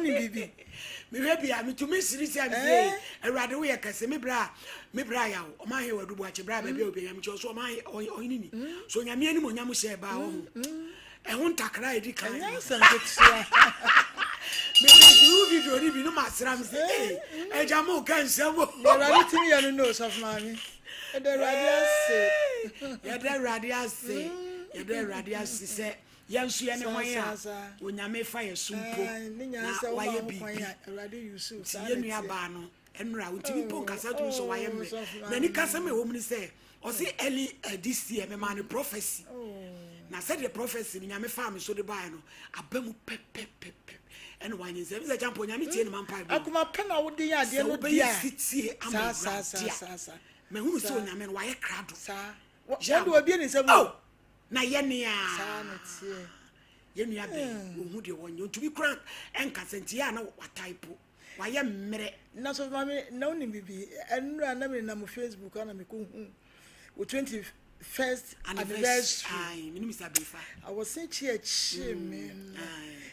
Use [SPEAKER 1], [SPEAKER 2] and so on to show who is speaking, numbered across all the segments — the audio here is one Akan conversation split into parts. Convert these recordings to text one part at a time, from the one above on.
[SPEAKER 1] Wonim biribi?
[SPEAKER 2] Mehwɛ bi a, metumi siri sɛ mese
[SPEAKER 1] Eh?
[SPEAKER 2] Awurade woyɛ kɛse. Me bra, me bra yaw, ɔma he wɔ adubu akye bra baabi a obi nyame kyerɛ so ɔma he ɔhene ni. So nyame anim onyam hyɛ baa wɔ ho. Ɛho ntakra a ɛdi kan.
[SPEAKER 1] Ɛnyɛ asɛm ketewa.
[SPEAKER 2] Mese video ni bi no masra me sɛ ee agya mo ka nsɛm o.
[SPEAKER 1] Awurade tumi yɛ no no sɔfo maame. Yɛda Awurade ase.
[SPEAKER 2] Yɛda Awurade ase. Yɛda Awurade ase sɛ yɛn nso yɛne hwan a Onyame fa yɛ so mpo na wayɛ biribi. Nti yɛn nua baa no nnora ntumi mpo nkasa tumi sɛ wayɛ mmerɛ. Na nika sɛm a ɛwɔ mu ne sɛ ɔse early this year memaa no prophecy. Na sɛdeɛ prophecy no Nyame faa me so de baeɛ no aba mu pɛpɛpɛpɛ ɛna wanyɛ nsɛm sɛ kyampo Nyame tie ne ma mpaebɔ.
[SPEAKER 1] Akoma pɛ na wode yɛ adeɛ
[SPEAKER 2] Sɛ
[SPEAKER 1] no
[SPEAKER 2] wobɛyɛ
[SPEAKER 1] deɛ a.
[SPEAKER 2] sitie ama Awurade a mahunu sɛ Onyame no wayɛ krado.
[SPEAKER 1] Wɔn de wɔbie ne nsam o.
[SPEAKER 2] Oh, na yɛ nea
[SPEAKER 1] Saa na ɛteɛ.
[SPEAKER 2] yɛn nua bɛn wɔhu deɛ wɔnyɛ ntumi kura nkasa nti yɛ a na wataipo wayɛ mmerɛ.
[SPEAKER 1] Na sɔfo maame na wonim biribi ɛnura na menam Facebook ana mekɔhu wo 21st anniversary.
[SPEAKER 2] Ayi, mene Mr. Brifa.
[SPEAKER 1] Awɔse kyi akyi me no.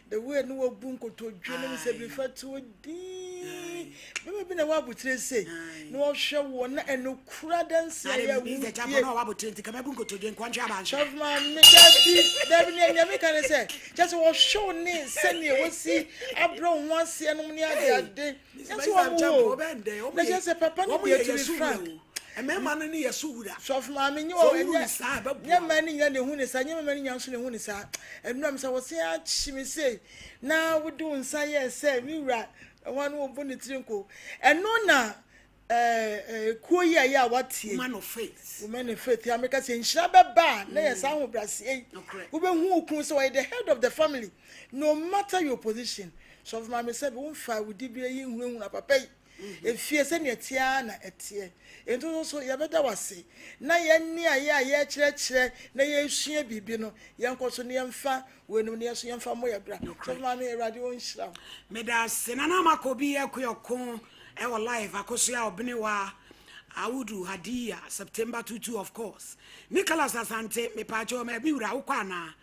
[SPEAKER 1] The way no wabu nkotodwe no Mr. Brifa to din. Bɛma bi na ɛwɔ abotire sei na wɔhwɛ wɔ na ɛno kura dansi a yɛ
[SPEAKER 2] Mr. Chapo
[SPEAKER 1] wudie.
[SPEAKER 2] na ɔwɔ abotire nti kama bu nkotodwe nkɔntwe abanhwɛ.
[SPEAKER 1] Sɔfo maame dabi dabi nea nea meka ne sɛ kyɛ sɛ wɔhwɛ wo ne sɛnea wɔsi abrɛ wo ho aseɛ nom ne ade ade. Nyɛ sɛ wɔn wo o. Na kyɛ sɛ papa no deɛ to be frank.
[SPEAKER 2] Mmarima no ne yɛ so wura.
[SPEAKER 1] Sɔfo maame nye
[SPEAKER 2] Sɛ
[SPEAKER 1] wɔ
[SPEAKER 2] wohunu
[SPEAKER 1] ɛnyɛ
[SPEAKER 2] ne saa a, ɛbɛboa
[SPEAKER 1] nyɛ
[SPEAKER 2] wo.
[SPEAKER 1] mmaa no nyinaa na ehu ne saa nyɛ mmarima no nyinaa nso na ehu ne saa. Ɛnura mi sɛ wɔse akyi mi sei na wode wo nsa yɛɛ sɛ me wura ɛhɔ ano wɔbɔ ne tiri nko. Ɛno na ɛɛ ɛɛ kuo yi a yɛ a watie.
[SPEAKER 2] Woman of faith.
[SPEAKER 1] Woman of faith a meka sɛ nhyira bɛba a na yɛ saa ahobrɛaseɛ yi.
[SPEAKER 2] Nokorɛ.
[SPEAKER 1] Wobɛhu wo kunu sɛ ɔyɛ the head of the family no matter your position. Sɔfo maame sɛ bi womfa wo dibere yi nhunahuna papa yi. Efie sɛnea ɛteɛ ara na ɛteɛ. Enti wo nso yɛbɛda wo ase na yɛn ne a yɛ a yɛrekyerɛkyerɛ na yɛresua biribi no, yɛnkɔ so na yɛmfa weinom na yɛn nso yɛmfa mmɔ yɛn bra.
[SPEAKER 2] Nokorɛ.
[SPEAKER 1] Sɔfo maame, Awurade ɔnhyira wo.
[SPEAKER 2] Meda ase Nana Ama Kobi Akuoko ɛwɔ live Akosua Obenewa Awudu Hadiya September 22 of course Nicholas Asante mepaakyɛw ma bi wura wokɔ anaa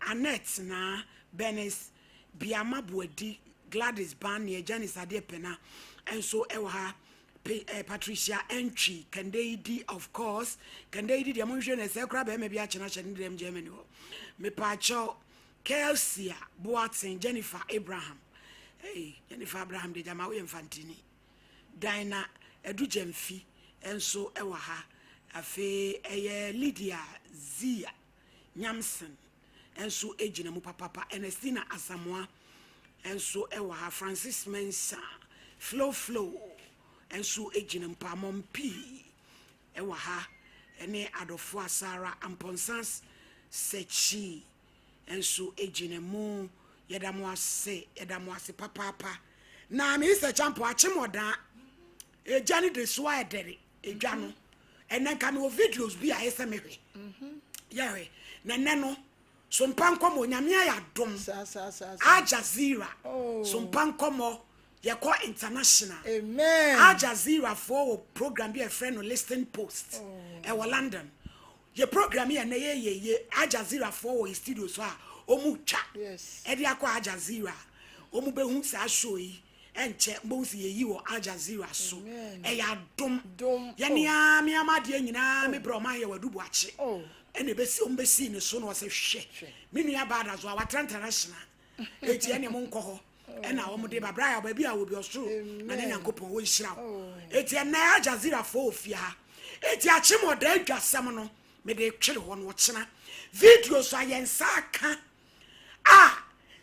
[SPEAKER 2] Annette na Bernice Biama Boadi Gladys Banneɛ Janice Adeɛ Pena nso ɛwɔ ha Patricia Entry Kandeidi of course Kandeidi deɛ monhwɛ no ɛsɛ koraa bɛrima bi akyena hyɛ ne dɛm Germany hɔ mepaakyɛw Kelsia Boateng Jennifer Abraham hey, Jennifer Abraham de gyama woyɛ mfantini Dinah Adugyamfi nso ɛwɔ ha afei ɛyɛ Lydia Zia Nyamson nso gyina mu papapa Ernestina Asamoah nso ɛwɔ ha Francis Mensah Flo Flo nso gyina mu Pamom pii ɛwɔ ha ɛne Adɔfo Asara Amponsas Sɛkyi nso gyina mu yɛda mo ase yɛda mo ase papaapa na meyɛ champo akyem ɔdaa egya ne de so a ɛdɛre edwa no ɛnɛ nka mewɔ videos bi a ɛyɛ sɛ mehwɛ yɛhwɛ na ɛnɛ no sompa nkɔmmɔ Nyame ayɛ adom
[SPEAKER 1] Saa saa saa saa.
[SPEAKER 2] Al Jazeera
[SPEAKER 1] Oh.
[SPEAKER 2] sompa nkɔmmɔ yɛkɔ international.
[SPEAKER 1] Amen.
[SPEAKER 2] Al Jazeera foɔ wɔ program bi a yɛfrɛ no Listening Post ɛwɔ London. Yɛ program yi a ɛnɛ yɛyɛ yɛ Al Jazeera foɔ wɔ yɛ studio so a ɔmu twa ɛde akɔ Al Jazeera. Ɔmu bɛhu saa show yi ɛnkyɛ mbɔhu sɛ yɛyi wɔ Al Jazeera so.
[SPEAKER 1] Amen.
[SPEAKER 2] Ɛyɛ adom.
[SPEAKER 1] Dom.
[SPEAKER 2] Yɛne a me ama adeɛ nyinaa me brɛ ɔma yɛ wɔ adubu akye.
[SPEAKER 1] Oh.
[SPEAKER 2] Ɛna ebesi ɔmu bɛsii ne so na ɔsɛ hwɛ. Me nua baa da so a watra international. Eti ɛne mo nkɔ hɔ. Ɛna wɔn de ba bra yɛ baabi a obi ɔsoro na ne Nyankopɔn wɔ nhyira wo. Eti ɛnɛ Al Jazeera fo wɔ fie ha. Eti akyem ɔda adwasɛm no mede twere hɔ no ɔkyena. Video so a yɛn nsa aka a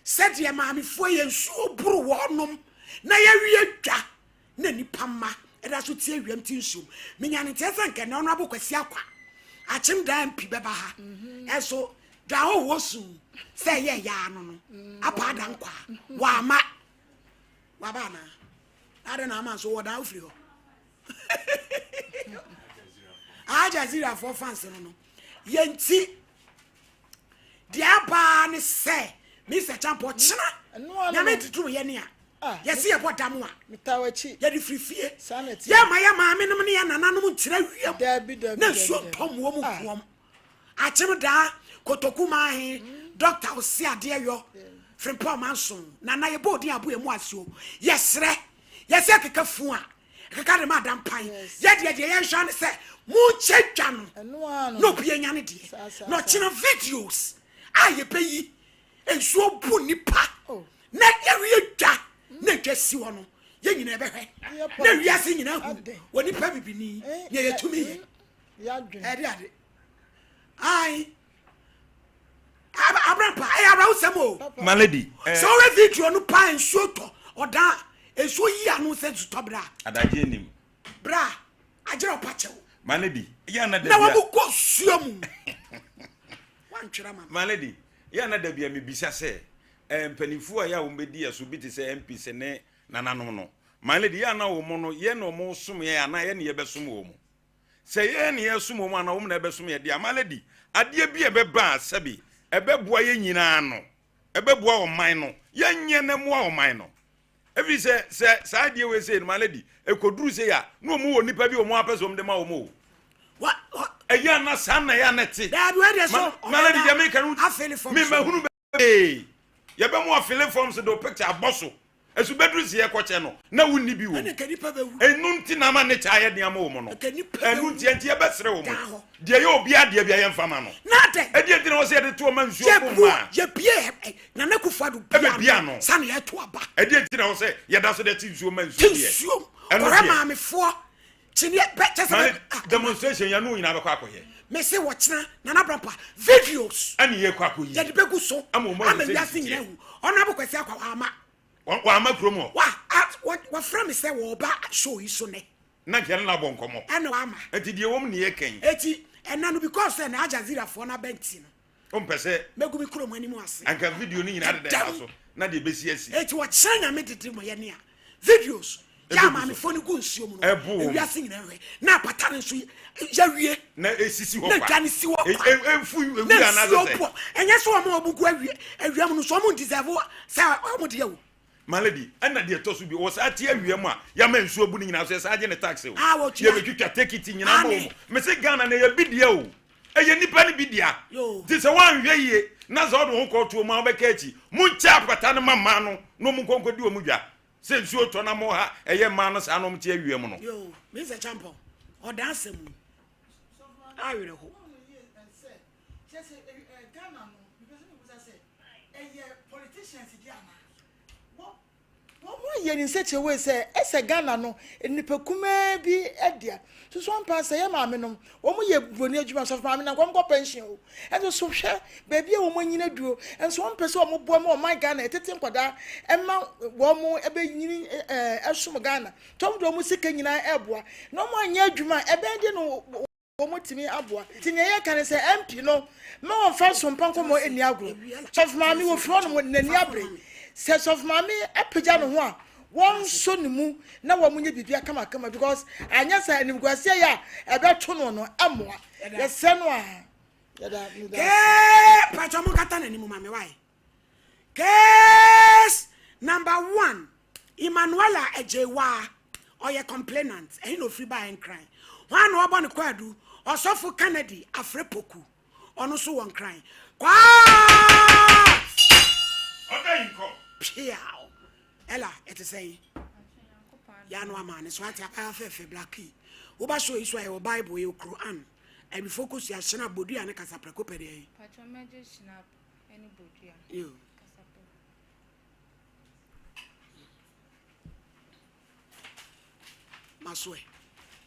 [SPEAKER 2] sɛdeɛ maamefoɔ yɛ nsuo boro wɔnom na yɛwie dwa na nipa mma ɛda so tie wiem ti nsuom. Menya ne nteɛ sɛ nkɛ na ɔno abo Kwasi Akwa akyem dan mpi bɛba ha. Ɛso dwa ahohoɔ sum sɛ ɛyɛ yaa no apa ada nkwa wama waba anaa ade na ama nso wɔ dan ofiri hɔ. Al Jazeera foɔ fans no yɛnti deɛ abaa ne sɛ Mr. Champo kyena
[SPEAKER 1] Ɛno ano
[SPEAKER 2] Nyame
[SPEAKER 1] no.
[SPEAKER 2] tutum yɛ ne a
[SPEAKER 1] Ah,
[SPEAKER 2] yɛsi yɛbɔ dam a
[SPEAKER 1] Metaa w'akyi.
[SPEAKER 2] yɛde firi fie
[SPEAKER 1] Saa na ɛteɛ.
[SPEAKER 2] yɛma yɛ maame nom ne yɛ nananom nkyerɛ wiem
[SPEAKER 1] Dabi dabi
[SPEAKER 2] na
[SPEAKER 1] dabi
[SPEAKER 2] nsuo
[SPEAKER 1] dabi.
[SPEAKER 2] ntɔ mmoɔ mu
[SPEAKER 1] Ah.
[SPEAKER 2] nkoɔm akyem daa kotoku maahe dɔkta ɔsi adeɛ yɔ. Frimpong Manson, Nana yɛbɔ odin abo yɛ mu ase o, yɛsrɛ, yɛsɛ ɛkeka fun a, ɛkeka de ma adampan, yɛ deɛ deɛ yɛnhwɛ ne sɛ, monkyɛ dwa no, na obi anya ne deɛ, na ɔkyena videos a yɛbɛyi, nsuo bu nipa, oh. na yɛwie dwa, na dwa si hɔ no, yɛn nyinaa bɛhwɛ, na wiase nyinaa hu, wɔ nipa bibini, eh, nea yɛtumi yɛ, ɛde ade, ai, Abrampa, ɛyɛ awerɛhosɛm o.
[SPEAKER 3] My lady.
[SPEAKER 2] Eh. Sɛ ɔhwɛ video no paa nsuo tɔ ɔdan nsuo yi ano sɛ nsutɔ bra.
[SPEAKER 3] Adagye nim.
[SPEAKER 2] Bra agyerɛ ɔpa kyɛw.
[SPEAKER 3] My lady. Yɛ ana
[SPEAKER 2] dabi. Na wɔn kɔ suo mu. Wantwerɛ ma.
[SPEAKER 3] My lady. Yɛ ana dabi a mebisa sɛ eh, mpanimfoɔ a yɛ a wɔn bɛdi yɛ so bi te sɛ MPs ne nananom no. My lady yɛ ana wɔn no yɛ na wɔn som yɛ anaa yɛ na yɛbɛsom wɔn. Sɛ yɛn na yɛresom wɔn anaa wɔn na ɛbɛsom yɛn deɛ, ama lady, adeɛ bi a ɛbɛba a sɛbe ɛbɛboa yɛn nyinaa no, ɛbɛboa ɔman no, yɛnyɛ na ɛmmoa ɔman no. Ɛfiri sɛ, sɛ saa adeɛ wei sei no, my lady, ɛkɔduru sei a, na wɔn wɔ nnipa bi a wɔn apɛ sɛ wɔn de ma wɔn o. Ɛyɛ ana saa na ɛyɛ ana ɛte.
[SPEAKER 2] Daabi wei deɛ so.
[SPEAKER 3] My lady, deɛ meka no, memahunu Ee, yɛbɛma wafile forms de wo picture abɔ so. Ɛso bɛduru sɛ yɛkɔkyɛ no, na wonni bi wɔ mu. Ɛno nti na ama ne kyɛ ayɛ den ama wɔn no. Ɛno nti ɛnti yɛbɛsrɛ wɔn. Deɛ ɛyɛ obiara deɛ bia yɛmfa ma no. Ɛdeɛ nti na wɔ sɛ yɛde to ɔma nsuo ko ma.
[SPEAKER 2] Yɛbie Nana Akufo-Addo
[SPEAKER 3] bia no.
[SPEAKER 2] Sani yɛto aba.
[SPEAKER 3] Ɛdeɛ nti na wɔ sɛ yɛda so de te nsuo ma nsuo
[SPEAKER 2] deɛ. Ɛno deɛ. Maamefoɔ Kyineɛ bɛ kyɛ sɛ
[SPEAKER 3] bɛ. Ah, demonstration yɛn no nyinaa bɛkɔ akɔyɛ.
[SPEAKER 2] Mese wɔkyena Nana Brampa videos.
[SPEAKER 3] Ɛne yɛ kɔ akɔyi.
[SPEAKER 2] Yɛde bɛgu so.
[SPEAKER 3] Ama wɔn ahu sɛ
[SPEAKER 2] wiase nyinaa hu. Honorable Kwasi Akwa wama.
[SPEAKER 3] Wama kurom hɔ.
[SPEAKER 2] Wa wɔfrɛ me sɛ wɔba show yi so nɛ.
[SPEAKER 3] Na nkyɛn no abɔ nkɔmɔ.
[SPEAKER 2] Ɛna wama.
[SPEAKER 3] Eti deɛ wɔm ne yɛ kɛn.
[SPEAKER 2] Eti ɛna no because sɛ na Al Jazeera foɔ no abɛnti no.
[SPEAKER 3] Wompɛ sɛ.
[SPEAKER 2] Mɛgu me kurom anim ase.
[SPEAKER 3] Anka video no nyinaa deda ɛda so na deɛ ɛbɛsi asi.
[SPEAKER 2] Eti wɔkyerɛ nyame dede ma yɛne a videos yɛ amaamefoɔ no gu nsuo mu no ewiase nyinaa hwɛ na apata no nso yɛwie
[SPEAKER 3] na esisi hɔ
[SPEAKER 2] kwa na dwa no si hɔ
[SPEAKER 3] kwa emfu ewura
[SPEAKER 2] na nsuo bɔ ɛnyɛ sɛ wɔn a wɔn gu awie awia mu no nso wɔn deserve sɛ wɔn deɛ o.
[SPEAKER 3] My lady, ɛna deɛ ɛtɔ so bi wɔ saa te awia mu a yɛama nsuo abu no nyinaa so yɛsan gye ne tax o.
[SPEAKER 2] Ah, wɔtua.
[SPEAKER 3] Yɛbɛtwitwa tekiti nyinaa ma wɔn. Mese Ghana no ɛyɛ bi dea o. Ɛyɛ nnipa no bi dea. Nti sɛ woanhwɛ yie na sɛ wode wo ho kɔtoɔ mu a wobɛka akyi. Monkyɛ apata no ma mmaa no na wɔn nkɔ nkɔdi wɔn dwa. Sɛ nsuo tɔ na mo ha ɛyɛ mmaa no saa na wɔn te awia mu no.
[SPEAKER 2] Yoo, Mister Champon, ɔda asɛm mu. Awerɛho.
[SPEAKER 1] Wɔn ayɛ ne nsɛkyerɛ wei sɛ ɛsɛ Ghana no nnipa kumaa bi dea. Soso ampa sɛ yɛ maame nom wɔn yɛ broni adwuma sɔfo maame na nkɔm kɔ pension o. Ɛnso so hwɛ baabi a wɔn anyini aduro nso wɔn pɛ sɛ wɔn boa ma ɔman Ghana ɛtete nkwadaa ɛma wɔn ɛbɛnyini ɛɛ ɛsom Ghana. Tɔm de wɔn sika nyinaa ɛboa na wɔn anyɛ adwuma ɛbɛn de no wɔtumi aboa. Nti nea yɛka ne sɛ MP no ma wɔmfa nsompa nkɔmmɔ nni agorɔ. Sɔfo Maame wɔfiri hɔ nom n'ani abere. Sɛ Sɔfo Maame apagya ne ho a wɔnsɔ ne mu na wɔnyɛ biribi akamakama because anyɛ saa animguaseɛ yɛ a ɛbɛto no no ɛmmoa. Yɛsrɛ no a yɛda meda ase.
[SPEAKER 2] Kee patro mo nkata n'anim ma me why case number one Emmanuela Agyeiwaa, ɔyɛ complainant, ɛhe na ofiri baeɛ Nkran? Hwan na ɔbɔ no kwaadu? Ɔsɔfo Kennedy Afrɛ Poku, ɔno nso wɔ Nkran. Kwaat!
[SPEAKER 3] Ɔda yi nkɔ.
[SPEAKER 2] Piaw! Ella, ɛte sɛn? Yɛano ama ne so ate abaayewa fɛfɛ Blackie. Woba show yi so a yɛwɔ Bible, yɛwɔ Quran, awifo kosua, Schnapp, bodua ne kasaprɛko pɛ deɛ.
[SPEAKER 4] Patro mɛgye Schnapp ne bodua.
[SPEAKER 2] Yo.
[SPEAKER 4] Kasaprɛko.
[SPEAKER 2] Masoɛ,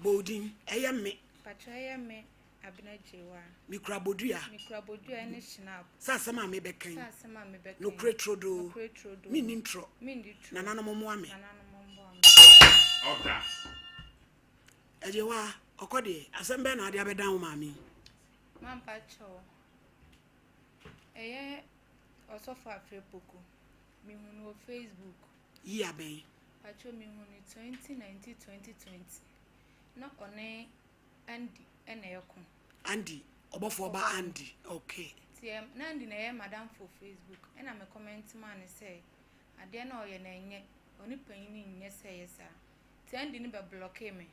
[SPEAKER 2] bɔ wo din, ɛyɛ me.
[SPEAKER 4] Patrɔ ɛyɛ me Abena Gyewaa.
[SPEAKER 2] Mekura bodua.
[SPEAKER 4] Mekura bodua ɛne schnapp.
[SPEAKER 2] Sɛ asɛm a mebɛka yi.
[SPEAKER 4] Sɛ asɛm a mebɛka yi.
[SPEAKER 2] Nokorɛ turodoo.
[SPEAKER 4] Nokorɛ turodoo.
[SPEAKER 2] Menni ntorɔ.
[SPEAKER 4] Menni torɔ.
[SPEAKER 2] Nananom mmoa me.
[SPEAKER 4] Nananom mmoa me.
[SPEAKER 3] Ɔda.
[SPEAKER 2] Agyewaa, ɔkɔ deɛ, asɛm bɛn na ade abɛdan wo maame yi?
[SPEAKER 4] Mampa kyɛw. Ɛyɛ Ɔsɔfo Afrɛ Poku. Mehu no wɔ Facebook.
[SPEAKER 2] Year bɛn?
[SPEAKER 4] Pacho mehu no 2019 2020 na ɔne Andy na ɛko.
[SPEAKER 2] Andy ɔbɔfoɔ ba Andy okay.
[SPEAKER 4] Nti na Andy na ɛyɛ madamfo wɔ Facebook ɛna me comment maa no sɛ adeɛ na ɔyɛ no ɛnyɛ ɔne panyin nyɛ sɛ ɛyɛ saa nti Andy no bɛ blɔkee me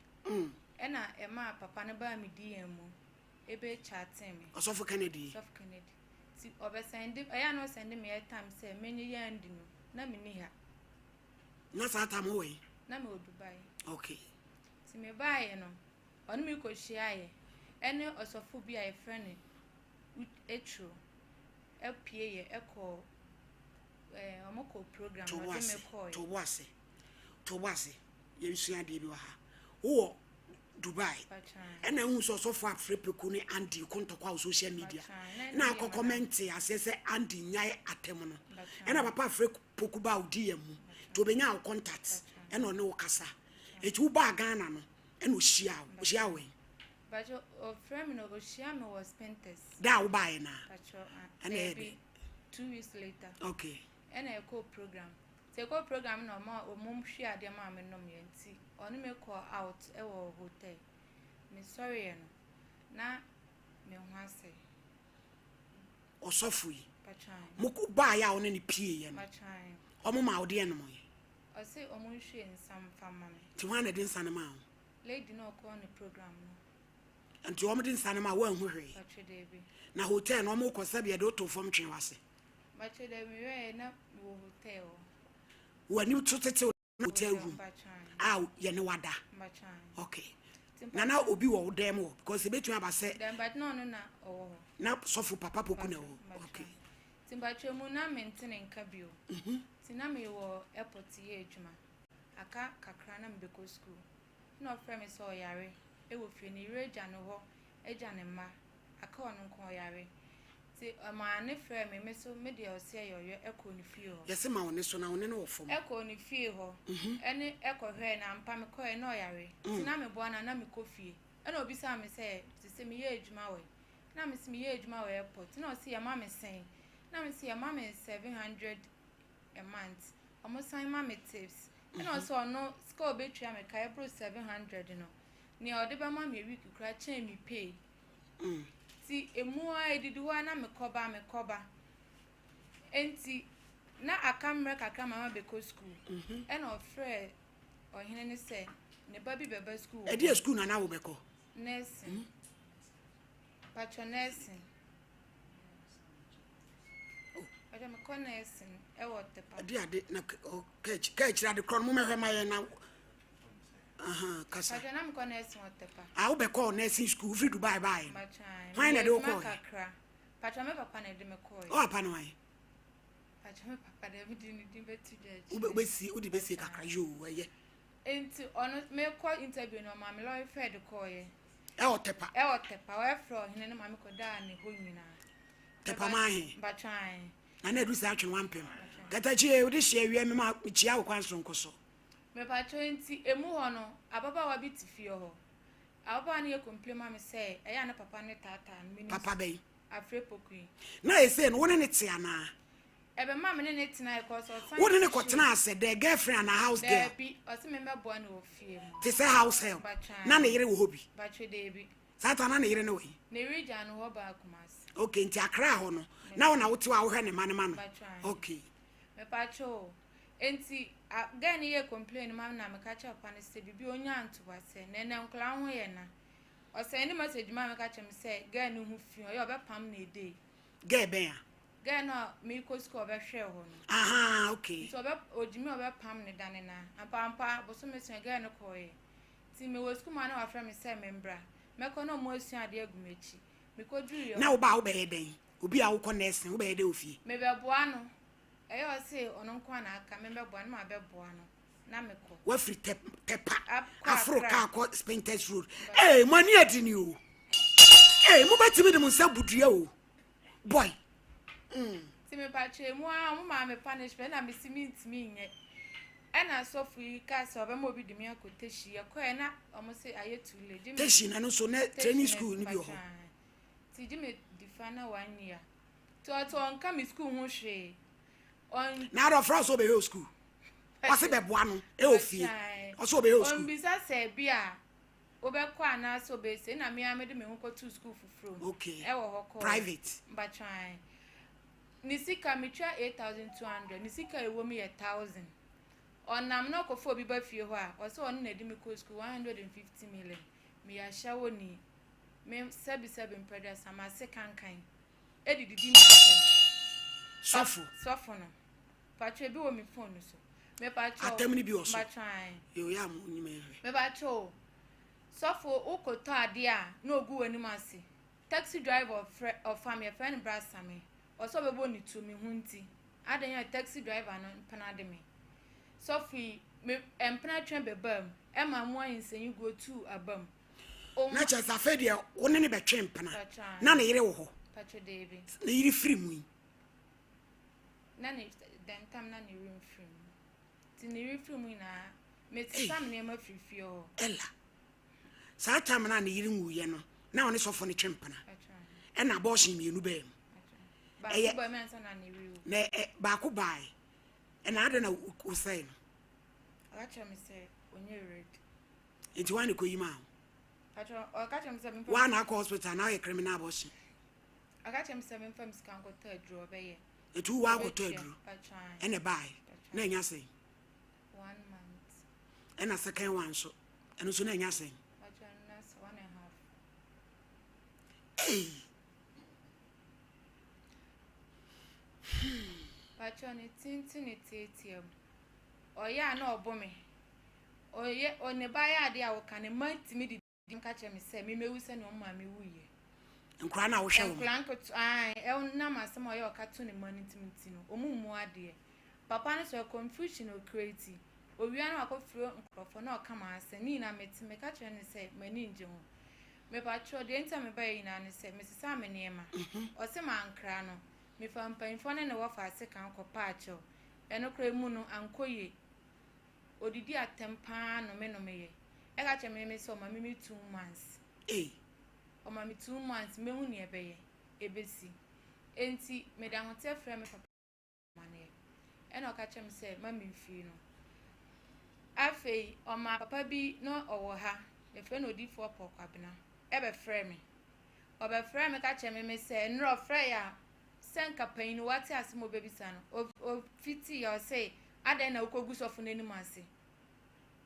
[SPEAKER 4] ɛna ɛmaa papa no baa me DM mu ebe chatee me.
[SPEAKER 2] Ɔsɔfo Kennedy.
[SPEAKER 4] Ɔsɔfo Kennedy. Nti ɔbɛsɛnde, ɛyɛ a na ɔsɛnde me airtime sɛ menye yɛ Andy no, na menni ha.
[SPEAKER 2] Na saa tam wowɔ he?
[SPEAKER 4] Na mewɔ Dubai.
[SPEAKER 2] Okay.
[SPEAKER 4] Nti mebaeɛ no, ɔne me kɔhyiaeɛ, ɛne ɔsɔfo bi a yɛfrɛ no Etro ɛpieeɛ ɛkɔɔ ɛɛ wɔn kɔɔ program na ɔde me kɔɔeɛ.
[SPEAKER 2] To bo ase, to bo ase, yɛnsua adeɛ bi wɔ ha. Wowɔ Dubai ɛna ehu sɛ ɔsɔfo afrɛ Peku ne Andy ko ntɔkwa wɔ social media na akɔ kɔmɛnte aseɛ sɛ Andy nyae atɛm no ɛna papa afrɛ Poku baa wo DM mu nti obenya wo contact ɛna ɔne wo kasa eti wo baa Ghana no ɛna ohyia wo ohyia wo wɛn.
[SPEAKER 4] Bacho ɔfrɛ me no ohyia me wɔ Spintex.
[SPEAKER 2] Da a wo baeɛ naa.
[SPEAKER 4] Bacho
[SPEAKER 2] ah ɛna ɛyɛ de.
[SPEAKER 4] 2 weeks later.
[SPEAKER 2] Okay.
[SPEAKER 4] Ɛna ɛkɔ program. Nti ɛkɔɔ program no na ɔma ɔmo hwie adeɛ maa me nom yɛ nti ɔne me kɔɔ out ɛwɔ hotel. Me sɔreɛ no na me ho asɛe.
[SPEAKER 2] Ɔsɔfo yi mo ko baa yɛ a ɔne no pie yɛ no ɔmo maa wo deɛ nom yɛ?
[SPEAKER 4] Ɔse ɔmo nhwie nsa nfa mma me.
[SPEAKER 2] Nti hwan na ɛde nsa no maa wo?
[SPEAKER 4] Lady no a ɔkɔɔ ne program no.
[SPEAKER 2] Nti ɔmo de nsa no maa wo anhu hwee?
[SPEAKER 4] Patro daabi.
[SPEAKER 2] Na hotel no ɔmo kɔ sɛbi yɛde wo too fam twee w'ase?
[SPEAKER 4] Mpakyɛ dɛ me wɛɛ na me wɔ hotel hɔ.
[SPEAKER 2] W'ani so tetew na hotel room a yɛne wada. Okay. Na na obi wɔ wo dan mu hɔ because ebetumi aba sɛ.
[SPEAKER 4] Dɛm but na ɔno na ɔwɔ hɔ.
[SPEAKER 2] Na sɔfo papa poku na ɛwɔ hɔ. Okay.
[SPEAKER 4] Ti mpakyɛ mu na me nte ne nka bio. Mhm. Ti na me wɔ airport yɛ adwuma. Aka kakra na me bɛkɔ school. Na ɔfrɛ me sɛ ɔyare ɛwɔ fie ne yere agya no hɔ agya ne mma. Aka ɔno nko ɔyare. Nti ɔmaa ne frɛɛ me, me so me deɛ ɔseɛ yɛ ɔyɔ ɛkɔɔ ne fie hɔ.
[SPEAKER 2] Yɛse ma wo ne so na wo ne no wɔ fam.
[SPEAKER 4] Ɛkɔɔ ne fie hɔ ɛne ɛkɔ hwɛɛ no ampa me kɔɛ na ɔyare nti na me boa no a na me kɔ fie ɛna ɔbisaa me sɛ sese me yɛ adwuma wɔ he na me se me yɛ adwuma wɔ airport na ɔse yɛma me sɛn na me se yɛma me 700 a month ɔmo san ma me tips ɛna ɔse ɔno sika ɔbɛtua me ka ɛboro 700 no nea ɔde bɛma me a week koraa kyɛn me pay. Nti emu ara edidi hɔ ara na mekɔba mekɔba. Enti na aka mmerɛ kakra ma mabɛkɔ sukuu. Ɛna ɔfrɛɛ ɔhene no sɛ ne ba bi bɛba sukuu wɔ
[SPEAKER 2] Ɛdeɛ hɔ. sukuu na na wobɛkɔ?
[SPEAKER 4] Nursing. Patwɔ nursing. Patwɔ mekɔ nursing ɛwɔ Tepa.
[SPEAKER 2] Ɛde ade na ka akyire ade korɔ no momɛhwɛ ma yɛn na Aha, kasa.
[SPEAKER 4] Patro na mekɔ nursing wɔ Tepa.
[SPEAKER 2] Ah, wobɛkɔɔ nursing school wofiri Dubai baeɛ no? Hwan na ɛde wo kɔɔɛ?
[SPEAKER 4] kakra. Patro me papa na ɛde me kɔɔɛ.
[SPEAKER 2] Wo papa ne hwan?
[SPEAKER 4] Patro me papa deɛ mede ne din bɛto dwa akyire.
[SPEAKER 2] Wobɛsie, wode bɛsie kakra, yoo, ɛyɛ.
[SPEAKER 4] Nti ɔno, mekɔ interview no ɔmaa me lɔre fare de kɔɔɛ.
[SPEAKER 2] Ɛwɔ Tepa?
[SPEAKER 4] Ɛwɔ Tepa, wɔfrɛ ɔhene no ma mekɔdaa ne hɔ nyinaa.
[SPEAKER 2] Tepa maa he?
[SPEAKER 4] Patro ae.
[SPEAKER 2] Na na ɛdu saa atwe wampem. Katakyie, wode hyia awia me ma mekyia wo kwan soronko so.
[SPEAKER 4] Mepakyɛw nti emu hɔ no ababaawa bi te fie hɔ. Ababaawa no yɛ complain ma me sɛ ɛyɛ a na papa no taataa no. Menim
[SPEAKER 2] Papa bɛn?
[SPEAKER 4] Afre Poku yi.
[SPEAKER 2] Na ɛsei no wo ne no te anaa?
[SPEAKER 4] Ɛbɛma me ne no tenae cause ɔsan
[SPEAKER 2] Wo ne no kɔtenaa sɛ dɛn, girlfriend anaa house girl?
[SPEAKER 4] Daabi, ɔse me mmɛboa no wɔ fie mu.
[SPEAKER 2] Te sɛ house help?
[SPEAKER 4] Mpakyɛw
[SPEAKER 2] Na ne yere wɔ hɔ bi?
[SPEAKER 4] Mpakyɛw daabi.
[SPEAKER 2] Saa ta na ne yere ne wɔ he?
[SPEAKER 4] Ne yere gyaa no hɔ baa Kumasi.
[SPEAKER 2] Okay, nti Accra hɔ no na wo na wote hɔ a wohwɛ ne mma no ma no?
[SPEAKER 4] Mpakyɛw.
[SPEAKER 2] Okay.
[SPEAKER 4] Mepakyɛw o, Enti a girl no yɛɛ complain ma me na meka kyerɛɛ papa no sɛ biribi onyaa ntoboaseɛ na ɛnɛ nkwadaa ho yɛ na. Ɔsɛnde message maa me ka kyerɛ me sɛ girl no ho fi ɔyɛ ɔbɛpam no a day.
[SPEAKER 2] Girl bɛn a?
[SPEAKER 4] Girl no a meekɔ sukuu a ɔbɛhwɛɛ hɔ no.
[SPEAKER 2] Ahaa okay.
[SPEAKER 4] Nti ɔbɛ ogyimi a ɔbɛpam no da ne na. Ampa ampa bosome so girl no kɔɔeɛ. Nti mewɔ sukuu mu a na wafrɛ me sɛ membra. Mɛkɔ na ɔmo asua adeɛ agu m'akyi. Mekɔduruiɛ
[SPEAKER 2] Na woba a wobɛyɛ dɛn? Obi a wokɔ nursing wobɛyɛ dɛn wɔ fie?
[SPEAKER 4] Mebɛboa no. Ɛyɛ a ɔse ɔno nko ara na aka, me mɛboa no, na mabɛboa no, na mekɔ.
[SPEAKER 2] Wafiri tɛ tɛpa
[SPEAKER 4] Akɔ
[SPEAKER 2] aforo
[SPEAKER 4] Accra.
[SPEAKER 2] kaa kɔ Spintex Road. Ee, mo ani adi ni o. Ee, mobɛtumi de mo nsa bu dua o. Boy.
[SPEAKER 4] Nti mepakyɛ emu ara ɔmo maa me punishment ɛna mesi mentumi nyɛ. Ɛna sɔfo yi kaa sɛ ɔbɛma obi de me akɔ Teshie. Yɛkɔɛ na ɔmo se ayɛ too late. Gye me
[SPEAKER 2] Teshie na no nso na
[SPEAKER 4] Teshie
[SPEAKER 2] training
[SPEAKER 4] na
[SPEAKER 2] school no bi wɔ hɔ.
[SPEAKER 4] mpakyɛ ae. Nti gye me difa na one year. Nti ɔte ɔnka me sukuu ho hwee. Ɔn.
[SPEAKER 2] Na ada ɔfrɛ wo sɛ ɔbɛhwɛ wo sukuu. Ɔse bɛboa no ɛwɔ fie. Ɔse ɔbɛhwɛ wo sukuu.
[SPEAKER 4] Ɔmbisa sɛ bi a wobɛkɔ anaasɛ ɔbɛyɛ sei na me ara mede me ho kɔtoo sukuu foforɔ mu.
[SPEAKER 2] Okay.
[SPEAKER 4] Ɛwɔ hɔ kɔɔ.
[SPEAKER 2] Private.
[SPEAKER 4] Mpatwan. Ne sika metua 8200 ne sika a ɛwɔ mu yɛ 1000. Ɔnam na ɔkɔfa obi ba fie hɔ a ɔsɛ ɔno na ɛde me kɔɔ sukuu 150 million. Meyɛ ahyɛwoni. Me sɛbisɛbi mprɛduasa mase kankan. De didi me atɛm.
[SPEAKER 2] Sɔfo.
[SPEAKER 4] Sɔfo no. Pakyɛ ebi wɔ me phone no so. Mepakyɛ o.
[SPEAKER 2] Atɛm no bi wɔ so.
[SPEAKER 4] Mpakyɛ ae.
[SPEAKER 2] Yo yɛ a mo nyima nhwɛ.
[SPEAKER 4] Mepakyɛ o. Sɔfo wo kɔ tɔ adeɛ a na ogu w'anim ase. Taxi driver ɔfrɛ ɔfa me yɛfrɛ no bra same. Ɔsɛ ɔbɛbɔ ne tuo me ho nti. Adɛn a taxi driver no mpena de me. Sɔfo yi me mpena twɛn bɛbaa mu ɛma mo ayinsɛnyi guo tuu aba mu.
[SPEAKER 2] Na kyerɛ sɛ afei deɛ wo ne ne bɛtwe mpena na ne yere wɔ hɔ ne yere firi mu yi
[SPEAKER 4] na ne dɛntam na ne yere mfiri mu nti ne yere firi mu nyinaa mesesa me nneɛma firi fie hɔ
[SPEAKER 2] ɛla saa tam no a ne yere nwuiɛ no na ɔne sɔfo no twe mpena ɛna abɔɔhye mmienu bɛɛ mu
[SPEAKER 4] ɛyɛ
[SPEAKER 2] na baako bae ɛna adɛn na wosɛe no
[SPEAKER 4] ɔka kyerɛ me sɛ ɔnyɛ ready
[SPEAKER 2] Nti woa na ɛkɔyi maa wo?
[SPEAKER 4] Patro, ɔka kyerɛ me sɛ memfa.
[SPEAKER 2] Woa na akɔ hospital na woyɛ criminal abortion.
[SPEAKER 4] Ɔka kyerɛ me sɛ memfa me sika nkɔtɔ aduro ɔbɛyɛ.
[SPEAKER 2] Nti wo akɔtɔ aduro ɛna ɛbaeɛ na ɛnya sɛn?
[SPEAKER 4] One month.
[SPEAKER 2] Ɛna second one nso ɛno nso na ɛnya sɛn?
[SPEAKER 4] Patro, na sɛ one and a half.
[SPEAKER 2] Hey.
[SPEAKER 4] Patro, ne tenten ne tietia mu. Ɔyɛ a na ɔbo me. Ɔyɛ ɔ ne ba yɛ adeɛ a ɔka ne mma tumi didi mu ka kyerɛ me sɛ memmɛwu sɛdeɛ wɔn maame wuiɛ.
[SPEAKER 2] Nkwadaa no a wohwɛ wɔn.
[SPEAKER 4] Nkwadaa nketewa ae ɛnam asɛm a ɔyɛ ɔka to ne mma no nti nti no wɔn mmu adeɛ. Papa no sɛ confusion ɔcreate. Owia no wakɔfrɛ nkurɔfoɔ na ɔka m'asɛm ne nyinaa mete meka kyerɛ no sɛ m'ani ngye ho. Mepakyɛw deɛ nti a mebaeɛ nyinaa ne sɛ mesesaa me nneɛma. Ɔse mankra no. Mefaa mpanyinfoɔ ne ne wɔfa ase kan kɔpaa kyɛw. Ɛno koraa emu no ankɔ yie. Odidi atɛm paa nomenomeyɛ. Ɛka kyerɛ me me sɛ ɔma me me 2 months.
[SPEAKER 2] Ei.
[SPEAKER 4] Ɔma me 2 months mehu nea ɛbɛyɛ ebesi. Enti mede ahoteɛ frɛ me papa amaneɛ. Ɛna ɔka kyerɛ me sɛ ma me mfiri no. Afei ɔma papa bi na ɔwɔ ha yɛfrɛ no Odiyifoɔ Paul Kwabena ɛbɛfrɛ me. Ɔbɛfrɛ me ka kyerɛ me me sɛ nnora ɔfrɛ yɛ a sɛ nka panyin no wate asɛm a ɔbɛbisa no ɔfiti yɛ ɔse adɛn na wokɔgu sɔfo no anim ase.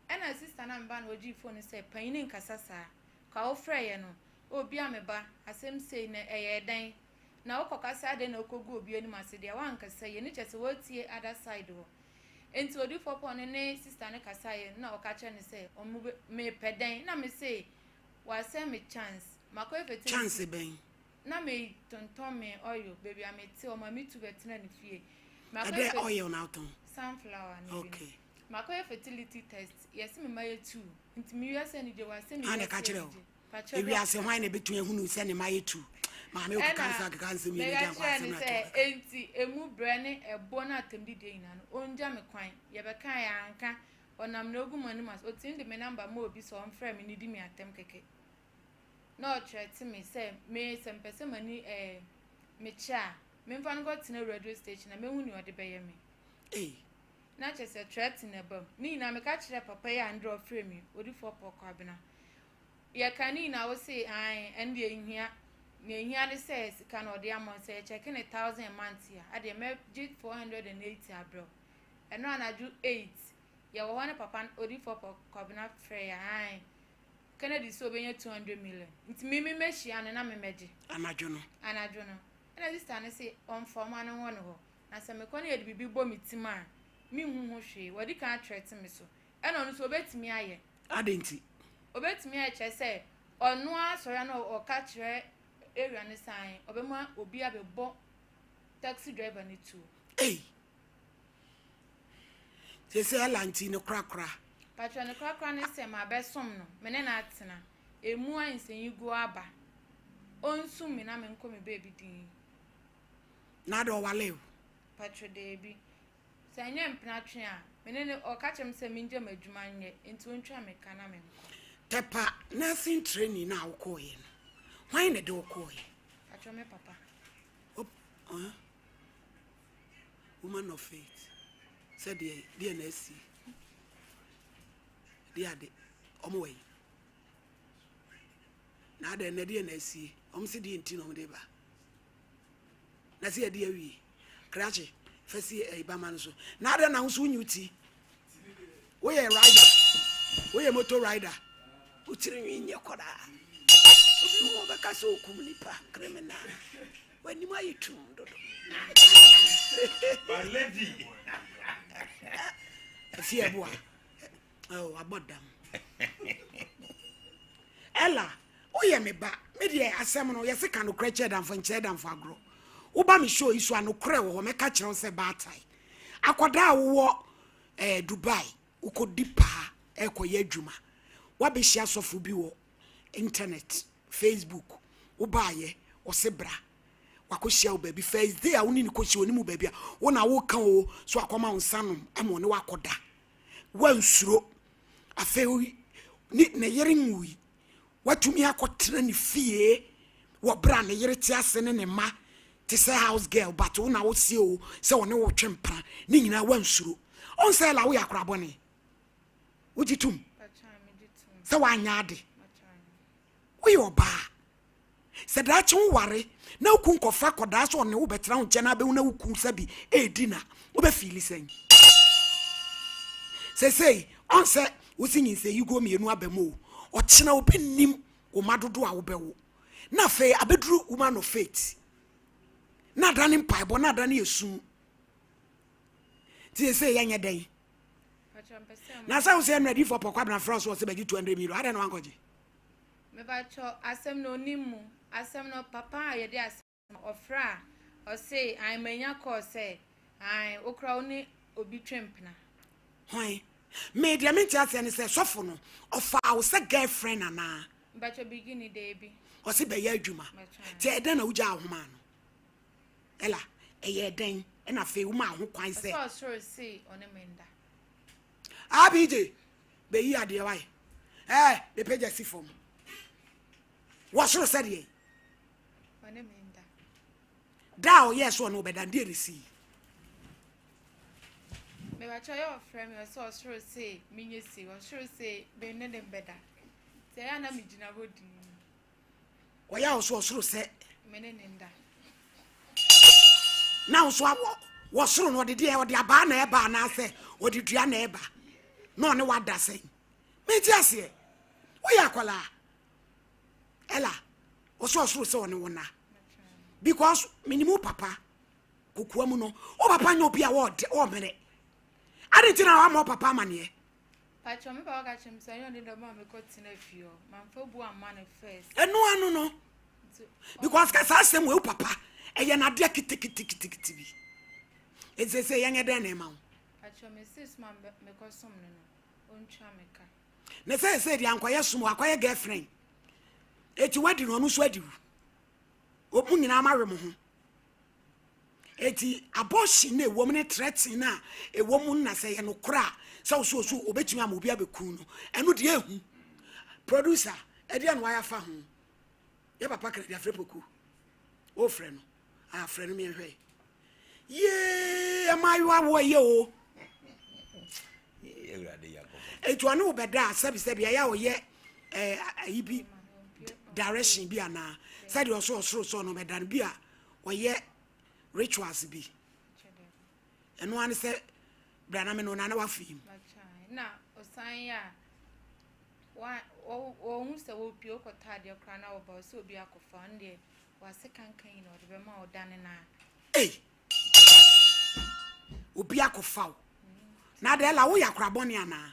[SPEAKER 4] Ɛna sister no a meba no ɔgyee phone no sɛ panyin nkasa saa. Ka wofrɛ yɛ no obi a meba asɛm sei na ɛyɛ dɛn na wokɔka sɛ adɛn na wokɔgu obi anim ase deɛ wankasa yie ne kyerɛ sɛ wɔtie other side hɔ. Nti Odiyifoɔ Paul no ne sister no kasaeɛ na ɔka kyerɛ no sɛ ɔmo bɛ mepɛ dɛn na me se wasɛn me chance makɔyɛ fertility.
[SPEAKER 2] Chance bɛn?
[SPEAKER 4] Na me tontɔn me oil baabi a mete ɔma me tu bɛtena ne fie.
[SPEAKER 2] Ɛdɛ oil na wotɔn?
[SPEAKER 4] Sunflower ne bi.
[SPEAKER 2] Okay.
[SPEAKER 4] Makɔyɛ fertility test yɛse me ma yɛ two nti me wiase anigye wasɛ me
[SPEAKER 2] wiase anigye. Ka kyerɛ wo? Ewiase hwan na ebetumi ahunu sɛ ne mma yɛ tu? Maame okeka nsɛm akeka nsɛm yi n'agya nkɔ asɛm na
[SPEAKER 4] to. Enti emu brɛ ne ɛbɔ ne atɛmdidie nyinaa no ongya me kwan. Yɛbɛka yɛ anka ɔnam na ogu m'anim ase. Otumi de me number ma obi sɛ ɔmfrɛ me ne di me atɛm kɛkɛ. Na ɔkyerɛte me sɛ me sɛ mpɛ sɛ m'ani ɛɛ mekyɛ a memfa no nkɔtena radio station na mehu nea ɔde bɛyɛ me.
[SPEAKER 2] Ei.
[SPEAKER 4] Na kyerɛ sɛ threat na ɛba mu. Ne nyinaa meka kyerɛ papa yi a ndrɛ ɔfrɛ mi Odifoɔ Paul Kwabena. Yɛka ne nyinaa wo se ae ɛno deɛ nhia. Nea ehia ne sɛ sika no ɔde ama sɛ yɛkyɛke ne thousand a month a adeɛ mɛgye 480 abrɛ wo. Ɛno anadwo 8 yɛwɔ hɔ ne papa Odifoɔ Paul Kwabena frɛ yɛ ae Kennedy sɛ obɛnya 200 million nti me me mɛhyia no na me mɛgye.
[SPEAKER 2] Anadwo no.
[SPEAKER 4] Anadwo no. Ɛna sister no se ɔmfa ɔma no nwɔ ne hɔ. Na sɛ mekɔ no yɛde biribi bɔ me tim a menhu ho hwee. Wɔde kan atrɛte me so. Ɛna ɔno nso obɛtumi ayɛ.
[SPEAKER 2] Adɛn nti?
[SPEAKER 4] Obɛtumi ayɛ kyerɛ sɛ ɔno asɔre no ɔka kyerɛ area no san ɔbɛma obi abɛbɔ taxi driver no tuo.
[SPEAKER 2] Ei. Sɛ ɛla nti ne korakora.
[SPEAKER 4] Patro ne korakora ne sɛ ma bɛsom no me ne no atena emu ayensɛnyi gu aba ɔnsum me na menkɔ me baabi din.
[SPEAKER 2] Na de ɔwale o.
[SPEAKER 4] Patro deebi sɛ ɛnyɛ mpena twe a me ne no ɔka kyerɛ me sɛ mengya m'adwuma nyɛ nti ɔntwa me ka na menkɔ.
[SPEAKER 2] Tɛpa nursing training na wokɔɔyɛ no hwan na de wokɔɔyɛ?
[SPEAKER 4] Patro me papa.
[SPEAKER 2] Op, Woman of faith sɛ deɛ deɛ na asi deɛ ade ɔmo wɔ yi na adɛn na deɛ na asie ɔmo si deɛ nti na ɔmo de ba na sɛ yɛde awie krakye fɛ si ɛyi bama no so na adɛn na ahosuo nyi ti woyɛ rider, woyɛ motor rider, wotiri nwi nyɛ kɔdaa obi ho ɔbɛka sɛ okum nipa criminal. W'anim ayɛ tum dodo.
[SPEAKER 3] My lady.
[SPEAKER 2] Afie ɛboa. Oh, abɔ dam. Ella, woyɛ me ba. Me deɛ asɛm no, yɛse ka nokorɛ kyerɛ damfo nkyerɛ damfo agorɔ. Woba me show yi so a, nokorɛ wɔ hɔ. Mɛka kyerɛ wo sɛ baatae. Akwadaa a wowɔ eh, Dubai, wokɔdi paa ɛrekɔyɛ adwuma. Woabɛhyia sɔfo bi wɔ internet, Facebook. Wobaayɛ, ɔse bra. Wakɔhyia wo baabi. First day a wo ne no kɔhyia, ɔnim wo baabi a, wo na woka o, so akɔma wo nsa nom ama ɔne wakɔda. Wansuro. Afei ne ne yere nwui. Watumi akɔtena ne fie wɔ berɛ a ne yere te ase ne ne mma te sɛ house girl but wo na wosie o sɛ ɔne wo twe mpena ne nyinaa wansuro. Ɔn sɛ la woyɛ akora bɔne. Wogye tom sɛ woanyɛ ade. Woyɛ ɔbaa. Sɛ daakye wo ware na wo kun kɔfa akɔdaa sɛ ɔne wo bɛtena wo nkyɛn na abɛhu na wo kun sɛbi ɛredi na wobɛ fiili sɛn? Sesei ɔn sɛ wosi nyinsɛn yi guo mmienu aba mu o, ɔkyena obi nnim wo ma dodoɔ a wobɛwo na afei abɛduru woman of faith na adane mpaebɔ na adane esu nti sesei yɛnyɛ dɛn? Na sɛ wo sɛ ɛnna adiifoɔ pɔkɔ abena frɛ so wɔ sɛ bɛgye 200 million adɛn na wankɔgye?
[SPEAKER 4] Mepakyɛw asɛm no onim mu asɛm no papa a yɛde asɛm no ɔfrɛ a ɔse ae manya call sɛ ae wokora wo ne obi twe mpena.
[SPEAKER 2] Hwan? Me deɛ mente aseɛ ne sɛ sɔfo no ɔfaa wo sɛ girlfriend anaa?
[SPEAKER 4] Mpakyɛw bigini deebi.
[SPEAKER 2] Ɔse bɛyɛ adwuma nti ɛyɛ dɛn na wogyaa wo ho maa no? Ella ɛyɛɛ dɛn ɛna afei womaa ho kwan sɛ.
[SPEAKER 4] Ɔsɛ ɔsoro se ɔne me nda.
[SPEAKER 2] Ah BJ bɛyi adeɛ wae ɛɛ bɛpagya si fam wɔ soro sɛdeɛ da a ɔyɛɛ so ɔne wobɛda deɛ ne sii
[SPEAKER 4] mebakyɛ ɔyɛ ɔfrɛ me ɔsɛ ɔsoro se menyɛ sei ɔsoro se me ne ne mbɛda sɛ ɛyɛ na megyina hɔ dii
[SPEAKER 2] Ɔyɛ a ɔso ɔsoro sɛ.
[SPEAKER 4] Me ne ne nda.
[SPEAKER 2] Na ɔso awɔ wɔ soro no ɔde deɛ ɔde abaa na ɛba anaasɛ ɔde dua na ɛba na ɔne wada sɛn menti aseɛ woyɛ akwadaa ɛla ɔso ɔsoro sɛ ɔne wo na because menimu papa kokoa mu no wo papa nyɛ obi a ɔmene ade nti na wama wo papa amaneɛ
[SPEAKER 4] Pacho me papa ka kyerɛ me sɛ ɔnyɛ ɔde dɔm a mekɔ tena fie hɔ mamfa bu amma no first.
[SPEAKER 2] Ɛno ano no because ka saa asɛm wei papa ɛyɛ n'adeɛ keteketekete bi ɛsɛ sɛ yɛnyɛ dɛn na ɛma wo.
[SPEAKER 4] Pacho me se soma mekɔ som no no ɔntwa me ka.
[SPEAKER 2] Ne sɛ sɛ deɛ ankɔyɛ som akɔyɛ girlfriend eti wadi no ɔno nso adi wo ɔmu nyinaa ma we mo ho. Eti abortion na ɛwɔ mu ne threatening na ɛwɔ mu na sɛ yɛ nokorɛ a sɛ woso osu obetumi ama obi abɛku no ɛno deɛ ehu producer ɛdeɛ na wayɛ afa ho yɛ papa kennedy afrɛ poku wofrɛ no afrɛ no miɛnhwɛ yee ɛmaayewa wɔ yɛ o etu ɔne wo bɛda a sɛbisɛbi ɛyɛ a ɔyɛ ɛɛ ayi bi direction bi anaa sɛdeɛ ɔso ɔsoro sɛ ɔno bɛda no bi a ɔyɛ rituals bi ɛno ara ne sɛ bra na me no na na wafi mu.
[SPEAKER 4] Na ɔsan yɛ a wɔhu sɛ wɔpie wokɔtɔ adeɛ koraa na wɔba sɛ obi akɔfa ɔno deɛ wase kankan yi na ɔde bɛma ɔdane no a.
[SPEAKER 2] Ei! Obi akɔfa wo. Na adɛn la woyɛ akora bɔne anaa?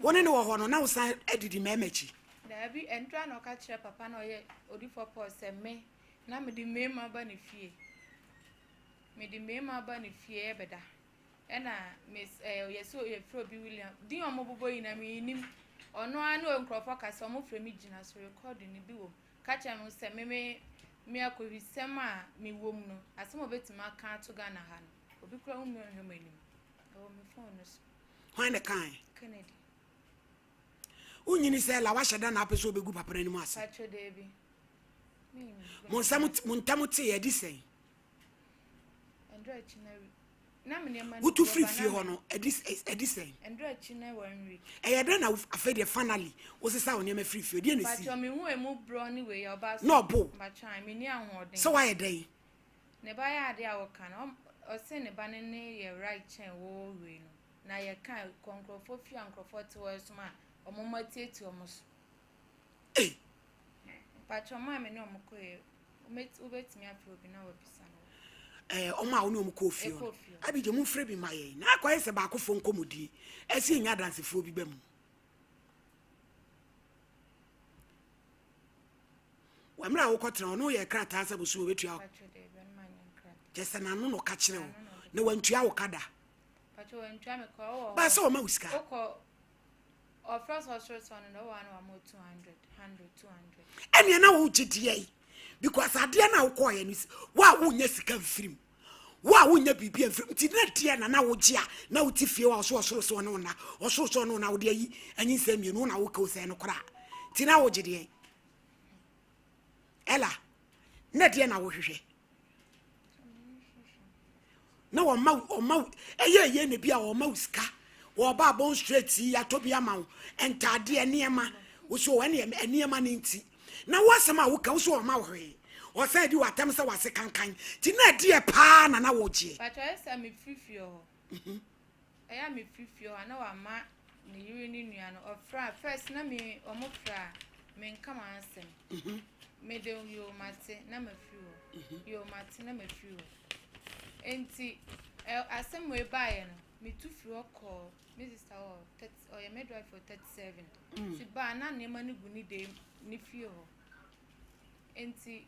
[SPEAKER 2] Wo ne ne wɔ hɔ no na wosan adidi mmarima akyi.
[SPEAKER 4] Daabi, ɛntra na ɔka kyerɛ papa na ɔyɛ odifoɔ Paul sɛ me Na mede mmarima ba ne fie. Mede mmarima ba ne fie ɛbɛda. Ɛna mes ɛɛ yɛsɛ yɛfrɛ obi William. Din a wɔbobɔ nyinaa mennim. Ɔno ara ne nkurɔfoɔ kasa wɔfrɛ me gyina so recording no bi wɔ mu. Ka kyerɛ me sɛ me me me akɔhwisɛm a mewɔ mu no asɛm a wɔbɛtumi aka ato Ghana ha no obi koraa wo mmea nhwɛ m'anim. Ɛwɔ me phone no so.
[SPEAKER 2] Hwan na ɛkae?
[SPEAKER 4] Kennedy.
[SPEAKER 2] Wonyini sɛ la wahyɛ da na apɛ sɛ ɔbɛgu papa no anim ase.
[SPEAKER 4] Patrɔ daabi.
[SPEAKER 2] Mo nsɛm mo ntam te yɛ di sɛn? Wotu firi fie hɔ no ɛdi ɛdi sɛn? Ɛyɛ dɛn na afei deɛ finally wosesa wo nneɛma firi fie deɛ na esi? Na ɔbo sɛ wayɛ dɛn?
[SPEAKER 4] Ne ba yɛ adeɛ a wɔka no ɔse ne ba no ne yɛ right kyɛn wo wei no na yɛka kɔ nkurɔfoɔ fie a nkurɔfoɔ te hɔ ɛsom a wɔn mma tietie wɔn so.
[SPEAKER 2] Ei!
[SPEAKER 4] Mpakyɛw maa me ne ɔmo kɔɛ. Wobɛtumi afrɛ obi na wabisa no.
[SPEAKER 2] Ɛɛ ɔmo a wo ne ɔmo kɔɔ fie hɔ no. Abigye mo mfrɛ bi ma yɛn. Na akɔyɛ sɛ baakofoɔ nkɔmmɔdie. Ɛsɛ yɛnya adansefoɔ bi ba mu. Wɔ mmerɛ a wokɔtena hɔ no woyɛ krataa sɛ bosom wɔbɛtua wo. Kyɛ sɛ n'ano na ɔka kyerɛ wo na wantua wo ka da. Baa sɛ ɔma wo sika. Ɛneɛ na wogye deɛ yi because adeɛ no a wokɔɔyɛ no wo a wonya sika mfirim wo a wonya biribi amfirim nti na deɛ na na wogye a na wote fie a ɔso ɔsoro so ɔne wo na ɔsoro so ɔne wo na wode ayi anyinsɛn mmienu wo na woka wo sɛ no koraa nti na wogye deɛ ɛla na deɛ na wohwehwɛ na wɔma wɔma ɛyɛ ɛyɛ na bi a wɔma wo sika wɔba abɔn straight yi atɔ bi ama wo ntaadeɛ nneɛma woso wɔn nneɛma ne nti na wɔasɛm a woka woso wɔma wo hwee ɔsan di w'atam sɛ wase kankan ti na ɛdeɛ paa na na wɔgyeɛ.
[SPEAKER 4] Pàtó ayɛ sɛ mefiri fie hɔ. Mhm. Ɛyɛ a mefiri fie hɔ a na wama ne yere ne nua no ɔfrɛ a first na me ɔmo frɛ a menka m'asɛm. Mhm. Mede yoo mate na mafiri hɔ. Mhm. Yoo mate na mafiri hɔ. Enti ɛ asɛm wei baeɛ no metu firi hɔ kɔɔ me sister hɔ ɔyɛ midwife wɔ 37. Mm. Ti baa na nneɛma no gu ne dan ne fie hɔ. Enti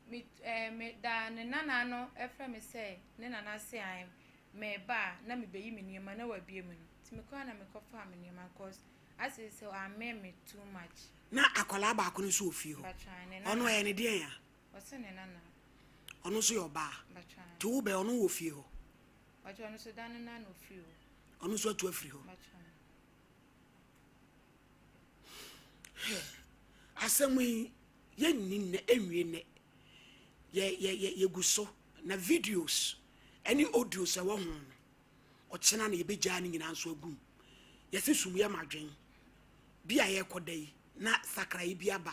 [SPEAKER 4] me ɛɛ me daa ne nana no frɛ me sɛ ne nana se an meba a na mebeyi me nneɛma na wabue mu no. Nti mekɔɔ na mekɔfaa me nneɛma cause ase sɛ amee me too much.
[SPEAKER 2] Na akwadaa baako no nso wɔ fie hɔ. Ɔno ɔyɛ ne deɛn a?
[SPEAKER 4] Ɔse ne nana.
[SPEAKER 2] Ɔno nso yɛ ɔbaa. Nti wo bɛ ɔno wɔ fie hɔ.
[SPEAKER 4] Ɔno nso da no na na ofiri hɔ.
[SPEAKER 2] Ɔno nso atu afiri hɔ. Asɛm yi yɛnni nnɛ ɛnwie nnɛ. Yɛ yɛ yɛ yɛgu so na videos ɛne audios ɛwɔ ho no ɔkyena na yɛbɛgyaa ne nyinaa nso agum. Yɛse sum yɛ madwen bi a yɛrekɔda yi na sakrae bi aba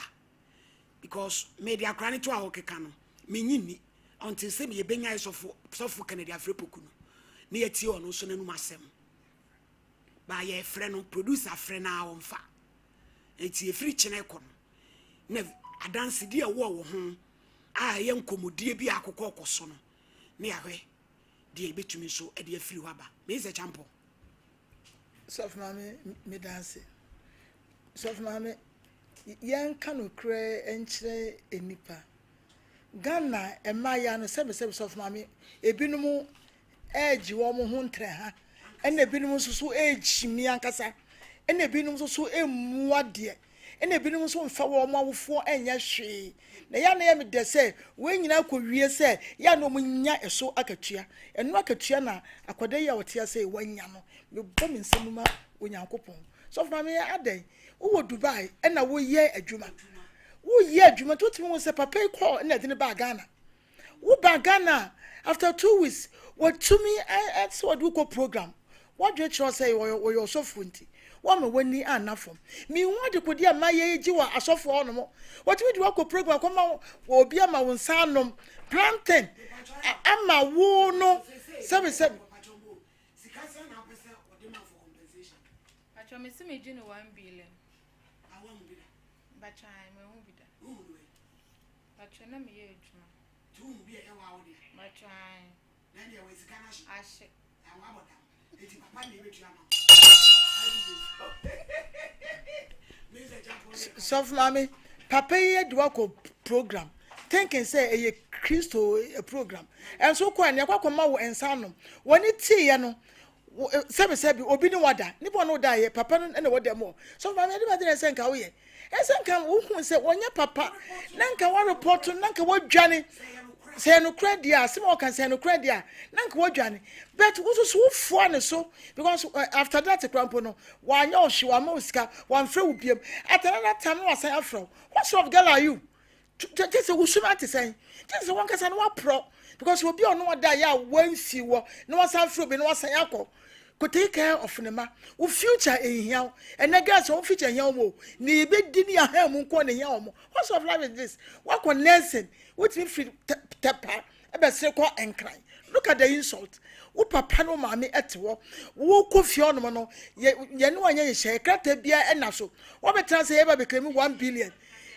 [SPEAKER 2] because mede akora ne to a ɔkeka no menyi nni until sɛ yɛbɛnya sɔfo sɔfo Kennedy Afrepoku no na yɛtie ɔno nso n'anum asɛm. Ba yɛfrɛ no producer frɛ no a ɔmfa. Enti ɛfiri kyena kɔ no na adansedie a ɛwɔ wɔ ho a ɛyɛ nkɔmmɔdie bi a akokɔ kɔ so no ne yɛahwɛ deɛ yɛbɛtumi nso de afiri hɔ aba. Mei sɛ kyampɔ.
[SPEAKER 1] Sɔfo maame meda ase. Sɔfo maame yɛnka nokorɛ nkyerɛ nnipa. Ghana mmaayewa no sɛbesɛbe sɔfo maame ebinom regye wɔn ho ntrɛha, ɛna ebinom nso so rekyimi ankasa, ɛna ebinom nso so mmu adeɛ, ɛna ebinom nso mfa wɔn awofoɔ nyɛ hwee. Na ɛyɛ a na ɛyɛ me dɛ sɛ wei nyinaa kɔwie sɛ yɛ a na wɔnya ɛso akatua. Ɛno akatua na akwadaa yi a ɔte ase yi wanya no. Mebɔ me nsam ma Onyankopɔn. Sɔfo maame yɛ adɛn? Wowɔ Dubai ɛna woyɛ adwuma. Woyɛ adwuma nti wotumi hu sɛ papa yi kɔɔ ɛna ɛde no baa Ghana. Wo ba Ghana a after 2 weeks watumi sɛ wɔde wo kɔ program wadwene kyerɛ sɛ wɔyɛ ɔsɔfoɔ nti wɔama w'ani anna fam. Mehu adekode a mayɛ gye wɔ asɔfoɔ hɔ nom. Wɔtumi de wakɔ program akɔma obi ama wo nsa anom plantain ama wo no sɛbi sɛbi.
[SPEAKER 4] Patro me si me gye no 1 billion. Patro ai me hu bi da. Patro na meyɛ adwuma.
[SPEAKER 2] Nti wohu bi a ɛyɛ waa wo dea?
[SPEAKER 4] Patro ae.
[SPEAKER 2] Na ɛndeɛ wɔ sika no ahye?
[SPEAKER 4] Ahye.
[SPEAKER 2] Na wabɔ dam. Nti papa na ɛbɛtua ma wo.
[SPEAKER 1] Sɔfo maame, papa yi de wakɔ program thinking sɛ ɛyɛ Kristo program. Ɛnso kɔ a nea akɔ akɔma wo nsa anom. Wɔne teeɛ no sɛbi sɛbi obi ne wada nipa ɔno da yɛ papa no na wɔda mu. Sɔfo maame, ɛde ba de na ɛsɛ nka woyɛ ɛsɛ nka wohu sɛ wɔnyɛ papa na nka wɔrepɔto na nka wɔdwane sɛ ɛnokorɛ deɛ a asɛm a wɔka sɛ ɛnokorɛ deɛ a na nka wɔdwane, but wo nso so wofoa ne so because after that kora mpo no wanyɛ ɔhye, wama wo sika, wamfrɛ wo biam. At another time na wasan afrɛ wo. What sort of girl are you? Kyɛ sɛ wosum ate sɛn? Kyɛ sɛ wankasa no waporɔ because obi a ɔno ɔda yɛ a wansi wɔ na wasan frɛ obi na wasan akɔ ko take care of ne ma. Wo future ehia wo. Ɛnɛ girls, wɔn future ehia wɔn o ne ebedi ne ahan mu nko na ehia wɔn. What sort of life is this? Wakɔ nursing, wotumi firi Tɛpa ɛbɛsere kɔ Nkran. Look at the insult. Wo papa ne wo maame ɛte hɔ, wokɔ fie hɔnom no yɛ yɛne wɔn anyɛ nhyehyɛeɛ krataa biara ɛna so wɔbɛtena sɛ yɛba bɛkɛ mu 1 billion.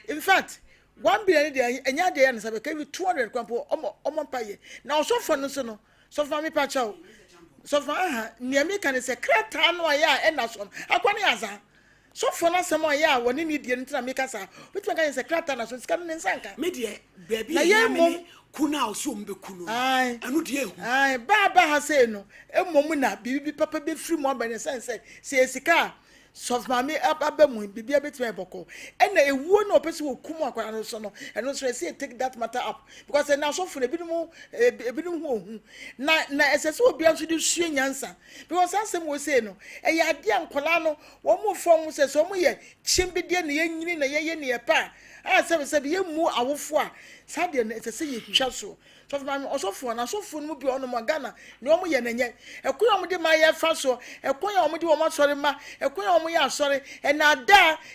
[SPEAKER 1] In fact, 1 billion deɛ, ɛnyɛ adeɛ yɛ no sɛ bɛka bi 200 kwan po. Ɔmɔ mpa yɛ na ɔsɔfo no so no, sɔfo maame pakyɛw, sɔfo aha, nea mi ka ne sɛ krataa no a yɛ a ɛna so no akɔ ne aza sɔfo no asɛm a yɛ a wɔne ne die no ntina mi ka saa, wotumi ka yɛ sɛ krataa na so sika no ne nsa nka.
[SPEAKER 2] Me deɛ, baabi
[SPEAKER 1] Na
[SPEAKER 2] a
[SPEAKER 1] yɛn
[SPEAKER 2] ɛhia me
[SPEAKER 1] mmom-
[SPEAKER 2] ne ku no a ɔsi ɔmo bɛku no. Ɛno deɛ ehu.
[SPEAKER 1] Ae, baa ba ha sei no mmom na biribi papa bɛfiri mu aba ne sɛn sɛ yɛ sika a sɔfo maame aba mu, biribi bɛtumi ayɛ bɔkɔ. Ɛna ewuo na ɔpɛ sɛ wɔkum akwadaa no so no, ɛno nso ɛsɛ yɛ take that matter up because ɛna asɔfo no ebinom ebinom ho ohu na ɛsɛ sɛ obiara nso de sua nyansa because saa asɛm wɔ sei no, ɛyɛ adeɛ a nkwadaa no wɔn mo fɔm sɛ wɔn yɛ kyimbideɛ na yɛnyini na yɛyɛ ne yɛ pa a sɛbi yɛmmu awofo a, saa deɛ no ɛsɛ sɛ yɛtwa so. Sɔfo maame, ɔsɔfo na asɔfo no mu bi ɔnom a Ghana nea wɔn yɛ n'nyɛ ɛkwan a wɔde ma yɛ fa so, ɛkwan a wɔde wɔn asɔre ma, ɛkwan a wɔn yɛ asɔre, ɛna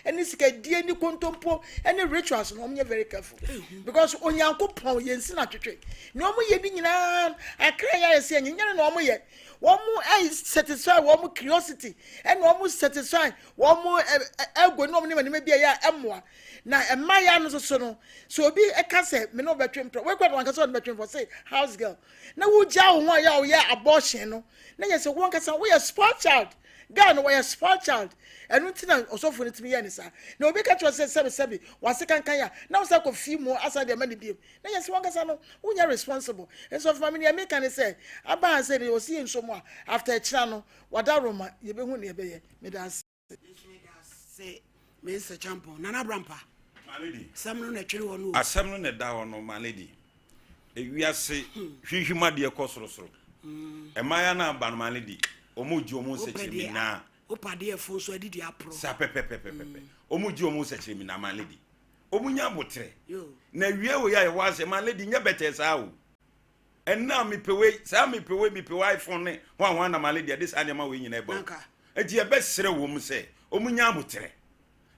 [SPEAKER 1] ɛne sikadie ne kontompo ɛne rituals no, wɔn yɛ very careful because Onyankopɔn yɛn si na twetwe nea wɔn yɛ ne nyinaa akra yɛ ayɛ sɛ ɛnyɛ nyɛ na wɔn yɛ wɔn ɛyɛ satisfy wɔn curiosity, ɛna wɔn satisfy wɔn ɛ ɛ ego ne wɔn nneɛma bi a ɛyɛ a ɛmoa. Na mmayewa no soso no so, obi ɛka sɛ me ne ɔbɛtwe mpɛ wɔkura no wankasa ɔne bɛtwe mpɛ sɛ house girl na wogya wo ho a yɛ a woyɛ abortion no na yɛ sɛ wɔn kasa woyɛ spoil child. Girl no wɔyɛ spoil child, ɛno ti na ɔsɔfo no tumi yɛ ne saa. Na obi ka kyerɛ sɛ sɛbi sɛbi wase kankan a na wɔsɛ akɔ fi mu asa deɛ ɛma ne biem na yɛ sɛ wɔn kasa no wonyɛ responsible. Nso ɔfɔ mi nea meka ne sɛ aba ha sɛ de wɔsi yɛ nso mu a after ɛkyina no wada Roma yɛbɛhu ne yɛbɛyɛ. Meda ase.
[SPEAKER 2] Sɛ Mensah Champon, Nana Brampa.
[SPEAKER 3] My lady.
[SPEAKER 2] Asɛm no na ɛtwere hɔ no o.
[SPEAKER 3] Asɛm no na ɛda hɔ no, my lady. Ewiase hwehwim adeɛ kɔ sorosoro. Mmaaya no aba no, my lady, ɔmo gye ɔmo
[SPEAKER 2] Wopɛ
[SPEAKER 3] nsɛkyerɛ
[SPEAKER 2] deɛ
[SPEAKER 3] nyinaa.
[SPEAKER 2] wopɛ adeɛ fo nso adidi aporɔ.
[SPEAKER 3] Saa pɛpɛpɛpɛpɛ, ɔmo gye ɔmo nsɛkyerɛ nyinaa, my lady. Ɔmo nya abotrɛ.
[SPEAKER 2] Yo.
[SPEAKER 3] Na wie wɔ yɛ a yɛwɔ asɛ, my lady, nyɛ bɛtɛ saa o. Ɛnna mepɛ wei saa, mepɛ wei, mepɛ wei, iPhone ne ho ahoa na my lady ɛde saa nneɛma wei nyinaa ɛba o.
[SPEAKER 2] Nanka.
[SPEAKER 3] Eti yɛbɛsrɛ wɔn mu sɛ ɔmo nya abotrɛ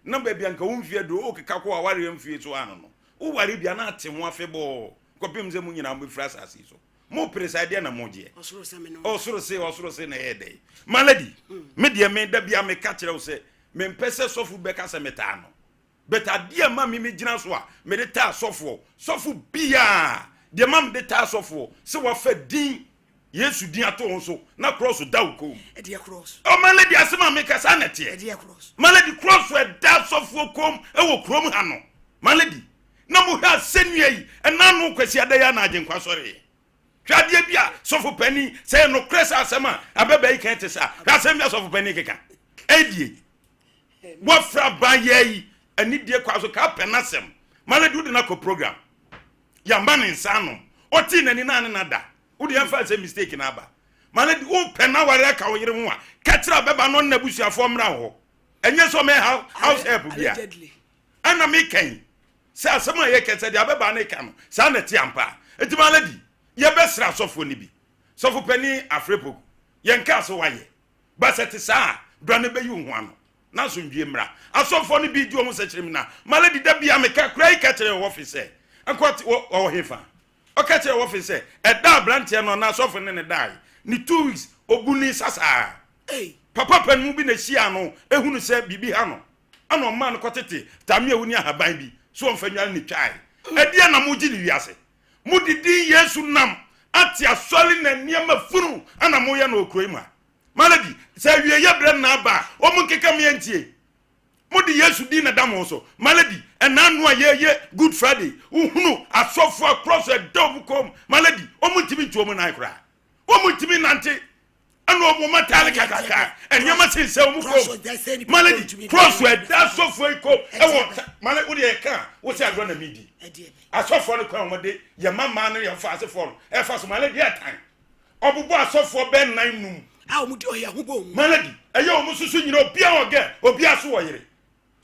[SPEAKER 3] na baabi anka wo mfie do wokeka kɔ awareɛ mfie so ano no, woware bia na ate ho afebɔɔ kɔpem sɛ mo nyinaa mobɛfiri asase yi so. Mopere saa deɛ na mogyeɛ.
[SPEAKER 2] Ɔsoro sɛ me no.
[SPEAKER 3] Ɔsoro se na ɛyɛ dɛn, my lady? Me deɛ, me da bia meka kyerɛ wo sɛ mempɛ sɛ sɔfo bɛka sɛ metaa no, but adeɛ ma me megyina so a mede taa sɔfoɔ, sɔfo biaa deɛ ma mede taa sɔfoɔ sɛ wafa din Yesu din ato ho so na cross da wo kom.
[SPEAKER 2] Ɛdeɛ cross?
[SPEAKER 3] Oh, my lady, asɛm a meka saa na ɛteɛ.
[SPEAKER 2] Ɛdeɛ cross?
[SPEAKER 3] My lady, cross ɛda sɔfoɔ kom ɛwɔ kurom ha no, my lady, na mohwɛ asɛnnua yi ɛna no Kwasi Adaya na Agyenkwa sɔreɛ. Hwɛ adeɛ bi a sɔfo panin sɛ yɛ nokorɛ sɛ asɛm a abɛbɛ yi kan te saa. Hwɛ asɛm bi a sɔfo panin keka ɛdie wɔfra ban yɛ yi anidie kwa so ka pɛ n'asɛm. My lady, wode no akɔ program, yɛama ne nsa ano, ɔtee n'ani na ne na da wode yɛmfa sɛ mistake na aba. My lady, wopɛ na ware aka wo yere ho a, ka kyerɛ abɛba no ɔne n'abusuafoɔ mmra hɔ, ɛnyɛ sɛ ɔmɛ house help bia.
[SPEAKER 2] Allegedly.
[SPEAKER 3] Ɛna meka sɛ asɛm a yɛkɛ sɛ deɛ abɛba ne ka no saa na ɛte ampa a, ɛnti my lady, yɛbɛsrɛ asɔfoɔ no bi, sɔfo pani Afrɛpoku, yɛnkaa sɛ wayɛ ba sɛ te saa a, bra no bɛyi wo ho ano na asomdwie mmra. Asɔfoɔ no bi gye wɔn sɛ kyerɛ mi na my lady, da bia meka kora yi ka kyerɛ wɔ fi sɛ nkɔ ɔwɔ hefa. Ɔka kyerɛ wɔ fi sɛ ɛda aberanteɛ no anaa asɔfo ne ne dae ne 2 weeks obu ne nsa saa.
[SPEAKER 2] Ei.
[SPEAKER 3] Papa panin bi na ehyia no ehunu sɛ biribi ha no, ɛna ɔmaa no kɔtete tameawu ne ahaban bi so ɔmfa nwane ne twae. Ɛdeɛ na mogye ne wiase mode din Yesu nam ate asɔre na nneɛma funu ana moyɛ no okuro yi mu a, my lady, sɛ awieyɛ berɛ nna aba a, ɔmo nkeka meɛ ntie mode Yesu din na da mo so. My lady, ɛna no a yɛyɛ Good Friday, wohunu asɔfo akorɔ so ɛda ɔmo kɔn mu. My lady, ɔmo ntumi ntu ɔmo nan koraa, ɔmo ntumi nante, ɛna ɔmo mataale kakraka, nneɛma sensɛn ɔmo kɔn. My lady, cross ɛda asɔfo yi kɔn ɛwɔ. My lady, wode yɛ ka wosɛ agorɔ na mi di. Asɔfoɔ no kwan wɔn de yɛ mama no yɛ fa asefoɔ no ɛfa so, my lady, yɛ tan ɔbobɔ asɔfoɔ bɛɛ nan num.
[SPEAKER 2] A wɔn di ɔyɛ ho bɔ mu.
[SPEAKER 3] My lady, ɛyɛ wɔn soso nyina, obiara wɔ gɛ, obiara so wɔ yere.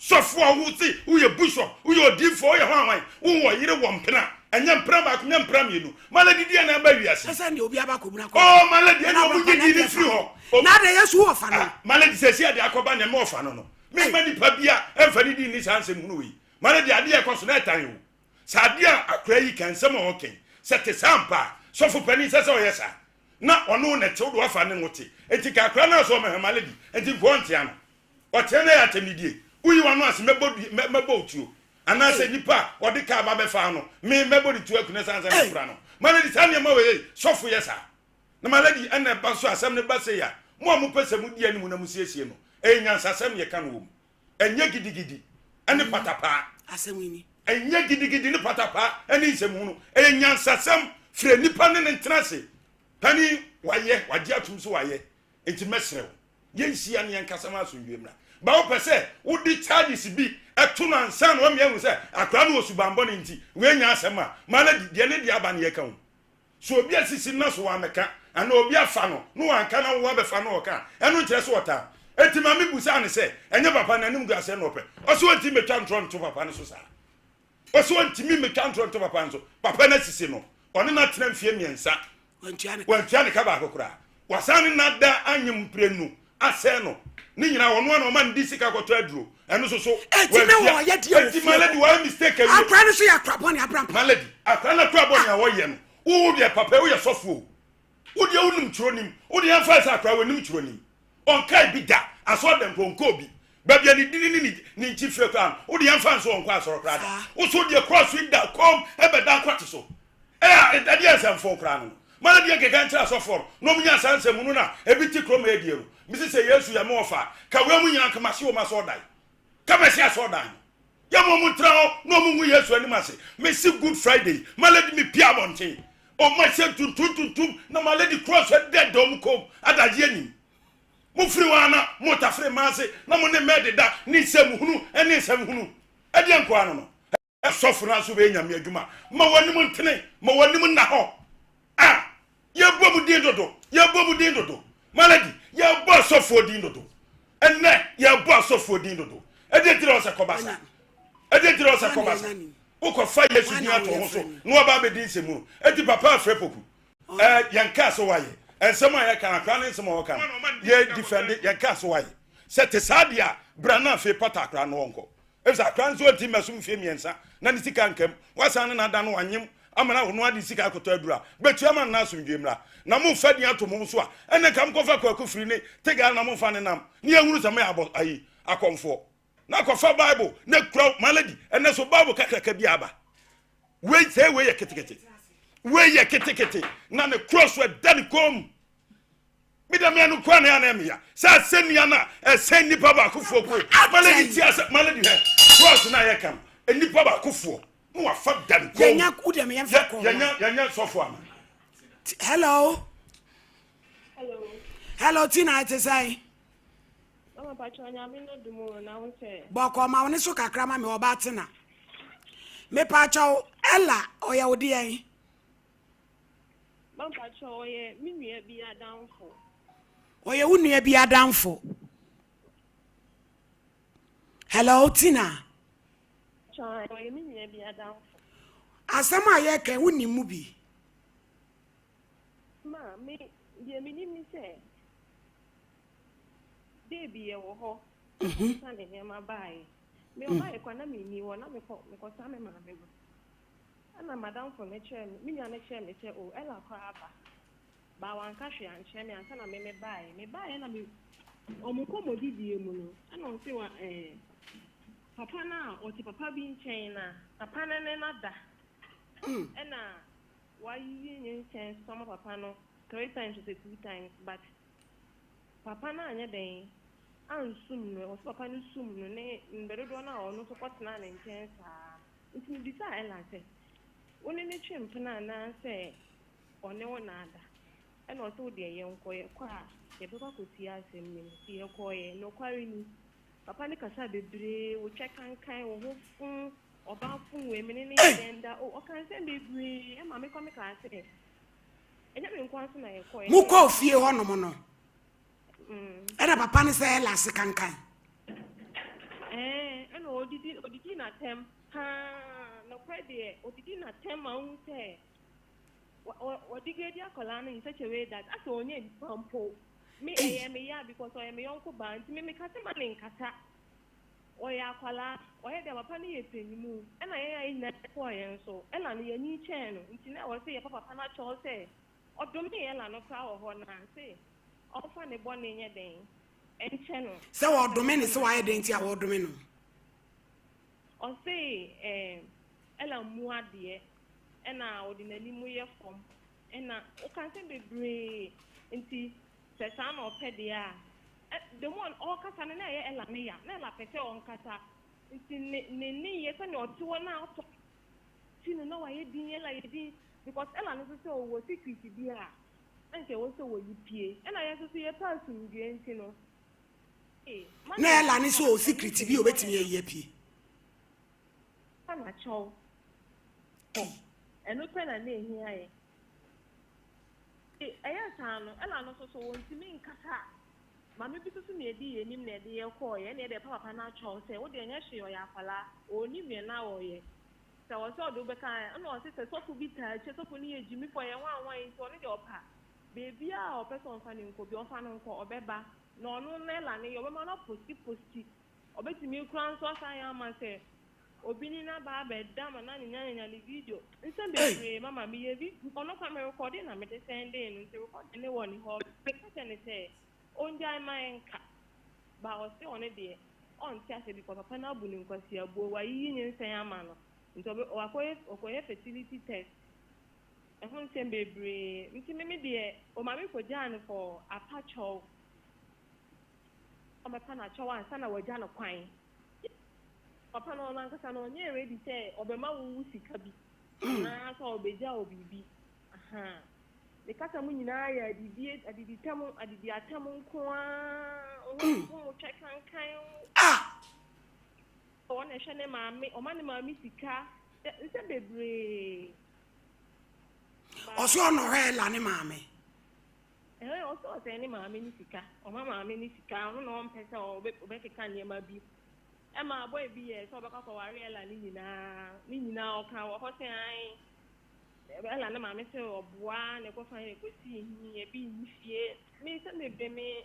[SPEAKER 3] Sɔfoɔ a wosi woyɛ bishop, woyɛ odiifoɔ, woyɛ hwan hwan, wowɔ yere, wɔ mpena, ɛnyɛ mpena baako, nyɛ mpena mmienu. My lady, deɛ na ɛba wiase.
[SPEAKER 2] Ɛsɛ deɛ obi aba kɔ mu na kɔ.
[SPEAKER 3] Oh, my lady, ɛna ɔmo nye di ne firi hɔ.
[SPEAKER 2] Na de Yesu wɔ fa no.
[SPEAKER 3] Ah, my lady, sɛ esi ade akɔba nea mɛ ɔfa no, mema nipa bi a ɛmfa ne di ni saa nsɛm hunu wei. My lady, adeɛ ɛkɔ so na ɛtan o. Sɛ adeɛ a akora yi ka, nsɛm a ɔkɛn sɛ te saa mpa a, sɔfo panin sɛ ɔyɛ saa na ɔno na tew do wafa ne ho te eti ka akora no asɔ ɔmɛhwɛ. My lady, enti nkɔɔ ntea no ɔtea no yɛ atɛmdidie. Woyi wano ase mɛbɔ otuo. Anaasɛ nipa a ɔde kaa ba bɛfaa no, me mɛbɔ ne tuo aku no ɛsiane sɛ mepira no. My lady, saa nneɛma wei ei, sɔfo yɛ saa. Na my lady, ɛna ɛba nso a, asɛm no ba sei a, mo a mopɛ sɛ modi anim na mosiesie no, ɛyɛ nyansasɛm na yɛka no wɔ mu. Ɛnyɛ gidigidi ne patapaa.
[SPEAKER 2] Asɛm yi ni.
[SPEAKER 3] Ɛnyɛ gidigidi ne patapaa ne nsɛmhunu. Ɛyɛ nyansasɛm. Frɛ nipa ne no ntena ase. Panin, wayɛ, wagye atom sɛ wayɛ. Enti mɛsrɛ wo, yɛnhyia na yɛnkasa ma asomdwoeɛ mmra. Ba wopɛ sɛ wode charges bi to no ansa na wama yɛahu sɛ akwadaa no wɔ subammɔne nti wei nyɛ asɛm a, ma no adi. Deɛ ne deɛ aba no yɛka o. Sɛ obi asisi no na so wammɛka anaa obi afa no na wanka na wo abɛfa no ɔka a, ɛno nkyerɛ sɛ ɔtaa. Enti maame busaa no sɛ, ɛnyɛ papa no animguaseɛ na ɔpɛ? Ɔse ɔntumi mmɛtwa ntorɔ nto papa no so saa. Ɔse ɔntumi mmɛtwa ntorɔ nto papa no so. Papa no asisi no. Ɔne no atena mfeɛ mmiɛnsa. Wantua ne ka baako koraa. Wasan ne no ada anyem mprenu asɛe no. Ne nyinaa ɔno ara na ɔma no de sika kɔtɔ aduro. Ɛno nso so
[SPEAKER 2] Enti na
[SPEAKER 3] wantua.
[SPEAKER 2] wɔyɛ deɛ wɔ
[SPEAKER 3] Enti
[SPEAKER 2] fie
[SPEAKER 3] my lady
[SPEAKER 2] hɔ.
[SPEAKER 3] wayɛ mistake awie.
[SPEAKER 2] Akora no nso yɛ akora bɔne abrampa.
[SPEAKER 3] My lady, akora no akora bɔne a ɔyɛ no, wo deɛ papa yi woyɛ sɔfo o. Wo deɛ wonim twerɛ nim. Wo deɛ yɛmfa sɛ akora wɔnim twerɛ nim. Ɔnkae bi da. Asɔre dɛm koraa ɔnkɔɔ bi. Baabi a ne dini ne ne ne nkyi fire koraa no, wo deɛ yɛmfa nso ɔnkɔ asɔre koraa da.
[SPEAKER 2] Saa.
[SPEAKER 3] Wo so deɛ cross yi da kɔm ɛbɛda nkwate so. Ɛyɛ a ɛdeɛ nsɛmfoo koraa no no. Ma no deɛ nkeka nkyerɛ asɔfoɔ no na wɔn nya saa nsɛmhunu no a ebi te kurom ha adie no. Mese sɛ Yesu yɛ me wɔfa a, ka wei mu nyinaa nka mahye wɔn asɔredan. Ka mɛhye asɔredan no. Yɛ ma wɔn ntena hɔ na wɔn ngu Yesu anim ase. Mese Good Friday yi, ma lady me pie abɔnten. Wɔn ahyɛ ntuntum tuntum na ma lady cross ɛdɛdɛ wɔn kɔn mu adagyeɛ nim. Mo firi hɔ a na mo tafere mmaa ase na mo ne mmaa deda ne nsɛmhunu ne nsɛmhunu. Ɛdeɛ nkoa no no. Sɔfo no nso bɛyɛ nyame adwuma. Ma w'anim ntene, ma w'anim nna hɔ. A yɛbɔ mu din dodo, yɛbɔ mu din dodo. Malady, yɛbɔ asɔfoɔ din dodo. Ɛnnɛ, yɛbɔ asɔfoɔ din dodo. Ɛdeɛ nti na ɔsɛ kɔba saa? Ɛdeɛ nti na ɔsɛ kɔba saa? Wokɔfa Yesu din ato ho so na waba abɛdi nsɛm mu. Enti papa afrɛ poku. Ɛɛ yɛn kaa so wayɛ. Nsɛm a yɛka no akora ne nsɛm a ɔka no yɛ defend yɛn kaa so wayɛ. Sɛ te saa deɛ a bra na afei pata akora no ɔnkɔ. Efisɛ akora nso ɔnti mmɛsom mfeɛ mmiɛnsa na ne sika nkam. Wasan ne n'ada no wanyem ama no ɔno ade sika akɔtɔ aduru a bɛtua ma no na asomdwoe mmra. Na momfa din ato mo ho so a ɛnna nka mokɔfa kwaku firi ne tegaa na momfa ne nam ne yɛnhunu sɛ moyɛ abɔ ayi akɔmfoɔ. Na kɔfa Bible na kura my lady ɛnɛ so Bible kakraka bi aba. Wei sɛ wei yɛ ketekete. Wei yɛ ketekete na ne cross ɛda ne kɔn mu. Me dɛ me no kura na na me ya. Sɛ asɛnnua no a ɛsɛn nipa baakofoɔ ko. My lady ti asɛ my lady hwɛ cross na yɛ kan nipa baakofoɔ na wafa da ne kɔn mu.
[SPEAKER 2] Yɛnya wo deɛ me yɛmfa kɔn.
[SPEAKER 3] Yɛnya yɛnya sɔfo ana.
[SPEAKER 2] Hello.
[SPEAKER 5] Hello.
[SPEAKER 2] Hello Tina ɛte sɛn?
[SPEAKER 5] Mama pacho nyame no dum o na wo sɛ.
[SPEAKER 2] Bɔkɔ ma wo ne so kakra ma me ɔba tena. Me pacho Ella ɔyɛ wo deɛn?
[SPEAKER 5] Mama pacho ɔyɛ me nua bi adamfo.
[SPEAKER 2] Ɔyɛ wo nua bi adamfo. Hello Tina.
[SPEAKER 5] Ɔyɛ me nua bi adamfo.
[SPEAKER 2] Asɛm a yɛka wo nim mu bi.
[SPEAKER 5] Ma me deɛ menim ne sɛ Day bi yɛwɔ hɔ, ɔsesa ne nneɛma baeɛ. Me ɔbaeɛ koraa na menni hɔ, na mekɔ mekɔsra me maame no. Ɛna madamfo no kyerɛɛ me, me nua no kyerɛɛ me sɛ o Ella koraa aba. But wanka hwee ankyerɛ me ansa na me mebaeɛ. Mebaeɛ na me wɔn nkɔmmɔdidie mu no, ɛna ɔse wa ɛɛ papa no a ɔte papa bi nkyɛn na papa no ne no ada. Ɛna wayiyi ne nkyɛn so ama papa no three times or two times but Papa no anyɛ dɛn ansum no, ɛwɔ sɛ papa no sum no ne mbrɛ dodoɔ no a ɔno nso kɔtenaa ne nkyɛn saa. Nti mebisaa Ella sɛ, wo ne no twe mpena anaasɛ ɔne wo na ada? Ɛna ɔse wo deɛ yɛnkɔ, yɛkɔ a yɛbɛkɔ akɔtie asɛm no mu. Nti yɛkɔeɛ, nokware ni, papa no kasaa bebree, wo twɛ kankan, wo ho fo, ɔbaa fo wei, me ne no yɛ dɛn da, oh, ɔkaa nsɛm bebree ɛma mekɔ mekaa sɛ,
[SPEAKER 2] Mokɔɔ fie hɔnom no, ɛna papa no sɛ ɛla ase kankan.
[SPEAKER 5] Ɛna odidi odidi n'atɛm paa nɔkorɛ deɛ odidi n'atɛm ma wohu sɛ wɔdegrade akwadaa no in such a way that asɛ ɔnyɛ nipa mpo me ɛyɛ me ya because ɔyɛ me yɔnko baa nti me meka sɛ ma ne nkasa Ɔyɛ akwadaa, ɔyɛ dɛ papa no yɛ panyimu, ɛna yɛn a yɛn nyinaa yɛkɔɔ yɛn nso, Ella no yɛn ani kyɛɛ no, nti na ɛwɔ sɛ yɛfa papa no akyɛw sɛ ɔdomee Ella no koraa wɔ hɔ na se ɔmfa ne bɔne nyɛ dɛn nkyɛ no.
[SPEAKER 2] Sɛ wɔdome no sɛ wayɛ dɛn nti a wɔdome no?
[SPEAKER 5] Ɔse ɛɛm Ella mmu adeɛ ɛna ɔde n'anim yɛ fam ɛna ɔka nsɛm bebree nti sɛ saa na ɔpɛ deɛ a ɛ the more ɔɔkasa no na ɛyɛ Ella ne ya na Ella pɛ sɛ ɔnkasa nti ne ne nneyɛɛ sɛnea ɔte hɔ na ɔtɔ ti no na wayɛ din Ella yɛ din because Ella no nso sɛ ɔwɔ secret bi a na nka ɛwɔ sɛ wɔyi pie ɛna yɛn nso so yɛpɛ asomdwoeɛ nti no
[SPEAKER 2] Na Ella ne sɛ ɔwɔ secret bi a ɔbɛtumi ayi apue.
[SPEAKER 5] Fa no akyɛw. Kɔ. Ɛno pɛ na na ehia yɛn. Ɛyɛɛ saa no, Ella no nso so ontumi nkasa. Maame bi nso so na edi yɛn anim na ɛde yɛn kɔeɛ. Ɛnna yɛde papa no akyɛw sɛ, wo deɛ ɛnyɛ hwee, ɔyɛ akwadaa. Ɔnnim nea na ɔreyɛ. Sɛ ɔsɛ ɔde wo bɛka a, ɛnna ɔse sɛ sɔfo bi taa akyire, sɔfo no yɛ gyimifo, ɔyɛ hwanhwan nti ɔno deɛ ɔpa baabiara a ɔpɛ sɛ ɔmfa no nkɔ bi, ɔmfa no nkɔ, ɔbɛba. Na ɔno na Ella no yɛ, ɔbɛma no apostiposti. Ɔbɛtumi koraa nso asan ayɛ ama sɛ obi ne no aba abɛda ma no anyenyanyenya ne video. Nsɛm bebree mama meyɛ vi ɔno koraa me rekɔde na mede sɛndee no nti rekɔde no wɔ ne hɔ. Meka kyerɛ no sɛ ɔngyae ma ɛnka but ɔse ɔno deɛ ɔnte aseɛ because papa no abu no nkwasiabuo, wayiyi nyinsɛn ama no nti ɔbɛ wakɔyɛ ɔkɔyɛ fertility test ɛho nsɛm bebree nti me me deɛ ɔma me kɔgyaa no for apakyɛw. Ɔbɛpa no akyɛw ansa na wagya no kwan. Papa no ɔno ankasa no ɔnyɛɛ ready sɛ ɔbɛma wo wo sika bi anaa sɛ ɔbɛgya wo biribi. Ahaa. Ne kasa mu nyinaa yɛ adidie, adiditam, adidiatam nko ara. Wo ho twɛ kankan.
[SPEAKER 2] Ah!
[SPEAKER 5] Ɔno na ɛhwɛ ne maame, ɔma ne maame sika. Nsɛm bebree.
[SPEAKER 2] Ɔsɛ ɔno ɔhwɛ Ella ne maame.
[SPEAKER 5] Ɛɛ, ɔsɛ ɔsɛe ne maame ne sika. Ɔma maame ne sika. Ɔno na ɔmpɛ sɛ ɔbɛkeka nneɛma bi. Ɛma boy bi yɛɛ sɛ ɔbɛkɔ akɔware Ella ne nyinaa. Ne nyinaa ɔka wɔ hɔ sɛ ae. Ella ne maame sɛ ɔboa na ɛkɔfa na ɛkɔsii he, ebi nni fie. Me sɛ mebe me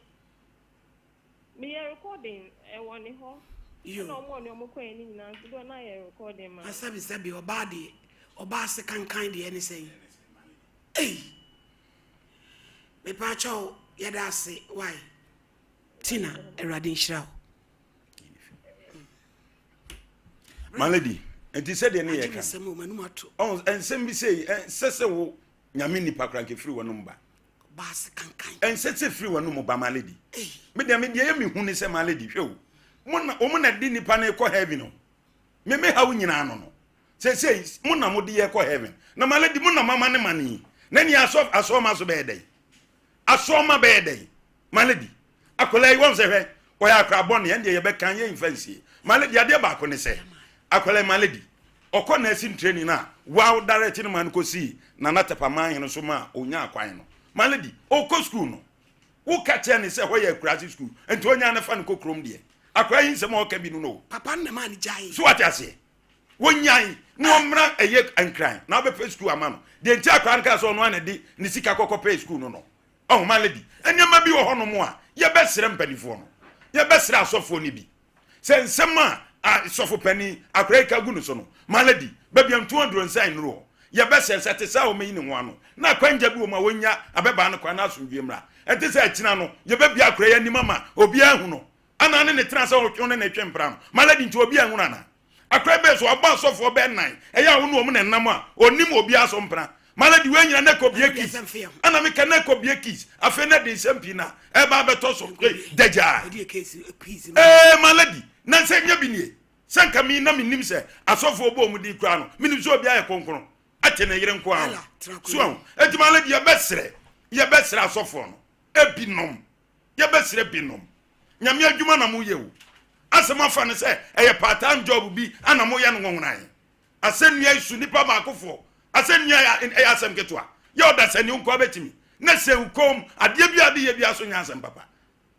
[SPEAKER 5] meyɛ recording ɛwɔ ne hɔ.
[SPEAKER 2] Yo.
[SPEAKER 5] Ɛna ɔmo ɔne ɔmo kɔɛ ne nyinaa nso dɛ na yɛ recording ma.
[SPEAKER 2] Na sɛbi sɛbi ɔbaa deɛ ɔbaa se kankan deɛ ne sɛn? Ei! Mepaakyɛw yɛda ase wai Tina awurade nhyira wo.
[SPEAKER 3] My lady, nti sɛdeɛ ne yɛ ka no nsɛm bi sei ɛnsɛ sɛ wo nyame nipa kora nka firi w'anom ba ɛnsɛ sɛ firi w'anom ba my lady me deɛ me deɛ yɛ mehu ne sɛ my lady hwɛ o mo na wɔn na di nipa no kɔ heaven o me me ha wo nyinaa no no Seesei mo na mode yɛ kɔ heaven. Na my lady mo na mama ne mane yi. Na ni asɔ asɔɔma so bɛyɛ dɛn? Asɔɔma bɛyɛ dɛn? My lady akwadaa yi wɔn sɛ hwɛ ɔyɛ akwadaa bɔne ɛn deɛ yɛbɛka yɛn nfa nsie. My lady adeɛ baako ne sɛ akwadaa yi my lady ɔkɔ nursing training na wow direct ne ma no kɔsii Nana Tɛpaman hene so ma ɔnya akwan no. My lady ɔkɔ school no woka kyerɛ ne sɛ hɔ yɛ akuraase school nti ɔnya ne fa no kɔ kurom deɛ akwadaa yi nsɛm a ɔka bi no no.
[SPEAKER 2] Papa no na maa no gyae.
[SPEAKER 3] So wate aseɛ? Wɔnyan na ɔmmra ɛyɛ nkran na wobɛpɛ sukuu ama no. Deɛ nti akwadaa no kaa sɛ ɔno ara na ɛde ne sika kɔkɔ pɛɛ sukuu no no. Ɔho ma lady, nneɛma bi wɔ hɔnom a yɛbɛsrɛ mpanimfoɔ no, yɛbɛsrɛ asɔfoɔ no bi sɛ nsɛm a asɔfo panin akwadaa yi ka gu no so no, ma lady, baabi a nto aduro nsa nnuru hɔ. Yɛbɛsrɛ sɛ te saa a wɔmɛyi ne ho ano na akwangya bi wɔ mu a wɔnya abɛbaa no kwan na asomdwie mmra. Ɛnte sɛ akyina no yɛbɛbia akwadaa yi anim ama obiara ahu no. Ana ne ne tena sɛ ɔtwe ne ne twe mpra no. Ma lady nti obi anhunu ana? Akora bɛɛ so abɔ asɔfoɔ bɛɛ nan ɛyɛ a wo ne wɔn na ɛnam a ɔnim obiara so mpena. Ma lady wei nyina na ɛkɔ bie kiss. Ana meka na ɛkɔ bie kiss. Afei na de nsɛm pii na ɛba abɛtɔ so. Dagyaa. Ee ma lady na sɛ nyɛ bi nie. Sɛ nka me na menim sɛ asɔfoɔ bɔ wɔn din koraa no menim sɛ obiara yɛ kronkron. Ɛte ne yere nko ara ho. So ahu. Enti ma lady yɛbɛsrɛ yɛbɛsrɛ asɔfoɔ no ebinom. Yɛbɛsrɛ binom. Nyame adwuma na moyɛ o. Asɛ moafa no sɛ ɛyɛ part time job bi ana moyɛ no nwonwonae. Asɛnnua yi so nipa baakofoɔ. Asɛnnua ɛyɛ asɛm ketewa. Yɛ ɔdasani wo nkoa bɛtumi. Na sɛ wo kɔn mu adeɛ bi a de yɛ biara so nyɛ asɛm papa.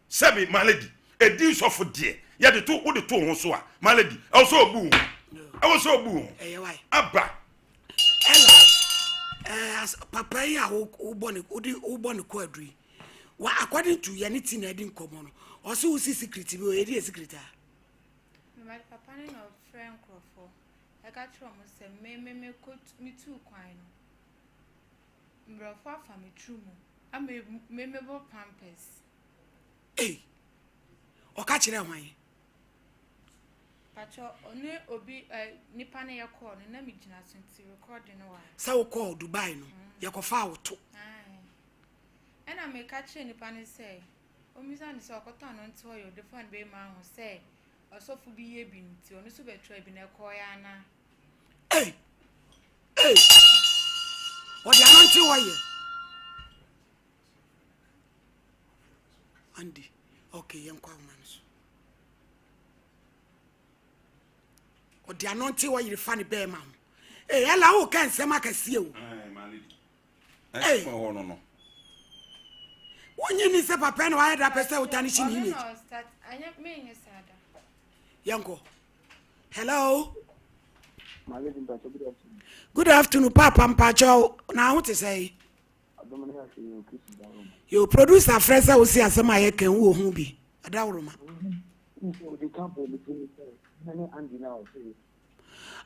[SPEAKER 3] Sɛbe my lady, ɛdin sɔfo deɛ yɛde to wode to wo ho so a my lady ɛwɔ sɛ ɔbu wo ho. Ɛwɔ sɛ ɔbu wo ho. Aba.
[SPEAKER 2] Ella, eh, papa yi a wobɔ ne wode wobɔ ne kɔ aduru yi. Wa according to yɛne Tina adi nkɔmmɔ no, ɔse wo si secret bi o, yɛdi yɛ secret a.
[SPEAKER 4] Mema papa no na ɔfrɛ nkurɔfoɔ ɛka kyerɛ wɔn sɛ me me me kɔ me tuu kwan no mborɔfo afa me tiri mu ama me me bɔ pampers.
[SPEAKER 2] Ei, ɔka kyerɛ hwan?
[SPEAKER 4] Pakyɛ ɔne obi ɛ nipa no yɛ kɔɔ no na me gyina so nti recording no wɔ ha.
[SPEAKER 2] Sɛ wo kɔɔ Dubai no yɛ kɔ faa wo to.
[SPEAKER 4] Ae ɛna me ka kyerɛ nipa no sɛ ɔmmisa no sɛ ɔkɔtɔ ano nti ɔyɛ ɔde fa no bɛma ahu sɛ ɔsɔfo bi yɛ bi nti ɔno nso bɛtra bi na ɛkɔɔ yɛ ana.
[SPEAKER 2] Ei ei ɔde ano nti ɔyɛ. Andy okay yɛnkɔ ahoma no so. Ɔde ano nti ɔyere fa ne bɛɛma ho. Ee ɛla wo ka nsɛm akɛseɛ o. Ee. Wonyi ni sɛ papa na wayɛ da pɛ sɛ wota ne hyi ne image. Yɛnkɔ. Hello. Good afternoon papa mpakyɛw na ho te sɛ. Yo producer frɛ sɛ wosi asɛm a yɛka wo ho bi. Adaworoma.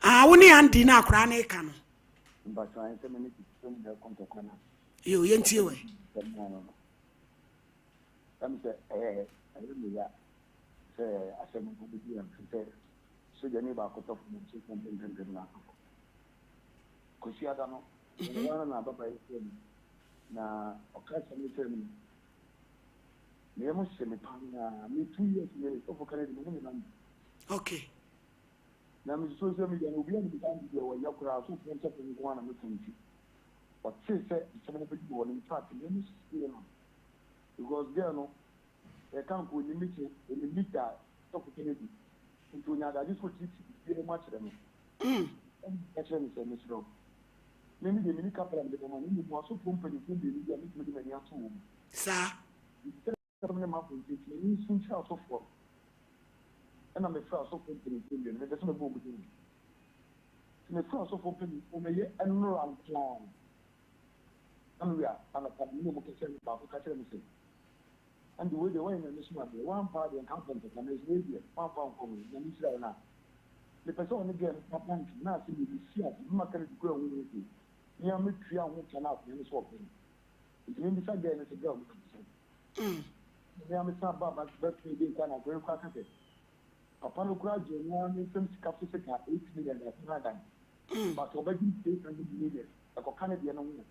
[SPEAKER 2] Ah, wo ne Andy na akora ne ka no. Yo, yɛntie wɛ.
[SPEAKER 6] Sɛ asɛm no bɛdi yɛn so sɛ sogyani baako tɔ fam nso mpempempem na atɔ fam. Kwasiada no, mewɔ hɔ ara na ababaa yi frɛɛ me, na ɔka asɛm no kyerɛɛ me no, me yam hye me paa. Me 2 years nie, sɔfo Kennedy, me ne me nante. Na me social media no, obiara nim saa nti deɛ wɔyɛ koraa, sɔfo sɔfo nko ara na meka nti, ɔtee sɛ asɛm no bɛdi wɔ no, in fact, me yam hyee no because girl no, yɛka nka onim me kyɛ, onim me gya sɔfo Kennedy, nti onya adagye sɛ ɔkyerɛkyerɛ biribiara mu akyerɛ me. Ɛnna ɔka kyerɛɛ me sɛ, Mesrɛ wo, me me deɛ menni kapra a mede bɛma no, mmom asɔfoɔ mpanimfoɔ mmienu bi a mɛtumi de m'ani ato wɔn mu.
[SPEAKER 2] Saa.
[SPEAKER 6] Enti sɛdeɛ asɛm no mma abɔnten nti, m'ani nsu nkyerɛ asɔfoɔ no. Ɛnna mefrɛɛ asɔfoɔ mpanimfoɔ mmienu, mempɛ sɛ mebɔ wɔn din. Enti mefrɛɛ asɔfoɔ mpanimfoɔ no, ɛyɛ nnora nko ara. Na mewie a, anɔpa no, me ne wɔn kasaeɛ no, baako ka kyerɛɛ me sɛ, Ɛnde wei deɛ woayɛ Nyame som adeɛ, woamfa adeɛ nka ampɛ ntɔkwa, nanso wei deɛ woamfa ankɔ ho, Nyame nhyira wo na mepɛ sɛ ɔne girl no tena bank mu na asɛm yi mesi ase, mema Kennedy kura ho ho hwee, me ara mɛtua ho ka na akonnwa no sɛ ɔpɛ no, nti membisa girl no sɛ girl no te sɛn? Ɛna me ara mesan baa back bɛpɛɛ dei koraa na akonnwa no koraa ka sɛ papa no koraa gye ɔno ara ne nsam sika physical 8 million de atɔ no adan, but ɔbɛgye 600 million ɛkɔka ne deɛ no ho a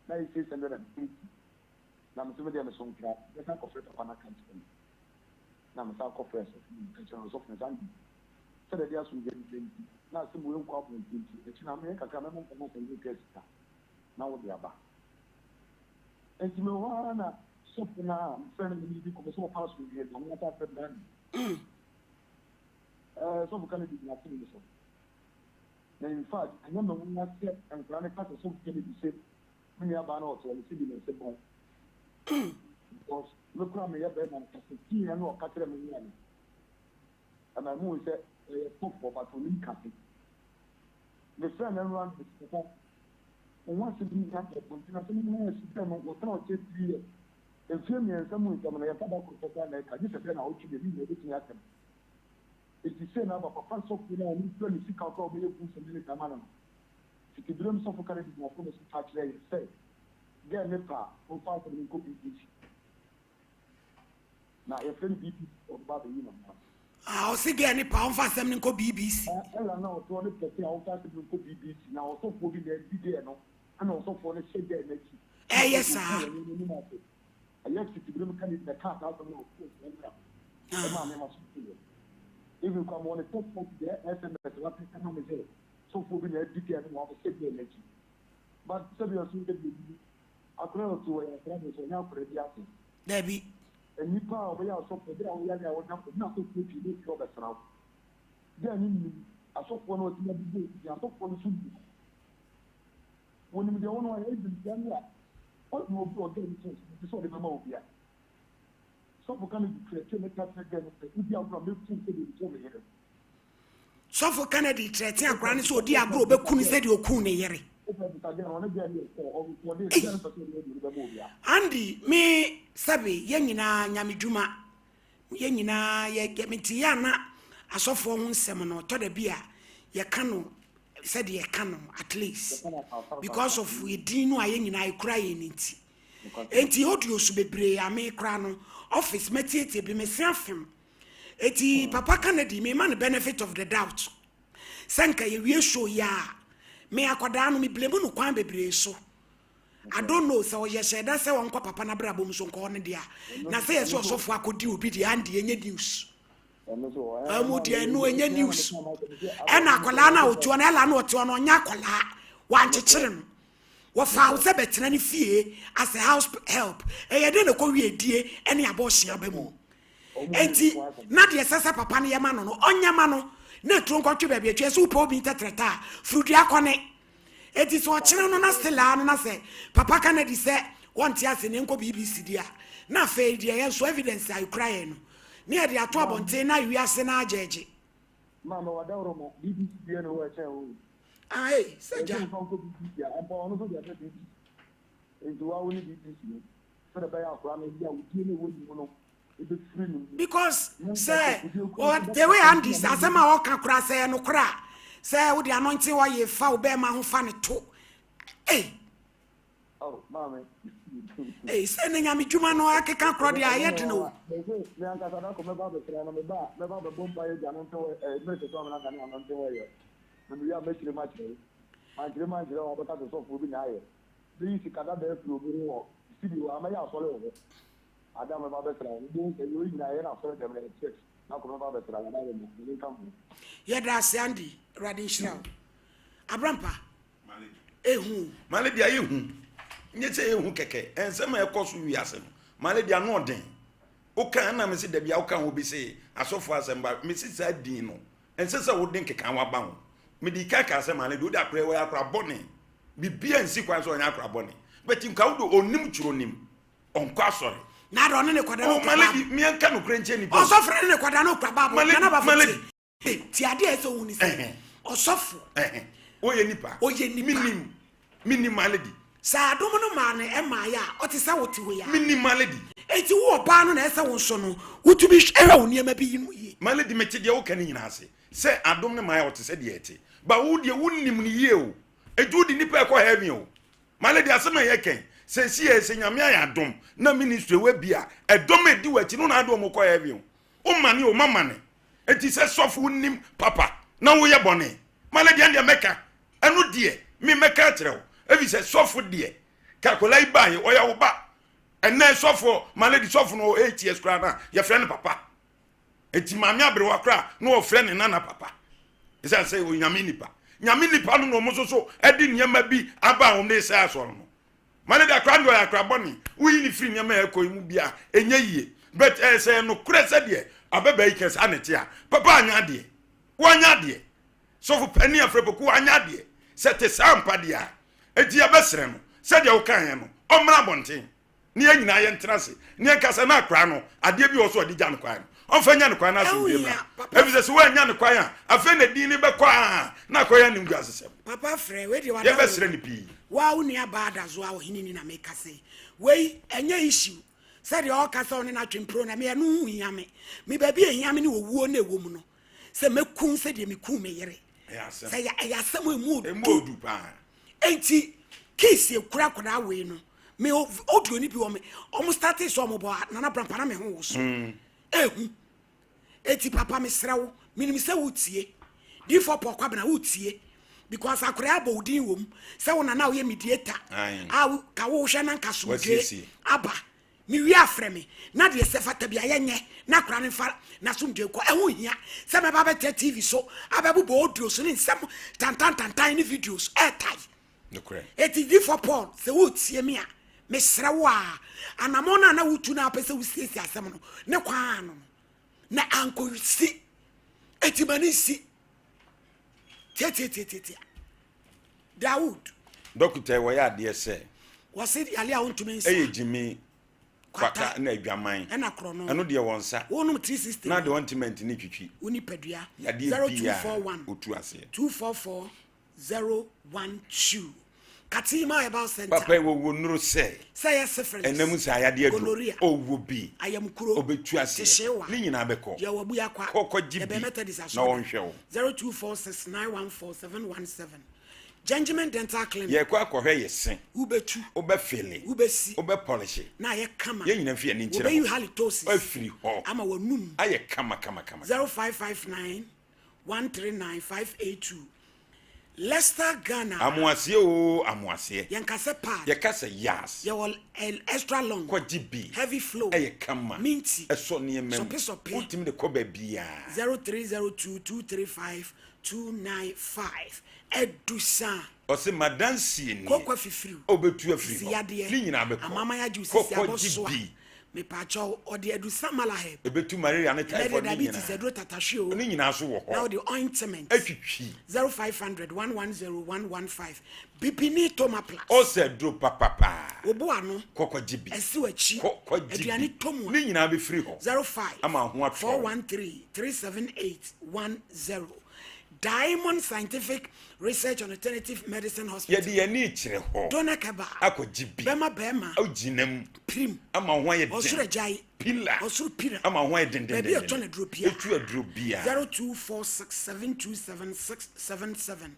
[SPEAKER 6] na ayɛ 680. Na mese me deɛ meso nkra, mɛsan akɔfrɛ papa no aka akyerɛ no. Na mesan kɔfrɛɛ sɔfo no meka kyerɛɛ no, sɔfo no sɛ, Andy, sɛdeɛ ɛde asomdwoeɛ no ba nti, na asɛm wei nkɔ abɔnten nti, ɛkyena meyɛ kakra mɛma nkɔmmɔ asɛm no kaa sika na wode aba. Enti mewɔ hɔ ara na sɔfo no a mefrɛ no ne me redi nkɔmmɔ sɛ ɔpɛ asomdwoeɛ no, ɔno asan afrɛ me Andy. Ɛɛ, sɔfo Kennedy gyina asɛm no so. Na in fact, ɛnyɛ me nwonwa sɛ nkwadaa no ka sɛ sɔfo Kennedy se Me nua baa na ɔte hɔ no sɛ bi na ɛsɛ bɔn because me koraa meyɛ bɛrima no kasa tii na ɔka kyerɛ me nua no ɛma ɛmu sɛ ɔyɛ sɔfoɔ but onim kase. Mefrɛ no ɛnora no mesi papa wo ho asɛm bi nya bɔ nti na sɛ me nyinaa ɛsi sɛ no wɔtena ɔkyɛ 3 years mfie 3 mu nsɛm no yɛfa da koro pɛ koraa na ɛka gye sɛ bɛɛ na ɔtwe deɛ ne nyinaa ɛbɛtumi asɛm ɛti sɛ na aba papa sɔfoɔ no a ɔno kura ne sika koraa ɔbɛyɛ gu nsɛm ne ne ma no no. Tete berɛm sɔfo Kennedy gyina fon so ka kyerɛɛ yɛn sɛ girl no pɛ a, ɔmfa asɛm no nkɔ BBC. Na yɛfrɛ no BBC sɛ ɔbɛba abɛyi ne ho ano.
[SPEAKER 2] Ah, ɔse girl no pɛ a, ɔmfa asɛm no nkɔ BBC.
[SPEAKER 6] Ella na ɔte hɔ no pɛ sɛ ɔmfa asɛm no nkɔ BBC, na ɔsɔfoɔ bi na adi girl no, ɛna ɔsɔfoɔ no hyɛ girl no akyi.
[SPEAKER 2] Ɛyɛ saa.
[SPEAKER 6] Ɛna ɔgu wɔn anim ase. Ɛyɛ tete berɛm Kennedy na ɛkaa saa asɛm no wɔ phone so ɛnora ɛmaa me ma so teeɛ. Even koraa mewɔ ne text message, SMS a watext ama me sɛ Sɔfoɔ bi na adi girl no ma wabɛhyɛ girl no akyi but sɛdeɛ ɔse yɛ deɛ bi akora a ɔte hɔ yɛ akora deɛ sɛ ɔnyɛ akora bi ase.
[SPEAKER 2] Dabi.
[SPEAKER 6] Nnipa a wɔyɛ asɔfoɔ berɛ a woyare a woda fam na asɔfoɔ pii bɛfie hɔ bɛsra wo. Girl no nim asɔfoɔ no ɔtumi abobɔ obi din asɔfoɔ no nso nim no. Wɔnim deɛ wɔn ayɛ even yare a ɔde obi wɔ girl no kyɛn so nti sɛ ɔde bɛma obi a. Sɔfo ka no bi kyerɛkyerɛ ne ka kyerɛ girl no sɛ wodi agorɔ a mɛku wo sɛdeɛ mekum me yere no.
[SPEAKER 2] Sɔfo Kennedy kyerɛkyerɛ akwadaa no sɛ ɔdi agorɔ ɔbɛku no sɛdeɛ ɔkuu ne yere. Ei! Andy, me sɛbe yɛn nyinaa nyamedwuma, yɛn nyinaa yɛ yɛ nti yɛ ana asɔfoɔ ho nsɛm no ɔtɔ da bi a yɛka no sɛdeɛ yɛka no at least because of yɛ din no a yɛn nyinaa yɛkura yɛn no nti. Enti audios bebree a me koraa no office matietie bi mese afem. Eti papa Kennedy me ma no benefit of the doubt. Sɛ nka yɛwie show yi a, me akwadaa no me blame no kwan bebree so. I don't know sɛ ɔyɛ hyɛ da sɛ ɔnkɔ papa no abrabɔ mu so nkɔ hɔ no deɛ a, na sɛ yɛsɛ ɔsɔfo akɔdi obi deɛ andeɛ ɛnyɛ news. Ɛmu deɛ ɛno ɛnyɛ news. Ɛna akwadaa no a ɔte hɔ no, ɛla no ɔte hɔ no ɔnyɛ akwadaa, wankyekyere no. Wɔfaa wo sɛ bɛtena ne fie as a house help. Ɛyɛ dɛn na ɛkɔwie die ne abortion aba mu? Enti na deɛ ɛsɛ sɛ papa no yɛ ma no no, ɔnyɛ ma no na eturo nkɔtwe baabi atwa. Sɛ wopɛ obi ntɛtrɛtɛ a, firi dua kɔ ne. Enti sɛ ɔkyena no na still ara no na sɛ papa ka no adi sɛ wɔnte ase na ɛnkɔ BBC deɛ a, na afei deɛ yɛn nso evidence a ɛkura yɛn no, na yɛde ato abɔnten na wiase no agyɛɛgye.
[SPEAKER 6] Maame wadaworo ma BBC deɛ na ɛwɔ ɛkyɛn wo yi.
[SPEAKER 2] Ah ei, sɛ gya.
[SPEAKER 6] Yɛse nfa nkɔ BBC a, ampa ɔno nso de aba BBC. Enti wa wo ne BBC no, sɛdeɛ ɛbɛyɛ akwadaa no yawdie no ɛwɔ ne mu no ɛbɛfiri ne mu.
[SPEAKER 2] Because sɛ ɔ the way Andy asɛm a ɔka koraa sɛ ɛyɛ nokorɛ a, sɛ wode anointing oil fa wo bɛɛma ho fa ne to ei.
[SPEAKER 6] Oh, maame.
[SPEAKER 2] Ei, sɛ ne nyame dwuma no akeka korɔ deɛ ayɛ den o.
[SPEAKER 6] Mese, me ankasa da kɔ mɛba abɛsra no, meba a, mɛba abɛbɔ mpaeɛ agya no nte hɔ ɛ, mmerɛ kɛseɛ ɔmena nka ne ano nte hɔ yɛ. Na mewie a mɛkyerɛ mu akyerɛ wo. Mankyerɛ mu ankyerɛ wo a, wobɛka sɛ sɔfoɔ bi na ayɛ. Mɛyi sika dada afiri obi ho wɔ studio hɔ a, mɛyɛ asɔre wɔ hɔ. Ada a mɛba abɛsra wo no, wobɛhu sɛ wei nyinaa ɛyɛ n'asɔre dɛm, ɛyɛ church. Da kɔ mɛba abɛsra wo, ada wɔ ma, Nyame nka ho.
[SPEAKER 2] Yɛda ase Andy, Awurade nhyira wo. Abrampa, ehu o.
[SPEAKER 3] Male deɛ ayɛ hu. Nyɛ sɛ ɛyɛ hu kɛkɛ. Nsɛm a ɛkɔ so wiase no, male deɛ ano ɔden. Woka ɛna mese dabi a woka ho bi se asɔfo asɛm ba mese saa din no ɛnsɛ sɛ wode nkeka waba ho. Mede ka kaa sɛ male deɛ wode akora wɔyɛ akora bɔne. Bibia nsi kwan sɛ ɔnyɛ akora bɔne. But nka wode onim twerɛ nim. Ɔnkɔ asɔre.
[SPEAKER 2] Na ɔne ne kɔda no
[SPEAKER 3] oh,
[SPEAKER 2] okura
[SPEAKER 3] Bible. Miɛnka nokorɛ nkyɛ nipa.
[SPEAKER 2] Ɔsɔfo ne ne kɔda no okura Bible. Nana Bafo tie. Ti adeɛ a ɛsɛ ohun ni sɛ ɔsɔfo.
[SPEAKER 3] Ɔyɛ nipa.
[SPEAKER 2] Ɔyɛ nipa.
[SPEAKER 3] Minim minim malady.
[SPEAKER 2] Sɛ adom no maa no ɛmaa yɛ a ɔte sɛ wote hɔ yi a.
[SPEAKER 3] Minim malady.
[SPEAKER 2] Eti wo ɔbaa no na ɛsɛ wo nso no wotumi hwɛ wo nneɛma bi mu yie.
[SPEAKER 3] Malady mete deɛ woka no nyinaa ase sɛ adom no maa yɛ ɔte sɛ deɛ ɛte ba wo deɛ wonim no yie o eti wode nipa ɛkɔ heaven o malady asɛm a yɛkɛn sɛ si yɛ sɛ nyame ayɛ adom na ministry wɔ bi a ɛdɔm edi w'akyi no na ade wɔn kɔ heaven o wo mane o ma mane Enti sɛ sɔfo wonim papa na woyɛ bɔne ma no deɛ deɛ mɛka ɛno deɛ me mɛka akyerɛ wo ɛfiri sɛ sɔfo deɛ kakɔla yi baeɛ ɔyɛ wo ba ɛnɛ sɔfo ma lady sɔfo no ɔwɔ 8 years koraa no a yɛfrɛ no papa enti maame aberewa koraa na wɔfrɛ ne nana papa ɛsiane sɛ onyame nipa nyame nipa no na ɔmo nso so ɛde nneɛma bi aba a wɔn de sɛ asɔre no Mane de akora no deɛ ɔyɛ akora bɔne woyi ne firi nneɛma a ɛkɔ yi mu bi a ɛnyɛ yie but ɛyɛ sɛ nokorɛ sɛ deɛ abɛbaa yi ka saa ne te a papa anyɛ adeɛ wanyɛ adeɛ sɔfo panin afrɛpoku wanyɛ adeɛ sɛ te saa mpa deɛ a enti yɛbɛsrɛ no sɛdeɛ wokaeɛ no ɔmmra abɔnten ne yɛn nyinaa yɛntena ase ne yɛnka sɛ na akora no adeɛ bi wɔ so ɔde gya no kwan no ɔmfa nya no kwan no asomdwe mmra ɛfiri sɛ sɛ woannya no kwan a afei na din no bɛkɔ a na akɔyɛ animguasesɛm
[SPEAKER 2] papa frɛ wei deɛ wada
[SPEAKER 3] yɛbɛsrɛ no pii
[SPEAKER 2] Woa wo nua baa Adazoa ɔhene ni na meka sɛ wei ɛnyɛ issue sɛdeɛ ɔka sɛ ɔne no atwe mpro na me ɛno ho hia me me baabi a ɛhia me ne owuo na ɛwɔ mu no sɛ mɛku sɛdeɛ meku me yere sɛ ɛyɛ asɛm a ɛmu
[SPEAKER 3] odu paa
[SPEAKER 2] enti case ekura akwadaa wei no me audio ni bi wɔ me ɔmo starte sɛ ɔmo bɔ nana brampa na me ho wo so ehu Eti papa mesrɛ wo, menim sɛ wotie. Difoɔ Paul Kwabena wotie because akwadaa abɔ wo din wɔ mu sɛ wo nana woyɛ mediator a ka wohwɛ na nka asomdwe aba. Mewie afrɛ me na deɛ sɛ fata bi a yɛnyɛ na akwadaa no mfa n'asomdwe nkɔ. Ɛho hia sɛ mɛba abɛtena TV so abɛbobɔ audio so ne nsɛm tantantantan ne videos ɛɛtae. Eti Difoɔ Paul sɛ wotie me a mesrɛ wo a anamɔn no a na wotu no a wopɛ sɛ wosiesie asɛm no ne kwan ano no na ankɔsi eti ma ne nsi tiatiatiatia Dawood.
[SPEAKER 3] Dɔkota yi wɔyɛ adeɛ sɛ.
[SPEAKER 2] Wɔsi yale a wontumi nsa.
[SPEAKER 3] Ɛyɛ gyimi kwata na adwaman.
[SPEAKER 2] Ɛna korɔ no.
[SPEAKER 3] Ɛno deɛ wɔn nsa.
[SPEAKER 2] Wɔnom 360.
[SPEAKER 3] Na deɛ wɔntumi ntini twitwi.
[SPEAKER 2] Wo nipadua.
[SPEAKER 3] Yadeɛ bia otu aseɛ.
[SPEAKER 2] 244. 012 Katima Herbal Center.
[SPEAKER 3] Papa yi wɔwɔ nnuro sɛ.
[SPEAKER 2] Sɛ ɛyɛ syphilis.
[SPEAKER 3] Ɛnam sɛ ayadeɛ aduro.
[SPEAKER 2] Gonorrhea.
[SPEAKER 3] Ɔwɔ bi.
[SPEAKER 2] Ayamkuro.
[SPEAKER 3] Ɔbɛtu aseɛ.
[SPEAKER 2] Tehyewa.
[SPEAKER 3] Ne nyinaa bɛkɔ.
[SPEAKER 2] Deɛ wabu akwa.
[SPEAKER 3] Kɔ kɔgye
[SPEAKER 2] Yɛbɛn
[SPEAKER 3] bi
[SPEAKER 2] Methodist
[SPEAKER 3] na
[SPEAKER 2] asɔre.
[SPEAKER 3] wɔnhwɛ wo.
[SPEAKER 2] 0246 914 717. Gentleman Dental Clinic.
[SPEAKER 3] Yɛkɔ akɔhwɛ yɛ se.
[SPEAKER 2] Wobɛtu.
[SPEAKER 3] Wobɛfele.
[SPEAKER 2] Wobɛsi.
[SPEAKER 3] Wobɛpɔlehye.
[SPEAKER 2] Na ayɛ kama.
[SPEAKER 3] Yɛn nyinaa mfi yɛn ani nkyerɛ hɔ.
[SPEAKER 2] Wɔbɛyi halitosis.
[SPEAKER 3] Afiri hɔ.
[SPEAKER 2] Ama w'anum.
[SPEAKER 3] Ayɛ kama kama kama.
[SPEAKER 2] 0559 139 582 Leicester Ghana.
[SPEAKER 3] Amoaseɛ oo amoaseɛ.
[SPEAKER 2] Yɛnka sɛ pad.
[SPEAKER 3] Yɛka sɛ yas.
[SPEAKER 2] Yɛwɔ extra long.
[SPEAKER 3] Kɔgye bi.
[SPEAKER 2] Heavy flow.
[SPEAKER 3] Ɛyɛ kama.
[SPEAKER 2] Minty.
[SPEAKER 3] Ɛsɔ nneɛma mu.
[SPEAKER 2] Sɔpe sɔpe.
[SPEAKER 3] Wotumi de kɔ baabiara.
[SPEAKER 2] 0302 235 295 Adusa.
[SPEAKER 3] Ɔse madansie nie.
[SPEAKER 2] Koko afifiriw.
[SPEAKER 3] Ɔbɛtu afiri hɔ.
[SPEAKER 2] Sisi yadeɛ.
[SPEAKER 3] Ne nyinaa bɛkɔ.
[SPEAKER 2] Amama yagye wo sisi
[SPEAKER 3] Kɔ
[SPEAKER 2] abɔ
[SPEAKER 3] kɔgye
[SPEAKER 2] so a.
[SPEAKER 3] bi.
[SPEAKER 2] Mepaakyɛw ɔde adusa malaheb.
[SPEAKER 3] Ɛbɛtu malaria ne
[SPEAKER 2] Ɛnɛ
[SPEAKER 3] typhoid
[SPEAKER 2] deɛ
[SPEAKER 3] ne
[SPEAKER 2] diabetes
[SPEAKER 3] nyinaa.
[SPEAKER 2] aduro tatahwe o.
[SPEAKER 3] Ne nyinaa nso wɔ hɔ.
[SPEAKER 2] Na ɔde ointment.
[SPEAKER 3] Atwitwi.
[SPEAKER 2] 0500 110 115 Bibini Toma Plus.
[SPEAKER 3] Ɔsɛ aduro papapaa.
[SPEAKER 2] Obo ano.
[SPEAKER 3] Kɔ kɔgye bi.
[SPEAKER 2] Ɛsi w'akyi.
[SPEAKER 3] Kɔ kɔgye bi.
[SPEAKER 2] Aduane tɔ mu a.
[SPEAKER 3] Ne nyinaa bɛfiri hɔ.
[SPEAKER 2] 05
[SPEAKER 3] Ama ho atɔ wo.
[SPEAKER 2] 413 378 10 Diamond Scientific Research and Alternative Medicine Hospital.
[SPEAKER 3] Yɛde yɛn ani rekyerɛ hɔ.
[SPEAKER 2] Dona Keba.
[SPEAKER 3] Akɔgye bi.
[SPEAKER 2] Bɛma bɛrima.
[SPEAKER 3] Agyina mu.
[SPEAKER 2] Pirim.
[SPEAKER 3] Ama ho ayɛ den.
[SPEAKER 2] Ɔsoro agyae.
[SPEAKER 3] Pila.
[SPEAKER 2] Ɔsoro pira.
[SPEAKER 3] Ama ho ayɛ den den
[SPEAKER 2] Baabi a ɛtɔ aduro biara.
[SPEAKER 3] Etu aduro biara.
[SPEAKER 2] 0246727677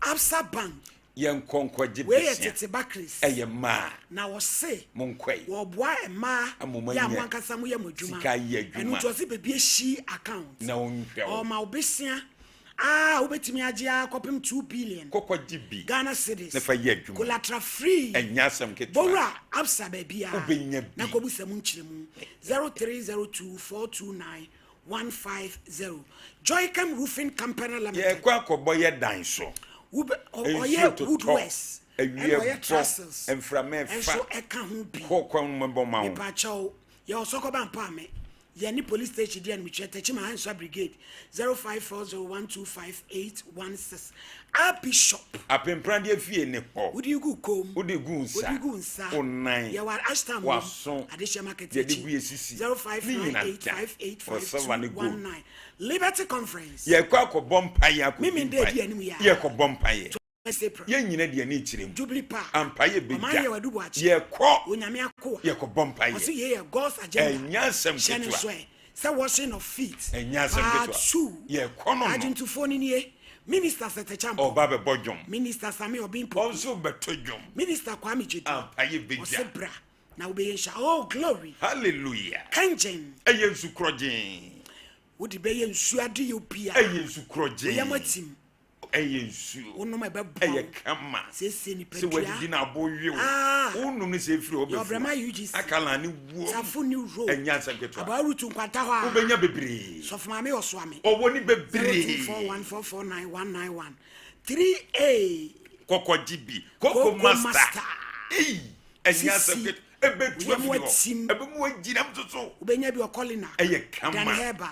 [SPEAKER 2] Absa Bank.
[SPEAKER 3] Yɛn nkɔ nkɔgye
[SPEAKER 2] Wei yɛ
[SPEAKER 3] besia.
[SPEAKER 2] tete bakeries.
[SPEAKER 3] Ɛyɛ mmaa.
[SPEAKER 2] Na wɔse.
[SPEAKER 3] Monkɔe.
[SPEAKER 2] Wɔboa mmaa.
[SPEAKER 3] Ama mo
[SPEAKER 2] Yɛ a
[SPEAKER 3] anya
[SPEAKER 2] mo ankasa moyɛ mo adwuma.
[SPEAKER 3] Sika yɛ adwuma.
[SPEAKER 2] Ɛno nti ɔse baabi ahyi account.
[SPEAKER 3] Na ɔnhwɛ wo.
[SPEAKER 2] Ɔma wo besia a wobɛtumi agye ara kɔpem 2 billion.
[SPEAKER 3] Kɔ kɔgye bi.
[SPEAKER 2] Ghana cedis.
[SPEAKER 3] Na fa yɛ adwuma.
[SPEAKER 2] Collateral free.
[SPEAKER 3] Ɛnyɛ asɛm ketewa.
[SPEAKER 2] Bɔwura Absa baabiara.
[SPEAKER 3] Wobɛnya bi.
[SPEAKER 2] Na kɔbusa mu nkyerɛmu. 0302 429 150 Joycam Roofing Company Limited.
[SPEAKER 3] Yɛkɔ akɔbɔ yɛ dan so.
[SPEAKER 2] Wobɛ
[SPEAKER 3] Nsuo
[SPEAKER 2] ɔyɛ
[SPEAKER 3] totɔ,
[SPEAKER 2] woodworks
[SPEAKER 3] awia
[SPEAKER 2] ɛna ɔyɛ
[SPEAKER 3] bɔ,
[SPEAKER 2] trusses
[SPEAKER 3] mframa ɛfa.
[SPEAKER 2] ɛnso ɛka ho bi.
[SPEAKER 3] Kɔ kwan mu bɔ ma wo.
[SPEAKER 2] Mepakyɛw yɛwɔ Sɔkɔba Mpaame yɛne police station di animkyerɛ Techiman Hansua Brigade 0540125816 Archbishop.
[SPEAKER 3] Apempradeɛ fie ne hɔ.
[SPEAKER 2] Wode gu kɔn mu.
[SPEAKER 3] Wode gu nsa.
[SPEAKER 2] Wode gu nsa.
[SPEAKER 3] Wo nan.
[SPEAKER 2] Yɛwɔ Ashtown mu.
[SPEAKER 3] W'aso.
[SPEAKER 2] Adehyɛ market
[SPEAKER 3] Yɛde
[SPEAKER 2] akyi.
[SPEAKER 3] gu yɛ sisi. Ne nyina da. Wɔ silver ne gold.
[SPEAKER 2] 0598585219 Liberty Conference.
[SPEAKER 3] Yɛkɔ akɔbɔ mpaeɛ akɔdi
[SPEAKER 2] Mimi ndɛ di anim
[SPEAKER 3] mpaeɛ.
[SPEAKER 2] yi a.
[SPEAKER 3] Yɛkɔbɔ mpaeɛ.
[SPEAKER 2] 21 April.
[SPEAKER 3] Yɛn nyina de ani kyerɛ mu.
[SPEAKER 2] Jubilee Park.
[SPEAKER 3] Ampa yɛ
[SPEAKER 2] Ɔman
[SPEAKER 3] bɛdwa.
[SPEAKER 2] yɛ wadu buakye.
[SPEAKER 3] Yɛkɔ.
[SPEAKER 2] Onyame akoa.
[SPEAKER 3] Yɛkɔbɔ mpaeɛ.
[SPEAKER 2] Ɔse yei yɛ God's agenda.
[SPEAKER 3] Ɛnyɛ asɛm
[SPEAKER 2] Hyɛ ne
[SPEAKER 3] ketewa.
[SPEAKER 2] nso ɛ. Sɛ washing of feet.
[SPEAKER 3] Ɛnyɛ asɛm
[SPEAKER 2] Part
[SPEAKER 3] ketewa.
[SPEAKER 2] 2.
[SPEAKER 3] Yɛkɔ no no.
[SPEAKER 2] Adwontofoɔ no nie. Minister Sete Champon.
[SPEAKER 3] Ɔba bɛbɔ dwom.
[SPEAKER 2] Minister Sami Obin Poku.
[SPEAKER 3] Ɔnso bɛto dwom.
[SPEAKER 2] Minister Kwame Jedu.
[SPEAKER 3] Ampa yɛ bɛdwa.
[SPEAKER 2] Ɔse bra na wobɛyɛ nhyira. Oh glory.
[SPEAKER 3] Hallelujah.
[SPEAKER 2] Kangen.
[SPEAKER 3] Ɛyɛ nsu korɔgyee.
[SPEAKER 2] Wode bɛyɛ nsuo adeyɛ biara.
[SPEAKER 3] Ɛyɛ nsu korɔgyee.
[SPEAKER 2] Woyam atim.
[SPEAKER 3] Ɛyɛ nsuo.
[SPEAKER 2] Wonom a ɛbɛboa
[SPEAKER 3] Ɛyɛ
[SPEAKER 2] wo.
[SPEAKER 3] kama.
[SPEAKER 2] Siesie
[SPEAKER 3] Sɛ
[SPEAKER 2] nipadua.
[SPEAKER 3] wadidi na abo we wo.
[SPEAKER 2] Ah.
[SPEAKER 3] Wonom no sɛ efiri hɔ
[SPEAKER 2] Yɛ ɔbrɛma
[SPEAKER 3] bɛfu.
[SPEAKER 2] UGC.
[SPEAKER 3] Akala ne wuo.
[SPEAKER 2] Safo New Road.
[SPEAKER 3] Ɛnyɛ asɛm ketewa.
[SPEAKER 2] Abaa Rutu Nkwanta hɔ a.
[SPEAKER 3] Wobɛnya bebree.
[SPEAKER 2] Sɔfo Maame Ɔsoame.
[SPEAKER 3] Ɔwɔ ne bebree.
[SPEAKER 2] 0241449191. 3A.
[SPEAKER 3] Kɔkɔgye bi. Koko
[SPEAKER 2] Koko
[SPEAKER 3] Master.
[SPEAKER 2] Master.
[SPEAKER 3] Ei. Ɛnyɛ asɛm
[SPEAKER 2] Sisi.
[SPEAKER 3] ketewa. Ɛbɛtu
[SPEAKER 2] Woyam
[SPEAKER 3] afiri hɔ.
[SPEAKER 2] atim.
[SPEAKER 3] Ɛbɛmu agyinam soso.
[SPEAKER 2] Wobɛnya bi wɔ Colina.
[SPEAKER 3] Ɛyɛ kama.
[SPEAKER 2] Dan Herbal.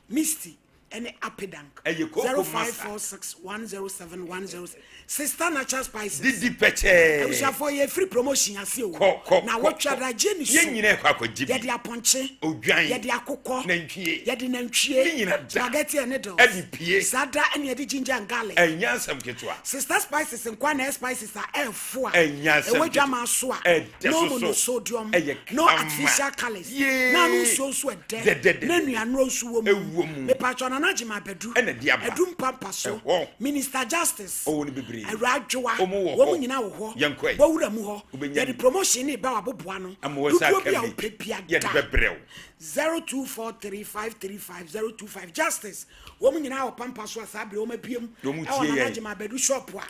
[SPEAKER 2] Misty. Ɛne Apidank.
[SPEAKER 3] Ɛyɛ Koko Master.
[SPEAKER 2] 0546107106. Sister Natural Spices.
[SPEAKER 3] Didi pɛkyɛɛ.
[SPEAKER 2] Abusuafoɔ yɛ free promotion ase o.
[SPEAKER 3] Kɔ, kɔ,
[SPEAKER 2] Na
[SPEAKER 3] kɔ,
[SPEAKER 2] wɔtwa
[SPEAKER 3] kɔ.
[SPEAKER 2] adagye ni so.
[SPEAKER 3] Yɛn nyinaa kɔ akɔgye bi.
[SPEAKER 2] Yɛde apɔnkye.
[SPEAKER 3] Odwan.
[SPEAKER 2] Yɛde akokɔ.
[SPEAKER 3] Nantwie.
[SPEAKER 2] Yɛde nantwie.
[SPEAKER 3] Ne nyinaa da.
[SPEAKER 2] Spaghetti and noodles.
[SPEAKER 3] Ɛde pie.
[SPEAKER 2] Saa da ɛne yɛde ginger and garlic.
[SPEAKER 3] Ɛnyɛ asɛm ketewa.
[SPEAKER 2] Sister Spices nkoa na ɛyɛ spices a ɛɛfo a.
[SPEAKER 3] Ɛnyɛ asɛm
[SPEAKER 2] Ɛwɔ
[SPEAKER 3] ketewa.
[SPEAKER 2] dwama so a.
[SPEAKER 3] Ɛdɛ
[SPEAKER 2] No
[SPEAKER 3] soso.
[SPEAKER 2] monosodium.
[SPEAKER 3] Ɛyɛ
[SPEAKER 2] No
[SPEAKER 3] kama.
[SPEAKER 2] artificial colours.
[SPEAKER 3] Yee.
[SPEAKER 2] Na ano nsuo nso ɛdɛ.
[SPEAKER 3] Dɛdɛdɛdɛ.
[SPEAKER 2] Na nnuanuro nso wɔ mu.
[SPEAKER 3] Ɛwɔ mu.
[SPEAKER 2] Mepatwa Nana Gyima Abadu.
[SPEAKER 3] Ɛna ɛde aba.
[SPEAKER 2] Adu Mpampa so.
[SPEAKER 3] Ɛhɔ.
[SPEAKER 2] Minister Justice.
[SPEAKER 3] Ɔwɔ ne bebree.
[SPEAKER 2] Awura Adwoa.
[SPEAKER 3] Wɔn wɔ
[SPEAKER 2] Wɔn
[SPEAKER 3] hɔ.
[SPEAKER 2] nyinaa wɔ hɔ.
[SPEAKER 3] Yɛnkɔ ɛ.
[SPEAKER 2] Wɔwura mu hɔ.
[SPEAKER 3] Wobɛnya
[SPEAKER 2] Yɛde
[SPEAKER 3] bi.
[SPEAKER 2] promotion ne ba waboboa no.
[SPEAKER 3] Ama wɔn nsa
[SPEAKER 2] Dodoɔ
[SPEAKER 3] aka
[SPEAKER 2] bi a
[SPEAKER 3] bi.
[SPEAKER 2] wopɛ bia
[SPEAKER 3] Yɛde
[SPEAKER 2] da.
[SPEAKER 3] bɛbrɛ wo.
[SPEAKER 2] 0243535025 Justice. Wɔn nyinaa wɔ pampa so a saa bere wɔn abiem.
[SPEAKER 3] Na wɔn
[SPEAKER 2] Ɛwɔ
[SPEAKER 3] tie
[SPEAKER 2] Nana
[SPEAKER 3] yɛn.
[SPEAKER 2] Gyima Abadu shop a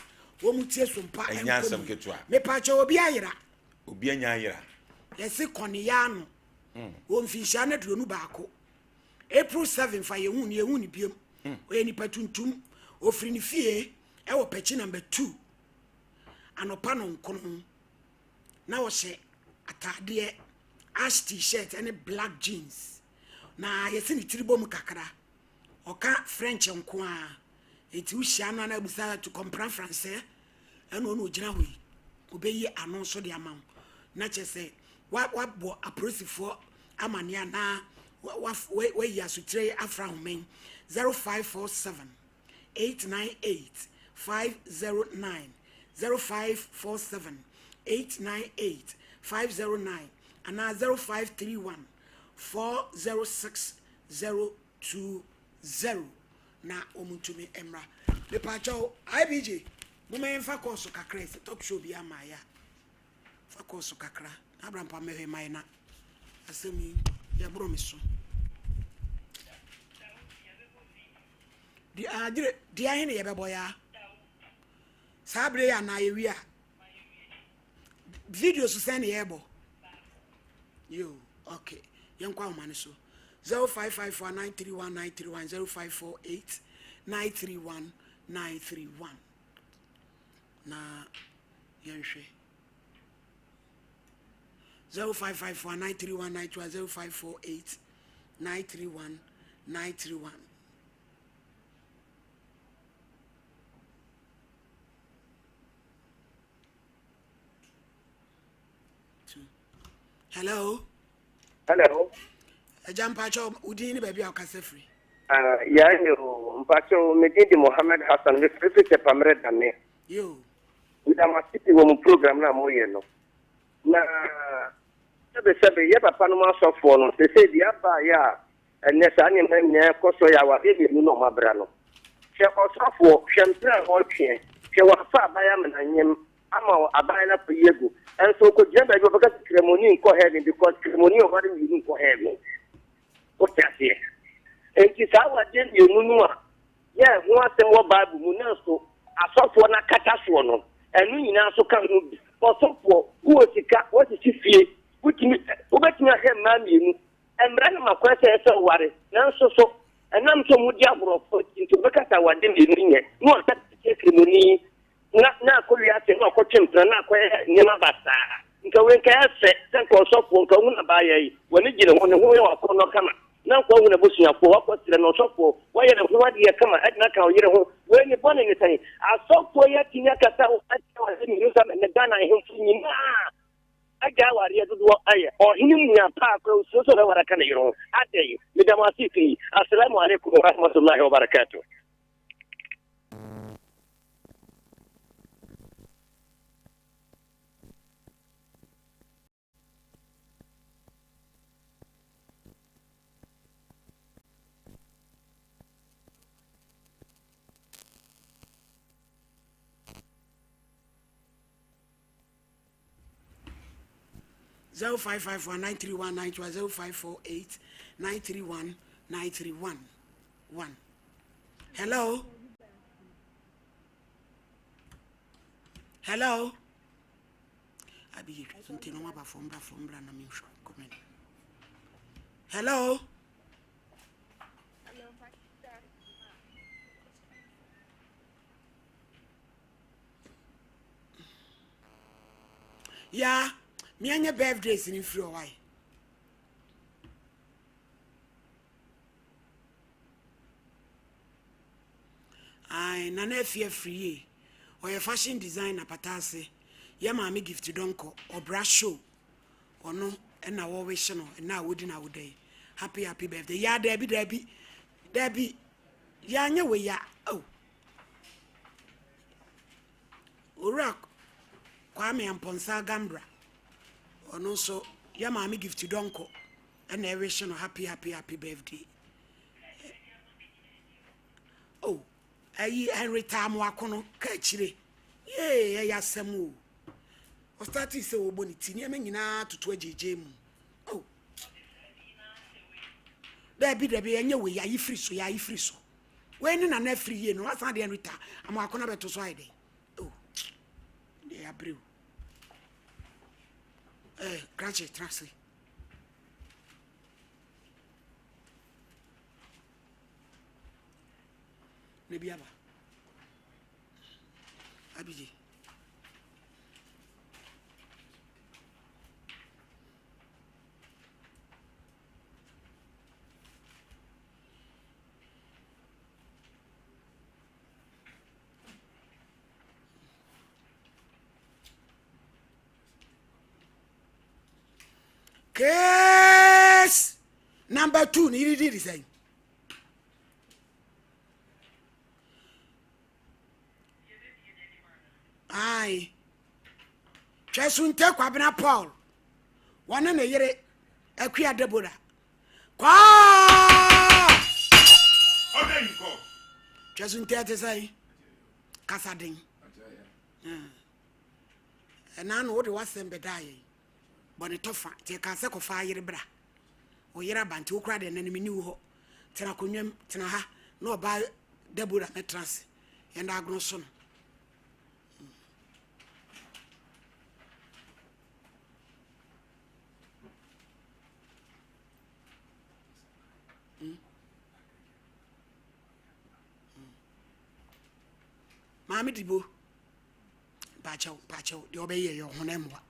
[SPEAKER 2] wɔn tie so mpa
[SPEAKER 3] Ɛnyɛ
[SPEAKER 2] ɛnkɔ
[SPEAKER 3] asɛm
[SPEAKER 2] mu.
[SPEAKER 3] ketewa.
[SPEAKER 2] Mepatwa obi ayera.
[SPEAKER 3] Obi anya ayera.
[SPEAKER 2] Yɛsi kɔneya ano. Wɔ mfinhyia no 21. April 7 fa yɛhu no yɛhu no biom. Ɔyɛ nipa tuntum. Ofiri ne fie ɛwɔ pɛkyi number 2. Anɔpa no nkono. Na ɔhyɛ ataadeɛ ash t-shirt ɛne black jeans. Na yɛsi ne tiri bɔ mu kakra. Ɔka French nko a. Eti wohyia no ana abusa to comprendre français. Ɛna ɔno ogyina hɔ yi. Obɛyi ano nso de ama wo. Na kyerɛ sɛ wabɔ apolisifoɔ amanneɛ anaa wayi asotire afra ahoman. 0547 898 509 0547 898 509 anaa 0531 406 020 na wɔn ntumi mmra. Mepaakyɛw IBJ. Momma yɛmfa kɔɔso kakra sɛ talk show bi ama yɛ a. Fa kɔɔso kakra. Na abrampa mmɛhwɛ mma yɛ na asɛm yi yɛboro me so. Di adire di ahe na yɛbɛbɔ ya? Saa bere yɛ anaa yɛwie a? Video so sɛn na yɛbɔ? Yo, okay. Yɛnkɔ ahoma no so. 0554 931 931 0548 931 931 na yɛnhwɛ. 0554 931 931 0548 931 931. Hello.
[SPEAKER 7] Hello.
[SPEAKER 2] Ẹja mpakyɛw wo din ne baabi a wokasa firi.
[SPEAKER 7] Ah, yaa ni o, mpakyɛw me din de Mohammed Hassan, me firi firi Tɛpamrɛ Dame.
[SPEAKER 2] Yo.
[SPEAKER 7] Meda mo ase pii wɔ mo program no a moyɛ no. Na sɛbe sɛbe yɛ papa nom asɔfoɔ no, sesei deɛ aba yɛ a Ɛnnɛ saa nneɛma yi nyinaa kɔ so yɛ awadeɛ mmienu na wɔabra no. Hwɛ ɔsɔfoɔ, hwɛ mpena a ɔretweɛ, hwɛ wafa aban amena nyem ama aban no akɔyi agu. Ɛnso ɔkɔgyina baabi ɔbɛka sɛ kramoni nkɔ heaven because kramoni a ɔware mmienu nkɔ heaven. Wote aseɛ? Enti saa awadeɛ mmienu no a yɛ ho asɛm wɔ Bible mu nanso asɔfoɔ no akata soɔ no, ɛno nyinaa nso ka ho bi. Ɔsɔfoɔ, wowɔ sika, woasisi fie, wotumi, wobɛtumi ahwɛ mmaa mmienu Mmara no ma kwan sɛ ɛsɛ sɛ ɔware, nanso so ɛnam sɛ wɔdi aborɔfo akyi nti ɔbɛka sɛ awade mmienu nyɛ, na waka sɛ Kramoni, na na akɔ wiase na wakɔtwe mpena na akɔyɛ nneɛma basaa. Nka wei nka ɛyɛ fɛ sɛ nka ɔsɔfoɔ nka ohun abaayewa yi, w'ani gye ne ho, ne ho yɛ w'akɔnnɔ kama, na nka wahu n'abusuafoɔ, wakɔsrɛ no, ɔsɔfoɔ, wayɛ ne ho adeɛ kama de no aka wo yere ho. Wei ne bɔne ne sɛn? Asɔfoɔ yi atumi akasa akyerɛ awade mmienu saa ma nnɛ Ghana ahemfo nyinaa Agya awareɛ dodoɔ ayɛ ɔhene mua paa koraa osuro sɛ ɔbɛware aka ne yere ho adɛn meda mo ase pii Assalamu alaikum warahmatullahi wabarakatuh.
[SPEAKER 2] 0551 931 931 0548 931 931 1 hello hello abi yɛ so nti na ɔma ba fam bra fam bra na menhwɛ comment hello ya meanyɛ birthdays no mfiri hɔ wae Ae, Nana Afie afiri yie. Ɔyɛ fashion designer pata ase. Yɛ maame Gift Donkor, ɔbra show. Ɔno na wɔwehye no ɛna a wɔdi n'awoda yi. Happy happy birthday. Ya daabi daabi daabi. Ya nyɛ wei ya. Oh. Owura Kwame Amponsah Gambra, ɔno nso yɛ maame Gift Donkor ɛna ɛwehye no happy happy happy birthday. Oh, ayi Henry Taamoako no ka akyire. Yee, ɛyɛ asɛm o. Ɔstartee sɛ ɔbɔ ne ti, nneɛma nyinaa toto agyegye mu. Oh. Dabi dabi, ɛnyɛ wei, ayi firi so, yɛ ayi firi so. Wei ne nana afiri yie no, wasan de Henry Ta Amoako no abɛto so ayɛ dɛn? Oh, deɛ yɛabrɛ o. Eh, krakye, tena ase. Na bi aba. Abigye. Case number two ni yiri di sɛn. Ae. Twɛsunte Kwabena Paul wɔne ne yere Akua Deborah kwaa. Twɛsunte ɛte sɛn? Kasaden. Ɛna no wode w'asɛm bɛdaa yɛn. Bɔ ne tɔfa. Nti ɛkaa sɛ kɔfa ayere bra. Wo yere aba nti wo koraa deɛ ɛnɛ no menni wo hɔ. Tena akonnwa mu, tena ha na ɔbaa Deborah mɛtena ase. Yɛn agorɔ so no. Mm. Mm. Maame Dibo, mpakyɛw, mpakyɛw, deɛ ɔbɛyɛ yɛ ɔho na mmoa.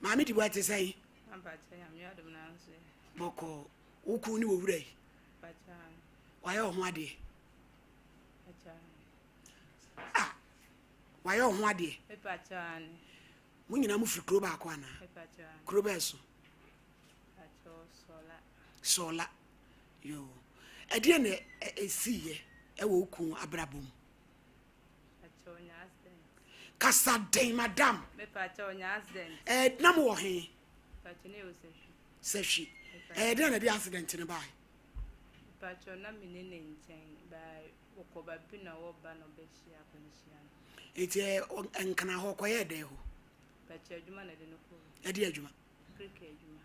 [SPEAKER 2] Maame Dibo ɛte sɛn? Bɔkɔɔ, wo kun ne wɔ wura yi. Wayɛ ɔho adeɛ. Ah, wayɛ ɔho adeɛ. Mo nyinaa mo firi kuro baako anaa? Kuro bɛɛ so? Sɔla. Yoo. Ɛdeɛ na ɛsiiɛ ɛwɔ wo kun abrabɔ mu? Kasa den madam. Ɛɛ na mo wɔ he? Sɛhwi. Ɛyɛ dɛn na ɛde accident no bae?
[SPEAKER 4] Mpakyɛw na me ne ne nkyɛn ba wɔkɔ baabi na wɔba na ɔbɛhyia akwanhyia no.
[SPEAKER 2] Eti ɛ nkena hɔ kɔyɛ dɛn hɔ?
[SPEAKER 4] Mpakyɛw adwuma na ɛde no kɔ.
[SPEAKER 2] Ɛde adwuma.
[SPEAKER 4] Agric adwuma.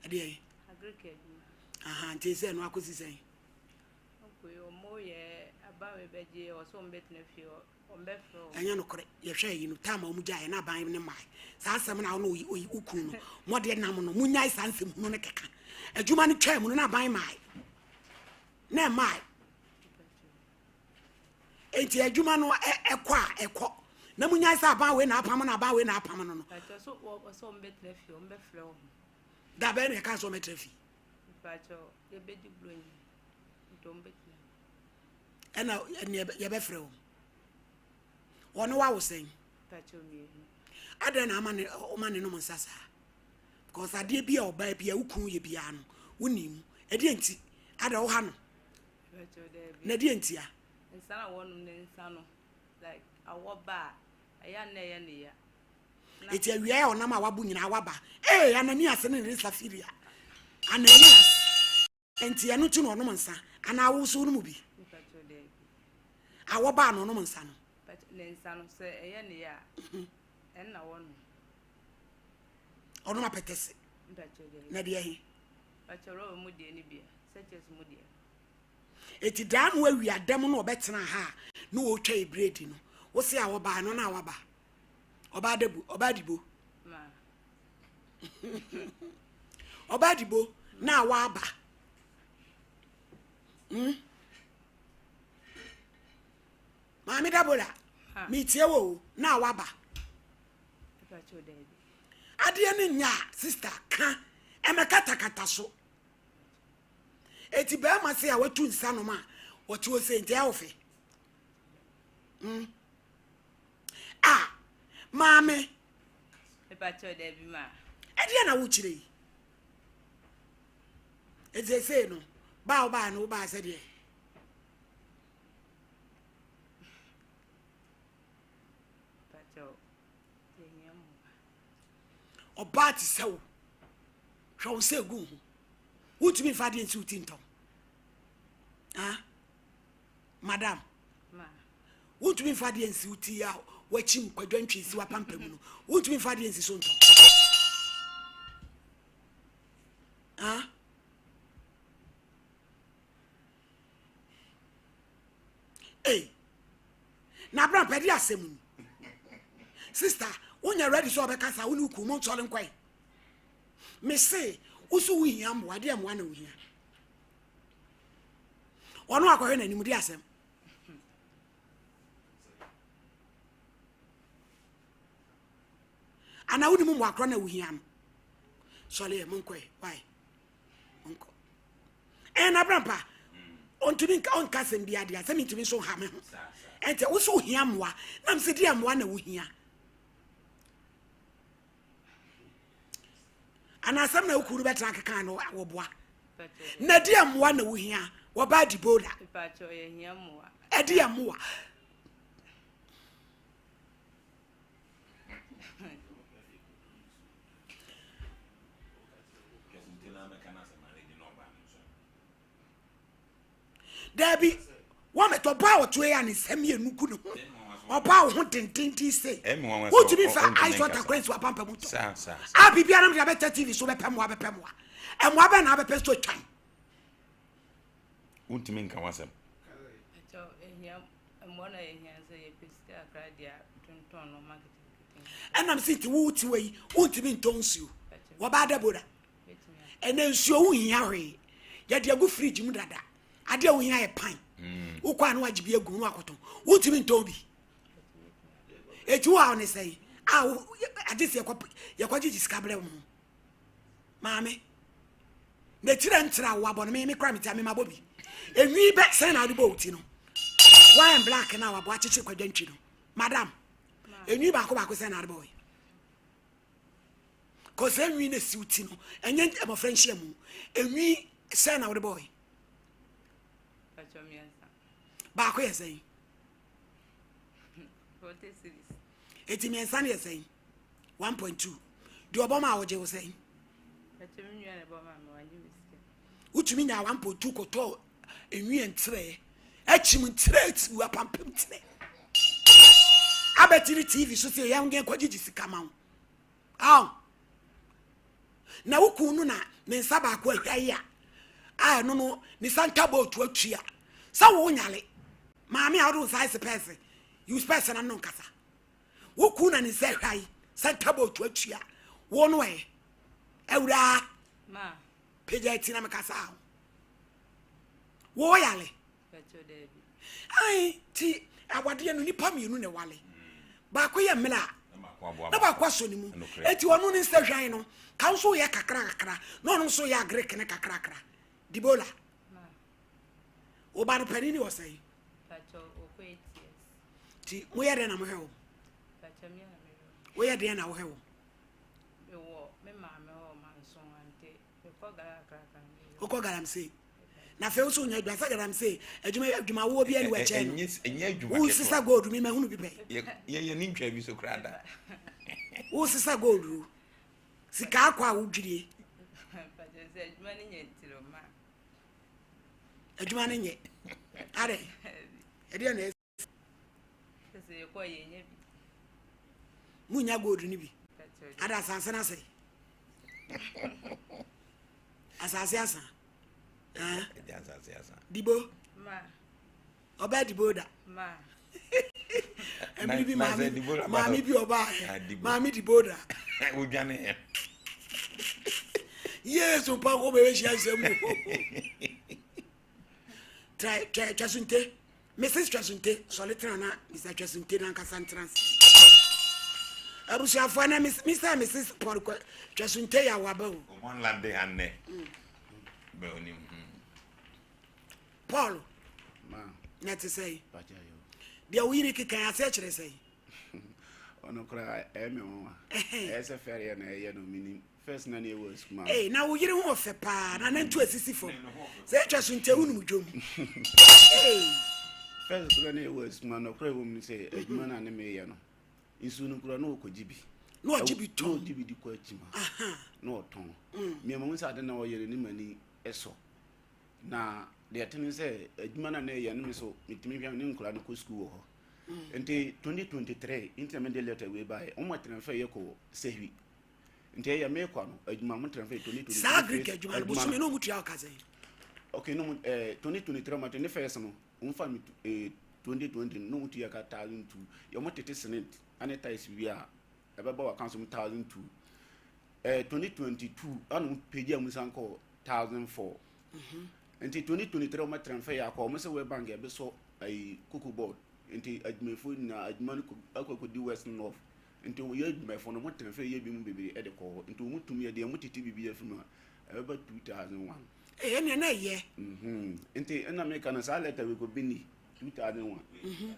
[SPEAKER 2] Ɛde yɛ.
[SPEAKER 4] Agric adwuma.
[SPEAKER 2] Aha nti sɛ ɛno akɔsi sɛn?
[SPEAKER 4] Okay, ɔmo yɛ aban wei bɛgye ɔsɛ ɔmo bɛtena fie ɔmo bɛfrɛ ɔmo.
[SPEAKER 2] Ɛnyɛ nokorɛ yɛhwɛ yi no time a ɔmo gyaeɛ na aban ne mmae saa asɛm na ɔno oyi wo kunu no mɔdeɛ nam no monyae saa nsɛm hunu no keka adwuma no twaa mu no na aban mmae na ɛmmae enti adwuma no ɛkɔ a ɛkɔ na monyae sɛ aban wei na apam no aban wei na apam no no da bɛn na ɛka sɛ ɔmɛtena fie ɛna yɛbɛfrɛ wɔn wɔne wawo sɛn adɛn na ama ne ɔma ne nom nsa saa because adeɛ bi a ɔbaa bi a wokunu yɛ biara no wonim mu ɛdeɛ nti adɛ woha no na ɛdeɛ nti a
[SPEAKER 4] nsa na wɔnom ne nsa no like awɔ ba a ɛyɛ na ɛyɛ ne ya
[SPEAKER 2] eti awia a ɔnam a wabo nyinaa waba ee Ananias ne ne Safiria Ananias nti ɛno ti na ɔnom nsa anaa awosow no mu bi awɔ baa na ɔnom nsa no
[SPEAKER 4] ne nsa no sɛ ɛyɛ ne ya a ɛnna wɔnom
[SPEAKER 2] ɔnom apɛtɛse na deɛ he eti daa no awia dɛm na ɔbɛtena ha a na ɔretwa ebiredi no wosi a wɔbaa no na waba ɔbaa dabu ɔbaa dibo ɔbaa dibo na waba hmm maame dabola metie wo o na waba adeɛ no nya a sista ka ɛmɛkatakata so eti bɛrima se a watu nsa nom a wɔte hɔ sɛ nti ɛwɔ fɛ hmm ah maame ɛdeɛ na wokyerɛ yi ɛsesei no baa wobaa no wobaa sɛdeɛ ɔbaa te sɛ wo hwɛ wo sɛ gu ho wontumi mfa adeɛ nsi wo ti ntɔn ah madam wontumi mfa adeɛ nsi wo ti a wakyim kwadwa ntwi si w'apampam no wontumi mfa adeɛ nsi so ntɔn ah ei na abira mpɛ de asɛm ni sister wonyɛ ready sɛ ɔbɛkasa wo ne wo kunu mo nsɔre nkɔe mese wo so wohia mmoa deɛ mmoa na wohia ɔno akɔhwɛ n'anim de asɛm anaa wonim mmoa korɔ na wohia no sɔre ɛ monkɔe wae monkɔ ɛn na brampa ɔntumi nka ɔnka asɛm bi adeɛ asɛm ntumi nso nha me ho ɛnti wo so wohia mmoa nam sɛ deɛ mmoa na wohia anaa asɛm na wokuru bɛtena keka no wɔboa na deɛ mmoa na wohia wɔba dibola ɛdeɛ mmoa daabi wɔmɛtɔ bɔ a ɔtoe a ne nsa mmienu gu ne ho. Ɔbaa wo ho dendenden sei. Wontumi mfa ice water kora nsi w'apampam ntɔ. A biribiara no de abɛtɛ TV so bɛpɛ mmoa bɛpɛ mmoa. Mmoa bɛn na abɛpɛ so twan.
[SPEAKER 3] Wontumi nka w'asɛm.
[SPEAKER 2] Ɛnam sɛ nti wo te wɔ yi wontumi ntɔ nsuo. Wɔbaa Deborah. Ɛnɛ nsuo wo hia hwee. Yɛde agu fridge mu dada. Adeɛ a wohia yɛ pan. Mm. Wokɔ a na wagye bi agu mu na wakɔtɔn. Wontumi ntɔn bi. Eti wo a ne sɛn a agye sɛ yɛkɔgyegye sika brɛ wo ho. Maame, na kyerɛ nkyerɛ a wabɔ no me me kora me ti a me mabɔ bi. Enwi bɛ sɛn na wode bɔ wo ti no. Wine black na wabɔ akyekyere kwadwantwi no. Madam, enwi baako baako sɛn na wode bɔ wo. Kɔsɛ enwi na si wo ti no, ɛnyɛ mmɔfra nhyia mu. Enwi sɛn na wode bɔ wo. Baako yɛ sɛn? Eti mmiɛnsa no yɛ sɛn? 1.2. Deɛ ɔbɔ ma wogye wo sɛn? Wotumi nya 1.2 kɔtɔ enwi ntrɛ akyim ntrɛ atiw apampam ntrɛ abɛtiri TV so sɛ yɛn yɛn kɔgyegye sika ma wo. Aw. Na wo kun no na ne nsa baako ahwa yi a a ɛno no ne santa boat atua sɛ wo nyale maame a wode wo nsa ayɛ spɛs yi spɛs na no nkasa wo kun na ne nsa ahwa yi santa boat atua wo no ɛ awuraa pagya ti na mekasa ho wo yale Ae, ti awadeɛ no nipa mmienu na ɛwale. Baako yɛ mmerɛ a na baako asɔ ne mu. Eti ɔno ne nsa hwan no, ka nso yɛ kakra kakra, na ɔno nso yɛ agrek ne kakrakra. Dibola. Wo ba no panin ne wɔ sɛn? Ti moyɛ dɛn na mohwɛ wo? Woyɛ dɛn na wohwɛ wo? Wokɔ galamsey. Na afei woso nya adwuma sɛ galamsey adwuma adwuma woɔ bi ani wɔkyɛn no. Wosesa gold mi mahunu bi pɛ.
[SPEAKER 3] Yɛyɛ ne ntwa bi so koraa da.
[SPEAKER 2] Wosesa gold sika akɔ a wodwirie. Adwuma no nyɛ. Adɛ ɛdeɛ na Munya gold no bi. Ada asase no asɛe. Asase asa. Dibo. Ɔbaa dibo da. Ɛmiri bi maame maame bi ɔbaa maame dibo da.
[SPEAKER 3] Wodwane.
[SPEAKER 2] Yesu pa ko bɛbɛ hyia nsɛm mu. Try try twasunte. Mrs. Twasunte sɔre tena na Mr. Twasunte nankasa ntena ase. Abusuafoɔ na Mr. and Mrs. Paul Twasunte yɛ awaba o.
[SPEAKER 3] Wɔn lande ha nnɛ. Bɛ onim.
[SPEAKER 2] Paul. Na te sɛ yi. Deɛ wo yere keka aseɛ kyerɛ sɛ yi.
[SPEAKER 8] Ɔno koraa ɛyɛ me nwanwa. Ɛyɛ sɛ fɛreɛ na ɛyɛ no menim. First na ne ɛwɔ sukuu ma.
[SPEAKER 2] Ee na wo yere ho ɔfɛ paa na nantu asisi fam. Sɛ atwa so nti wonom dwom.
[SPEAKER 8] Ee. First kura ne ɛwɔ sukuu ma nɔkora ɛwɔ mu sɛ adwuma no a ne meyɛ no nsuo no kura na ɔkɔgye bi.
[SPEAKER 2] Na ɔgye bi tɔn.
[SPEAKER 8] Na ɔgye bi di kɔ akyi ma. Na ɔtɔn. Mmiɛnma mu sɛ ade na ɔyɛ no ne m'ani sɔ. Na deɛ ɛte ne sɛ adwuma no a na ɛyɛ no me so metumi hwɛ ne nkwadaa no kɔ sukuu wɔ hɔ. Nti 2023 nti na mede letter wei baeɛ. Wɔn atena fɛ yɛ kɔ sɛhwi. Nti ɛyɛ me kwa no adwuma mo tena fɛ 2023.
[SPEAKER 2] Saa Greek adwuma no bosome na ɔmo tua ɔka sɛn?
[SPEAKER 8] Okay no mo eh 2023 ma ne first no wɔn fa mi eh 2020 no mo tua ka 1002 yɛ mo tete cement ane tiles wie a ɛbɛba wɔ account mu 1002 eh 2022 ana mo pagya mu san kɔ 1004 nti 2023 wɔn tena fɛ yɛ akɔ wɔn sɛ wɔ bank ɛbɛsɔ ayi cocoa board nti adwumayɛfoɔ nyinaa adwuma no akɔ akɔdi west north Nti wɔyɛ adwumayɛfoɔ no, wɔtena fie yɛ binom bebree de kɔ hɔ. Nti wɔn tumi yɛ deɛ wɔtete biribi afiri mu a, ɛbɛba 2001.
[SPEAKER 2] Ee, ɛnneɛ na ɛyɛ.
[SPEAKER 8] Mhm. Nti ɛna meka no saa lɛta wei kɔ bi ni 2001. Mhm.